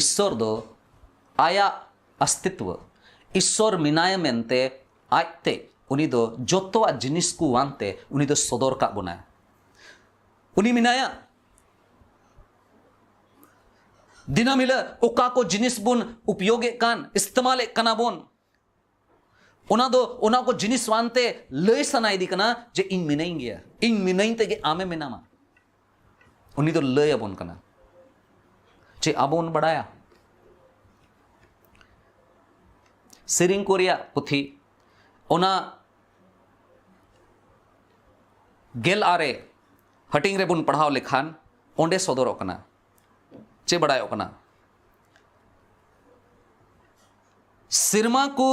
ᱤᱥᱥᱚᱨ ᱫᱚ ᱟᱭᱟᱜ ᱚᱥᱛᱤᱛᱣᱚ, ᱤᱥᱥᱚᱨ ᱢᱮᱱᱟᱭᱟ ᱢᱮᱱᱛᱮ ᱟᱡᱛᱮ ᱩᱱᱤ ᱫᱚ ᱡᱚᱛᱚᱣᱟᱜ ᱡᱤᱱᱤᱥ ᱠᱚ ᱟᱱᱛᱮ ᱩᱱᱤ ᱫᱚ ᱥᱚᱫᱚᱨ ᱠᱟᱜ ᱵᱚᱱᱟᱭ᱾ ᱩᱱᱤ ᱢᱮᱱᱟᱭᱟ᱾ ᱫᱤᱱᱟᱹᱢ ᱦᱤᱞᱳᱜ ᱚᱠᱟ ᱠᱚ ᱡᱤᱱᱤᱥ ᱵᱚᱱ ᱩᱯᱭᱳᱜᱮᱫ ᱠᱟᱱ, ᱤᱥᱛᱮᱢᱟᱞᱮᱫ ᱠᱟᱱᱟ ᱵᱚᱱ, ᱚᱱᱟ ᱫᱚ, ᱚᱱᱟ ᱠᱚ ᱡᱤᱱᱤᱥ ᱟᱱᱛᱮ ᱞᱟᱹᱭ ᱥᱟᱱᱟᱭᱮᱫᱮ ᱠᱟᱱᱟ ᱡᱮ ᱤᱧ ᱢᱤᱱᱟᱹᱧ ᱜᱮᱭᱟ, ᱤᱧ ᱢᱤᱱᱟᱹᱧ ᱛᱮᱜᱮ ᱟᱢᱮ ᱢᱮᱱᱟᱢᱟ᱾ ᱩᱱᱤ ᱫᱚ ᱞᱟᱹᱭ ᱟᱵᱚᱱ ᱠᱟᱱᱟ᱾ ᱪᱮᱫ ᱟᱵᱚ ᱵᱚᱱ ᱵᱟᱲᱟᱭᱟ? ᱥᱮᱨᱮᱧ ᱠᱚ ᱨᱮᱭᱟᱜ ᱯᱩᱛᱷᱤ, ᱚᱱᱟ ᱜᱮᱞ ᱟᱨᱮ ᱦᱟᱹᱴᱤᱧ ᱨᱮᱵᱚᱱ ᱯᱟᱲᱦᱟᱣ ᱞᱮᱠᱷᱟᱱ ᱚᱸᱰᱮ ᱥᱚᱫᱚᱨᱚᱜ ᱠᱟᱱᱟ᱾ ᱪᱮᱫ ᱵᱟᱲᱟᱭᱚᱜ ᱠᱟᱱᱟ? ᱥᱮᱨᱢᱟ ᱠᱚ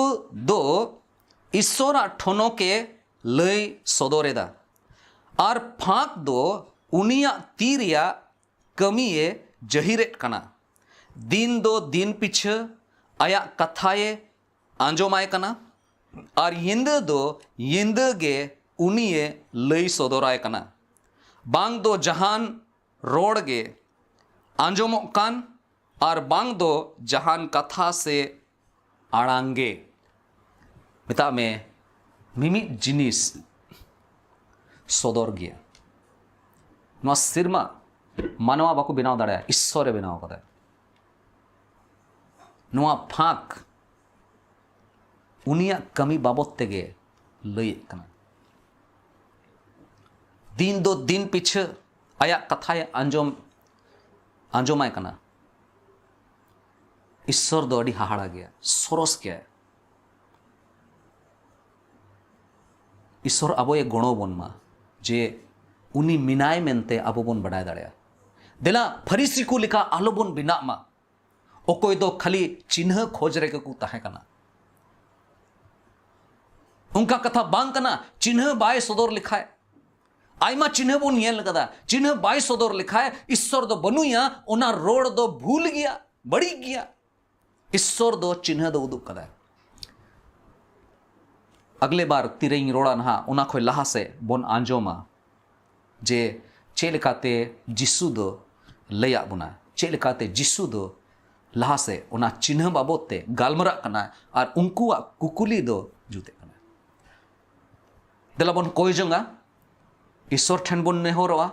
ᱫᱚ ᱤᱥᱥᱚᱨᱟᱜ ᱴᱷᱚᱱᱚᱠ ᱮ ᱞᱟᱹᱭ ᱥᱚᱫᱚᱨ ᱮᱫᱟ, ᱟᱨ ᱯᱷᱟᱸᱠ ᱫᱚ ᱩᱱᱤᱭᱟᱜ ᱛᱤ ᱨᱮᱭᱟᱜ ᱠᱟᱹᱢᱤᱭᱮ ᱡᱟᱹᱦᱤᱨᱮᱫ ᱠᱟᱱᱟ᱾ ᱫᱤᱱ ᱫᱚ ᱫᱤᱱ ᱯᱤᱪᱷᱟᱹ ᱟᱭᱟᱜ ᱠᱟᱛᱷᱟᱭᱮ ᱟᱸᱡᱚᱢᱟᱭ ᱠᱟᱱᱟ, ᱟᱨ ᱧᱤᱫᱟᱹ ᱫᱚ ᱧᱤᱫᱟᱹ ᱜᱮ ᱩᱱᱤᱭᱮ ᱞᱟᱹᱭ ᱥᱚᱫᱚᱨᱟᱭ ᱠᱟᱱᱟ᱾ ᱵᱟᱝ ᱫᱚ ᱡᱟᱦᱟᱱ ᱨᱚᱲ ᱜᱮ ᱟᱸᱡᱚᱢᱚᱜ ᱠᱟᱱ, ᱟᱨ ᱵᱟᱝ ᱫᱚ ᱡᱟᱦᱟᱱ ᱠᱟᱛᱷᱟ ᱥᱮ ᱟᱲᱟᱝ ᱜᱮ᱾ ᱢᱮᱛᱟᱜ ᱢᱮ, ᱢᱤᱢᱤᱫ ᱡᱤᱱᱤᱥ ᱥᱚᱫᱚᱨ ᱜᱮᱭᱟ᱾ ᱱᱚᱣᱟ ᱥᱮᱨᱢᱟ ᱢᱟᱱᱣᱟ ᱵᱟᱠᱚ ᱵᱮᱱᱟᱣ ᱫᱟᱲᱮᱭᱟᱜᱼᱟ, ᱤᱥᱥᱚᱨᱮ ᱵᱮᱱᱟᱣ ᱠᱟᱫᱟ᱾ ᱱᱚᱣᱟ ᱯᱷᱟᱸᱠ ᱩᱱᱤᱭᱟᱜ ᱠᱟᱹᱢᱤ ᱵᱟᱵᱚᱫ ᱛᱮᱜᱮ ᱞᱟᱹᱭᱮᱫ ᱠᱟᱱᱟ᱾ ᱫᱤᱱ ᱫᱚ ᱫᱤᱱ ᱯᱤᱪᱷᱟᱹ ᱟᱭᱟᱜ ᱠᱟᱛᱷᱟᱭ ᱟᱸᱡᱚᱢ, ᱟᱸᱡᱚᱢᱟᱭ ᱠᱟᱱᱟ᱾ ᱤᱥᱥᱚᱨ ᱫᱚ ᱟᱹᱰᱤ ᱦᱟᱦᱟᱲᱟ ᱜᱮᱭᱟ, ᱥᱚᱨᱚᱥ ᱜᱮᱭᱟ᱾ ᱤᱥᱥᱚᱨ ᱟᱵᱚᱭ ᱜᱚᱲᱚ ᱵᱚᱱ ᱢᱟ, ᱡᱮ ᱩᱱᱤ ᱢᱮᱱᱟᱭ ᱢᱮᱱᱛᱮ ᱟᱵᱚ ᱵᱚᱱ ᱵᱟᱰᱟᱭ ᱫᱟᱲᱮᱭᱟᱜᱼᱟ᱾ ᱫᱮᱞᱟ, ᱯᱷᱟᱹᱨᱤᱥᱤ ᱠᱚ ᱞᱮᱠᱟ ᱟᱞᱚ ᱵᱚᱱ ᱵᱮᱱᱟᱜ ᱢᱟ, ᱚᱠᱚᱭ ᱫᱚ ᱠᱷᱟᱹᱞᱤ ᱪᱤᱱᱦᱟᱹ ᱠᱷᱚᱡᱽ ᱨᱮᱜᱮ ᱠᱚ ᱛᱟᱦᱮᱸ ᱠᱟᱱᱟ᱾ ᱚᱱᱠᱟ ᱠᱟᱛᱷᱟ ᱵᱟᱝ ᱠᱟᱱᱟ, ᱪᱤᱱᱦᱟᱹ ᱵᱟᱭ ᱥᱚᱫᱚᱨ ᱞᱮᱠᱷᱟᱡ᱾ ᱟᱭᱢᱟ ᱪᱤᱱᱦᱟᱹ ᱵᱚᱱ ᱧᱮᱞ ᱠᱟᱫᱟ, ᱪᱤᱱᱦᱟᱹ ᱵᱟᱭ ᱥᱚᱫᱚᱨ ᱞᱮᱠᱷᱟᱡ ᱤᱥᱥᱚᱨ ᱫᱚ ᱵᱟᱹᱱᱩᱭᱟ, ᱚᱱᱟ ᱨᱚᱲ ᱫᱚ ᱵᱷᱩᱞ ᱜᱮᱭᱟ, ᱵᱟᱹᱲᱤᱡ ᱜᱮᱭᱟ᱾ ᱤᱥᱥᱚᱨ ᱫᱚ ᱪᱤᱱᱦᱟᱹ ᱫᱚ ᱩᱫᱩᱜ ᱠᱟᱫᱟᱭ᱾ ᱟᱜᱞᱮ ᱵᱟᱨ ᱛᱤᱨᱮᱧ ᱨᱚᱲᱟ ᱱᱟᱦᱟᱜ, ᱚᱱᱟ ᱠᱷᱚᱡ ᱞᱟᱦᱟ ᱥᱮᱫ ᱵᱚᱱ ᱟᱸᱡᱚᱢᱟ ᱡᱮ ᱪᱮᱫ ᱞᱮᱠᱟᱛᱮ ᱡᱤᱥᱩ ᱫᱚ ᱞᱟᱹᱭᱟᱜ ᱵᱚᱱᱟ, ᱪᱮᱫ ᱞᱮᱠᱟᱛᱮ ᱡᱤᱥᱩ ᱫᱚ ᱞᱟᱦᱟ ᱥᱮᱫ ᱚᱱᱟ ᱪᱤᱱᱦᱟᱹ ᱵᱟᱵᱚᱫ ᱛᱮ ᱜᱟᱞᱢᱟᱨᱟᱜ ᱠᱟᱱᱟ ᱟᱨ ᱩᱱᱠᱩᱣᱟᱜ ᱠᱩᱠᱞᱤ ᱫᱚ ᱡᱩᱛᱮᱜ ᱠᱟᱱᱟ᱾ ᱫᱮᱞᱟ ᱵᱚᱱ ᱠᱚᱭ ᱡᱚᱝᱟ, ᱤᱥᱥᱚᱨ ᱴᱷᱮᱱ ᱵᱚᱱ ᱱᱮᱦᱚᱨᱚᱜᱼᱟ᱾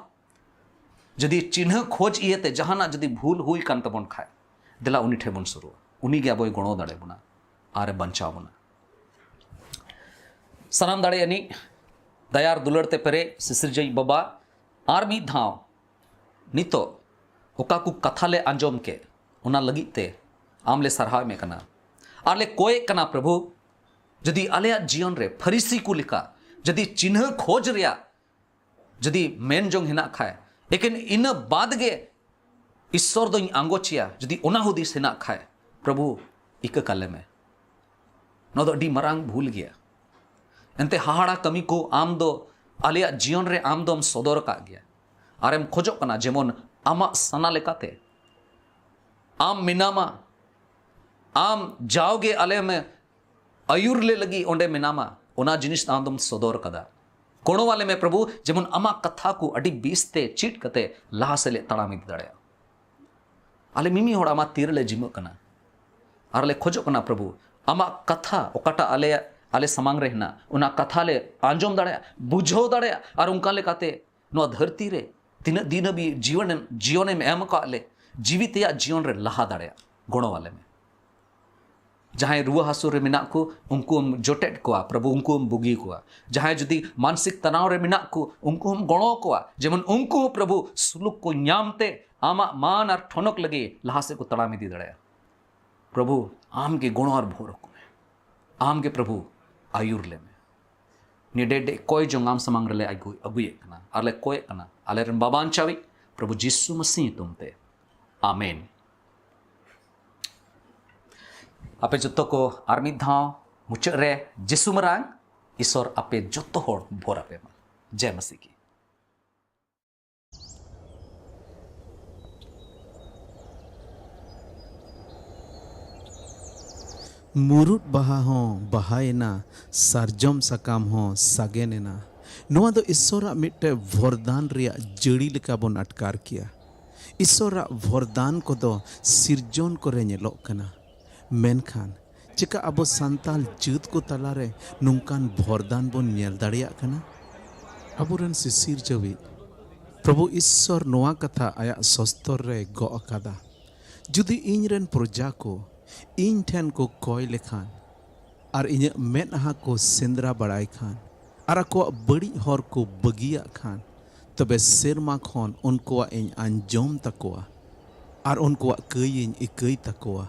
ᱡᱩᱫᱤ ᱪᱤᱱᱦᱟᱹ ᱠᱷᱚᱡᱽ ᱤᱭᱟᱹᱛᱮ ᱡᱟᱦᱟᱱᱟᱜ ᱡᱩᱫᱤ ᱵᱷᱩᱞ ᱦᱩᱭ ᱠᱟᱱ ᱛᱟᱵᱚᱱ ᱠᱷᱟᱡ, ᱫᱮᱞᱟ ᱩᱱᱤ ᱴᱷᱮᱱ ᱵᱚᱱ ᱥᱩᱨᱩᱜᱼᱟ᱾ ᱩᱱᱤ ᱜᱮ ᱟᱵᱚᱭ ᱜᱚᱲᱚ ᱫᱟᱲᱮ ᱵᱚᱱᱟ ᱟᱨᱮ ᱵᱟᱧᱪᱟᱣ ᱵᱚᱱᱟ᱾ ᱥᱟᱱᱟᱢ ᱫᱟᱲᱮ ᱟᱹᱱᱤᱡ, ᱫᱟᱭᱟᱨ ᱫᱩᱞᱟᱹᱲ ᱛᱮ ᱯᱮᱨᱮᱡ ᱥᱤᱥᱤᱨᱡᱟᱹᱣᱤᱡ ᱵᱟᱵᱟ, ᱟᱨ ᱢᱤᱫ ᱫᱷᱟᱣ ᱱᱤᱛᱚᱜ ᱚᱠᱟ ᱠᱚ ᱠᱟᱛᱷᱟ ᱞᱮ ᱟᱸᱡᱚᱢ ᱠᱮᱫ, ᱚᱱᱟ ᱞᱟᱹᱜᱤᱫ ᱛᱮ ᱟᱢ ᱞᱮ ᱥᱟᱨᱦᱟᱣ ᱮᱢᱮ ᱠᱟᱱᱟ᱾ ᱟᱨ ᱞᱮ ᱠᱚᱭᱮᱜ ᱠᱟᱱᱟ ᱯᱨᱚᱵᱷᱩ, ᱡᱩᱫᱤ ᱟᱞᱮᱭᱟᱜ ᱡᱤᱭᱚᱱ ᱨᱮ ᱯᱷᱟᱹᱨᱤᱥᱤ ᱠᱚ ᱞᱮᱠᱟ ᱡᱩᱫᱤ ᱪᱤᱱᱦᱟᱹ ᱠᱷᱚᱡᱽ ᱨᱮᱭᱟᱜ ᱡᱩᱫᱤ ᱢᱮᱱ ᱡᱚᱝ ᱦᱮᱱᱟᱜ ᱠᱷᱟᱡ, ᱮᱠᱮᱱ ᱤᱱᱟᱹ ᱵᱟᱫ ᱜᱮ ᱤᱥᱥᱚᱨ ᱫᱚᱧ ᱟᱸᱜᱚᱪᱮᱭᱟ, ᱡᱩᱫᱤ ᱚᱱᱟ ᱦᱩᱫᱤᱥ ᱦᱮᱱᱟᱜ ᱠᱷᱟᱡ, ᱯᱨᱚᱵᱷᱩ, ᱤᱠᱟᱹ ᱠᱟᱞᱮ ᱢᱮ᱾ ᱱᱚᱣᱟ ᱫᱚ ᱟᱹᱰᱤ ᱢᱟᱨᱟᱝ ᱵᱷᱩᱞ ᱜᱮᱭᱟ᱾ ᱮᱱᱛᱮ ᱦᱟᱦᱟᱲᱟ ᱠᱟᱹᱢᱤ ᱠᱚ ᱟᱢ ᱫᱚ ᱟᱞᱮᱭᱟᱜ ᱡᱤᱭᱚᱱ ᱨᱮ ᱟᱢ ᱫᱚᱢ ᱥᱚᱫᱚᱨ ᱟᱠᱟᱫ ᱜᱮᱭᱟ᱾ ᱟᱨᱮᱢ ᱠᱷᱚᱡᱚᱜ ᱠᱟᱱᱟ ᱡᱮᱢᱚᱱ ᱟᱢᱟᱜ ᱥᱟᱱᱟ ᱞᱮᱠᱟᱛᱮ ᱟᱢ ᱢᱮᱱᱟᱢᱟ, ᱟᱢ ᱡᱟᱣᱜᱮ ᱟᱞᱮᱢ ᱟᱹᱭᱩᱨ ᱞᱮ ᱞᱟᱹᱜᱤᱫ ᱚᱸᱰᱮ ᱢᱮᱱᱟᱢᱟ, ᱚᱱᱟ ᱡᱤᱱᱤᱥ ᱟᱢ ᱫᱚᱢ ᱥᱚᱫᱚᱨ ᱠᱟᱫᱟ᱾ ᱜᱚᱲᱚ ᱟᱞᱮ ᱢᱮ ᱯᱨᱚᱵᱷᱩ, ᱡᱮᱢᱚᱱ ᱟᱢᱟᱜ ᱠᱟᱛᱷᱟ ᱠᱚ ᱟᱹᱰᱤ ᱵᱮᱥ ᱛᱮ ᱪᱮᱫ ᱠᱟᱛᱮ ᱞᱟᱦᱟ ᱥᱮᱫ ᱞᱮ ᱛᱟᱲᱟᱢ ᱤᱫᱤ ᱫᱟᱲᱮᱭᱟᱜᱼᱟ᱾ ᱟᱞᱮ ᱢᱤᱢᱤ ᱦᱚᱲ ᱟᱢᱟᱜ ᱛᱤ ᱨᱮᱞᱮ ᱡᱤᱢᱟᱹᱜ ᱠᱟᱱᱟ ᱟᱨ ᱞᱮ ᱠᱷᱚᱡᱚᱜ ᱠᱟᱱᱟ ᱯᱨᱚᱵᱷᱩ, ᱟᱢᱟᱜ ᱠᱟᱛᱷᱟ ᱚᱠᱟᱴᱟᱜ ᱟᱞᱮᱭᱟᱜ, ᱟᱞᱮ ᱥᱟᱢᱟᱝ ᱨᱮ ᱦᱮᱱᱟᱜ, ᱚᱱᱟ ᱠᱟᱛᱷᱟ ᱞᱮ ᱟᱸᱡᱚᱢ ᱫᱟᱲᱮᱭᱟᱜ, ᱵᱩᱡᱷᱟᱹᱣ ᱫᱟᱲᱮᱭᱟᱜ, ᱟᱨ ᱚᱱᱠᱟ ᱞᱮᱠᱟᱛᱮ ᱱᱚᱣᱟ ᱫᱷᱟᱹᱨᱛᱤ ᱨᱮ ᱛᱤᱱᱟᱹᱜ ᱫᱤᱱ ᱦᱟᱹᱵᱤᱡ ᱡᱤᱭᱚᱱᱮᱢ, ᱡᱤᱭᱚᱱᱮᱢ ᱮᱢ ᱟᱠᱟᱫ ᱞᱮ, ᱡᱤᱣᱤ ᱛᱮᱭᱟᱜ ᱡᱤᱭᱚᱱ ᱨᱮ ᱞᱟᱦᱟ ᱫᱟᱲᱮᱭᱟᱜ, ᱜᱚᱲᱚ ᱟᱞᱮ ᱢᱮ᱾ ᱡᱟᱦᱟᱸᱭ ᱨᱩᱣᱟᱹ ᱦᱟᱹᱥᱩ ᱨᱮ ᱢᱮᱱᱟᱜ ᱠᱚ, ᱩᱱᱠᱩᱢ ᱡᱚᱴᱮᱫ ᱠᱚᱣᱟ ᱯᱨᱚᱵᱷᱩ, ᱩᱱᱠᱩᱢ ᱵᱩᱜᱤ ᱠᱚᱣᱟ᱾ ᱡᱟᱦᱟᱸᱭ ᱡᱩᱫᱤ ᱢᱟᱱᱥᱤᱠ ᱛᱟᱱᱟᱣ ᱨᱮ ᱢᱮᱱᱟᱜ ᱠᱚ, ᱩᱱᱠᱩ ᱦᱚᱸᱢ ᱜᱚᱲᱚ ᱟᱠᱚᱣᱟ, ᱡᱮᱢᱚᱱ ᱩᱱᱠᱩ ᱦᱚᱸ ᱯᱨᱚᱵᱷᱩ ᱥᱩᱞᱩᱠ ᱠᱚ ᱧᱟᱢ ᱛᱮ ᱟᱢᱟᱜ ᱢᱟᱱ ᱟᱨ ᱴᱷᱚᱱᱚᱠ ᱞᱟᱹᱜᱤᱫ ᱞᱟᱦᱟ ᱥᱮᱫ ᱠᱚ ᱛᱟᱲᱟᱢ ᱤᱫᱤ ᱫᱟᱲᱮᱭᱟᱜᱼᱟ᱾ ᱯᱨᱚᱵᱷᱩ, ᱟᱢ ᱜᱮ ᱜᱚᱲᱚ ᱟᱨ ᱵᱷᱳᱨ ᱟᱠᱚ ᱢᱮ᱾ ᱟᱢ ᱜᱮ ᱯᱨᱚᱵᱷᱩ, ᱟᱹᱭᱩᱨ ᱞᱮ ᱢᱮ᱾ ᱱᱤᱭᱟᱹ ᱰᱮ ᱰᱮ ᱠᱚᱭ ᱡᱚᱝ ᱟᱢ ᱥᱟᱢᱟᱝ ᱨᱮᱞᱮ ᱟᱹᱜᱩ, ᱟᱹᱜᱩᱭᱮᱫ ᱠᱟᱱᱟ ᱟᱨ ᱞᱮ ᱠᱚᱭᱮᱫ ᱠᱟᱱᱟ ᱟᱞᱮᱨᱮᱱ ᱵᱟᱵᱟ ᱵᱟᱧᱪᱟᱣᱤᱡ ᱯᱨᱚᱵᱷᱩ ᱡᱤᱥᱩ ᱢᱟᱹᱥᱤ ᱧᱩᱛᱩᱢ ᱛᱮ, ᱟᱢᱮᱱ᱾ ᱟᱯᱮ ᱡᱚᱛᱚ ᱠᱚ ᱟᱨ ᱢᱤᱫ ᱫᱷᱟᱣ ᱢᱩᱪᱟᱹᱫ ᱨᱮ ᱡᱤᱥᱩ ᱢᱟᱨᱟᱝ ᱤᱥᱚᱨ ᱟᱯᱮ ᱡᱚᱛᱚ ᱦᱚᱲ ᱵᱷᱚᱨ ᱟᱯᱮ ᱢᱟ᱾ ᱡᱮ ᱢᱟᱹᱥᱤ ᱠᱤ᱾ ᱢᱩᱨᱩᱫ ᱵᱟᱦᱟ ᱦᱚᱸ ᱵᱟᱦᱟᱭᱮᱱᱟ, ᱥᱟᱨᱡᱚᱢ ᱥᱟᱠᱟᱢ ᱦᱚᱸ ᱥᱟᱜᱮᱱ ᱮᱱᱟ᱾ ᱱᱚᱣᱟ ᱫᱚ ᱤᱥᱥᱚᱨᱟᱜ ᱢᱤᱫᱴᱮᱱ ᱵᱷᱚᱨᱫᱟᱱ ᱨᱮᱭᱟᱜ ᱡᱟᱹᱲᱤ ᱞᱮᱠᱟ ᱵᱚᱱ ᱟᱴᱠᱟᱨ ᱠᱮᱭᱟ᱾ ᱤᱥᱚᱨᱟᱜ ᱵᱷᱚᱨᱫᱟᱱ ᱠᱚᱫᱚ ᱥᱤᱨᱡᱚᱱ ᱠᱚᱨᱮ ᱧᱮᱞᱚᱜ ᱠᱟᱱᱟ, ᱢᱮᱱᱠᱷᱟᱱ ᱪᱮᱠᱟ ᱟᱵᱚ ᱥᱟᱱᱛᱟᱞ ᱡᱟᱹᱛ ᱠᱚ ᱛᱟᱞᱟᱨᱮ ᱱᱚᱝᱠᱟᱱ ᱵᱷᱚᱨᱫᱟᱱ ᱵᱚᱱ ᱧᱮᱞ ᱫᱟᱲᱮᱭᱟᱜ ᱠᱟᱱᱟ? ᱟᱵᱚᱨᱮᱱ ᱥᱤᱥᱤᱨ ᱡᱟᱹᱣᱤᱡ ᱯᱨᱚᱵᱷᱩ ᱤᱥᱥᱚᱨ ᱱᱚᱣᱟ ᱠᱟᱛᱷᱟ ᱟᱭᱟᱜ ᱥᱚᱥᱛᱚᱨ ᱨᱮ ᱜᱚᱜ ᱟᱠᱟᱫᱟ, "ᱡᱩᱫᱤ ᱤᱧ ᱨᱮᱱ ᱯᱨᱚᱡᱟ ᱠᱚ ᱤᱧ ᱴᱷᱮᱱ ᱠᱚ ᱠᱚᱭ ᱞᱮᱠᱷᱟᱱ ᱟᱨ ᱤᱧᱟᱹᱜ ᱢᱮᱫᱦᱟ ᱠᱚ ᱥᱮᱸᱫᱽᱨᱟ ᱵᱟᱲᱟᱭ ᱠᱷᱟᱱ ᱟᱨ ᱟᱠᱚᱣᱟᱜ ᱵᱟᱹᱲᱤᱡ ᱦᱚᱨ ᱠᱚ ᱵᱟᱹᱜᱤᱭᱟᱜ ᱠᱷᱟᱱ, ᱛᱚᱵᱮ ᱥᱮᱨᱢᱟ ᱠᱷᱚᱱ ᱩᱱᱠᱩᱣᱟᱜ ᱤᱧ ᱟᱸᱡᱚᱢ ᱛᱟᱠᱚᱣᱟ ᱟᱨ ᱩᱱᱠᱩᱣᱟᱜ ᱠᱟᱹᱭ ᱤᱧ ᱤᱠᱟᱹᱭ ᱛᱟᱠᱚᱣᱟ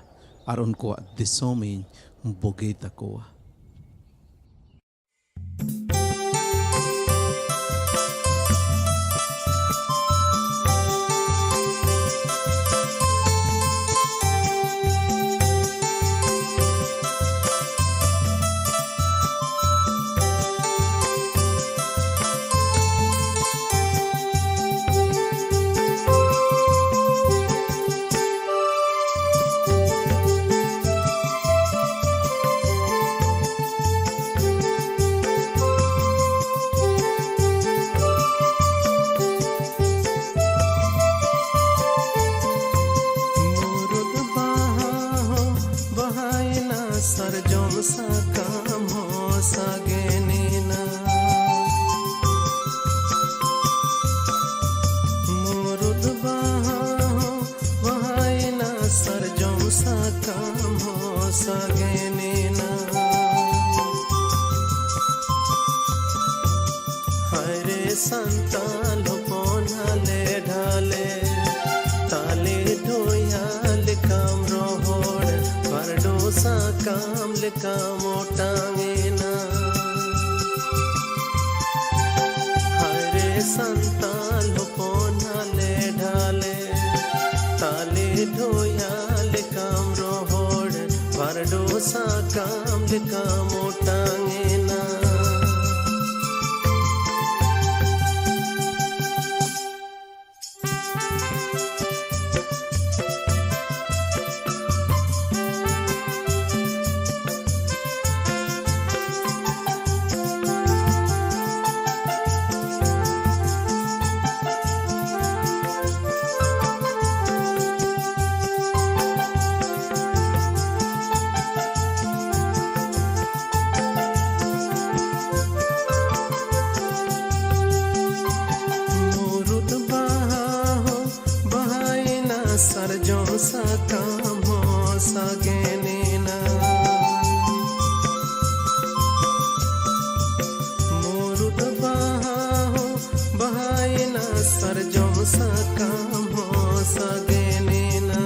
ᱟᱨ ᱩᱱᱠᱩᱣᱟᱜ ᱫᱤᱥᱚᱢ ᱤᱧ ᱵᱩᱜᱤ ᱛᱟᱠᱚᱣᱟ᱾" ᱢᱩᱨᱩᱫ ᱵᱟᱦᱟ ᱦᱚᱸ ᱵᱟᱦᱟᱭᱮᱱᱟ, ᱥᱟᱨᱡᱚᱢ ᱥᱟᱠᱟᱢ ᱦᱚᱸ ᱥᱟᱜᱮᱱᱮᱱᱟ᱾ ᱢᱩᱨᱩᱫ ᱵᱟᱦᱟ ᱦᱚᱸ ᱵᱟᱦᱟᱭᱮᱱᱟ, ᱥᱟᱨᱡᱚᱢ ᱥᱟᱠᱟᱢ ᱦᱚᱸ ᱥᱟᱜᱮᱱᱮᱱᱟ᱾ ᱦᱟᱭᱨᱮ ᱥᱟᱱᱛᱟᱞ ᱦᱚᱯᱚᱱ ᱦᱟᱞᱮ ᱰᱷᱟᱞᱮ, ᱛᱟᱞᱮ ᱰᱷᱚᱭᱟ ᱞᱮᱠᱟᱢ ᱨᱚᱦᱚᱲ, ᱵᱟᱨᱰᱩ ᱥᱟᱠᱟᱢ ᱞᱮᱠᱟᱢ ᱚᱴᱟᱝ ᱮᱱᱟ᱾ ᱦᱟᱭᱨᱮ ᱥᱟᱱᱛᱟᱞ ᱦᱚᱯᱚᱱ ᱦᱟᱞᱮ ᱰᱷᱟᱞᱮ, ᱛᱟᱞᱮ ᱰᱷᱚᱭᱟ ᱞᱮᱠᱟᱢ ᱨᱚᱦᱚᱲ, ᱵᱟᱨᱰᱩ ᱥᱟᱠᱟᱢ ᱞᱮᱠᱟᱢ ᱚᱴᱟᱝ ᱮᱱᱟ᱾ ᱵᱟᱦᱟᱭᱮᱱᱟ ᱥᱟᱨᱡᱚᱢ ᱥᱟᱠᱟᱢ ᱦᱚᱸ ᱥᱟᱜᱮᱱᱮᱱᱟ᱾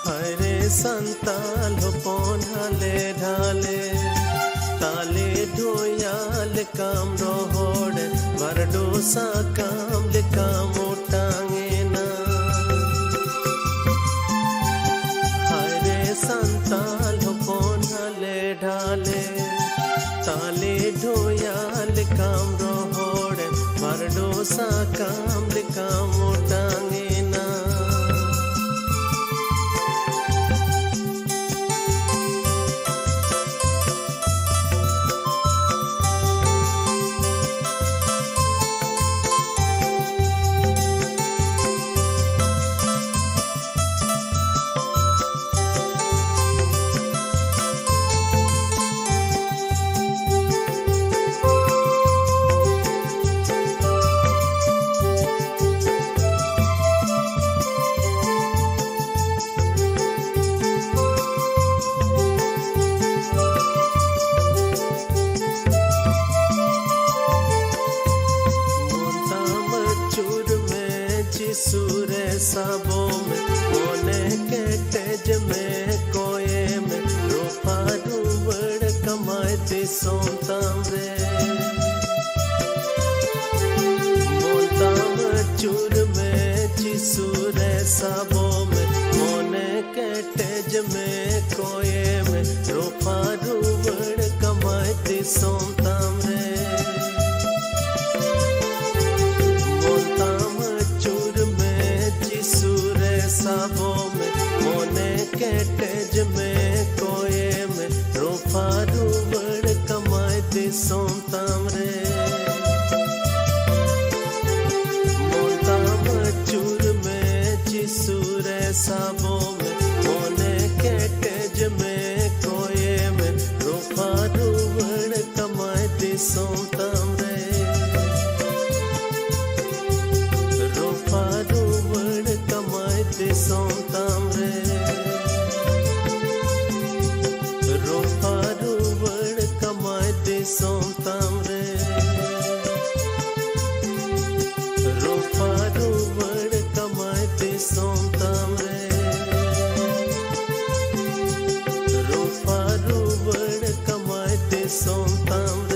ᱦᱟᱭᱨᱮ ᱥᱟᱱᱛᱟᱞ ᱦᱚᱯᱚᱱ ᱦᱟᱞᱮ ᱰᱷᱟᱞᱮ, ᱛᱟᱞᱮ ᱰᱷᱚᱭᱟ ᱞᱮᱠᱟᱢ ᱨᱚᱦᱚᱲ, ᱵᱟᱨᱰᱳ ᱥᱟᱠᱟᱢ ᱞᱮᱠᱟᱢ ᱚᱴᱟᱝ ᱮᱱᱟ᱾ ᱦᱟᱭᱨᱮ ᱥᱟᱱᱛᱟᱞ ᱦᱚᱯᱚᱱ ᱦᱟᱞᱮ ᱰᱷᱟᱞᱮ, ᱛᱟᱞᱮ ᱰᱷᱚᱭᱟ ᱞᱮᱠᱟᱢ ᱨᱚᱦᱚᱲ, ᱵᱟᱨᱰᱳ ᱥᱟᱠᱟᱢ ᱞᱮᱠᱟᱢ ᱚᱴᱟᱝ ᱮᱱᱟ᱾ ᱢᱚᱱ ᱛᱟᱢ ᱟᱹᱪᱩᱨ ᱢᱮ, ᱡᱤᱥᱩ ᱨᱮ ᱥᱟᱵᱚ ᱢᱮ, ᱢᱚᱱᱮ ᱠᱮᱴᱮᱡ ᱢᱮ, ᱠᱚᱭᱮ ᱢᱮ, ᱨᱚᱯᱷᱟ ᱨᱩᱣᱟᱹᱲ ᱠᱟᱢᱟᱭ ᱫᱤᱥᱚᱢ ᱛᱟᱢ ᱨᱮ᱾ ᱢᱚᱱ ᱛᱟᱢ ᱟᱹᱪᱩᱨ ᱢᱮ, ᱡᱤᱥᱩ ᱨᱮ ᱥᱟᱵᱚ ᱢᱮ, ᱢᱚᱱᱮ ᱠᱮᱴᱮᱡ ᱢᱮ, ᱠᱚᱭᱮ ᱢᱮ, ᱨᱚᱯᱷᱟ ᱨᱩᱣᱟᱹᱲ ᱠᱟᱢᱟᱭ ᱫᱤᱥᱚᱢ ᱛᱟᱢ ᱨᱮ᱾ ᱢᱚᱱ ᱛᱟᱢ ᱟᱹᱪᱩᱨ ᱢᱮ, ᱡᱤᱥᱩ ᱨᱮ ᱥᱟᱵᱚ ᱢᱮ, ᱢᱚᱱᱮ ᱠᱮᱴᱮᱡ ᱢᱮ, ᱠᱚᱭᱮ ᱢᱮ, ᱨᱚᱯᱷᱟ ᱨᱩᱣᱟᱹᱲ ᱠᱟᱢᱟᱭ ᱫᱤᱥᱚᱢ ᱛᱟᱢ ᱨᱮ᱾ ᱢᱚᱱ ᱛᱟᱢ ᱟᱹᱪᱩᱨ ᱢᱮ, ᱡᱤᱥᱩ ᱨᱮ ᱥᱟᱵᱚ ᱢᱮ, ᱢᱚᱱᱮ ᱠᱮᱴᱮᱡ ᱢᱮ, ᱠᱚᱭᱮ ᱢᱮ, ᱨᱚᱯᱷᱟ ᱨᱩᱣᱟᱹᱲ ᱠᱟᱢᱟᱭ ᱫᱤᱥᱚᱢ ᱛᱟᱢ ᱨᱮ᱾ ᱨᱚᱯᱷᱟ ᱨᱩᱣᱟᱹᱲ ᱠᱟᱢᱟᱭ ᱫᱤᱥᱚᱢ ᱛᱟᱢ ᱨᱮ᱾ ᱨᱚᱯᱷᱟ ᱨᱩᱣᱟᱹᱲ ᱠᱟᱢᱟᱭ ᱫᱤᱥᱚᱢ ᱛᱟᱢ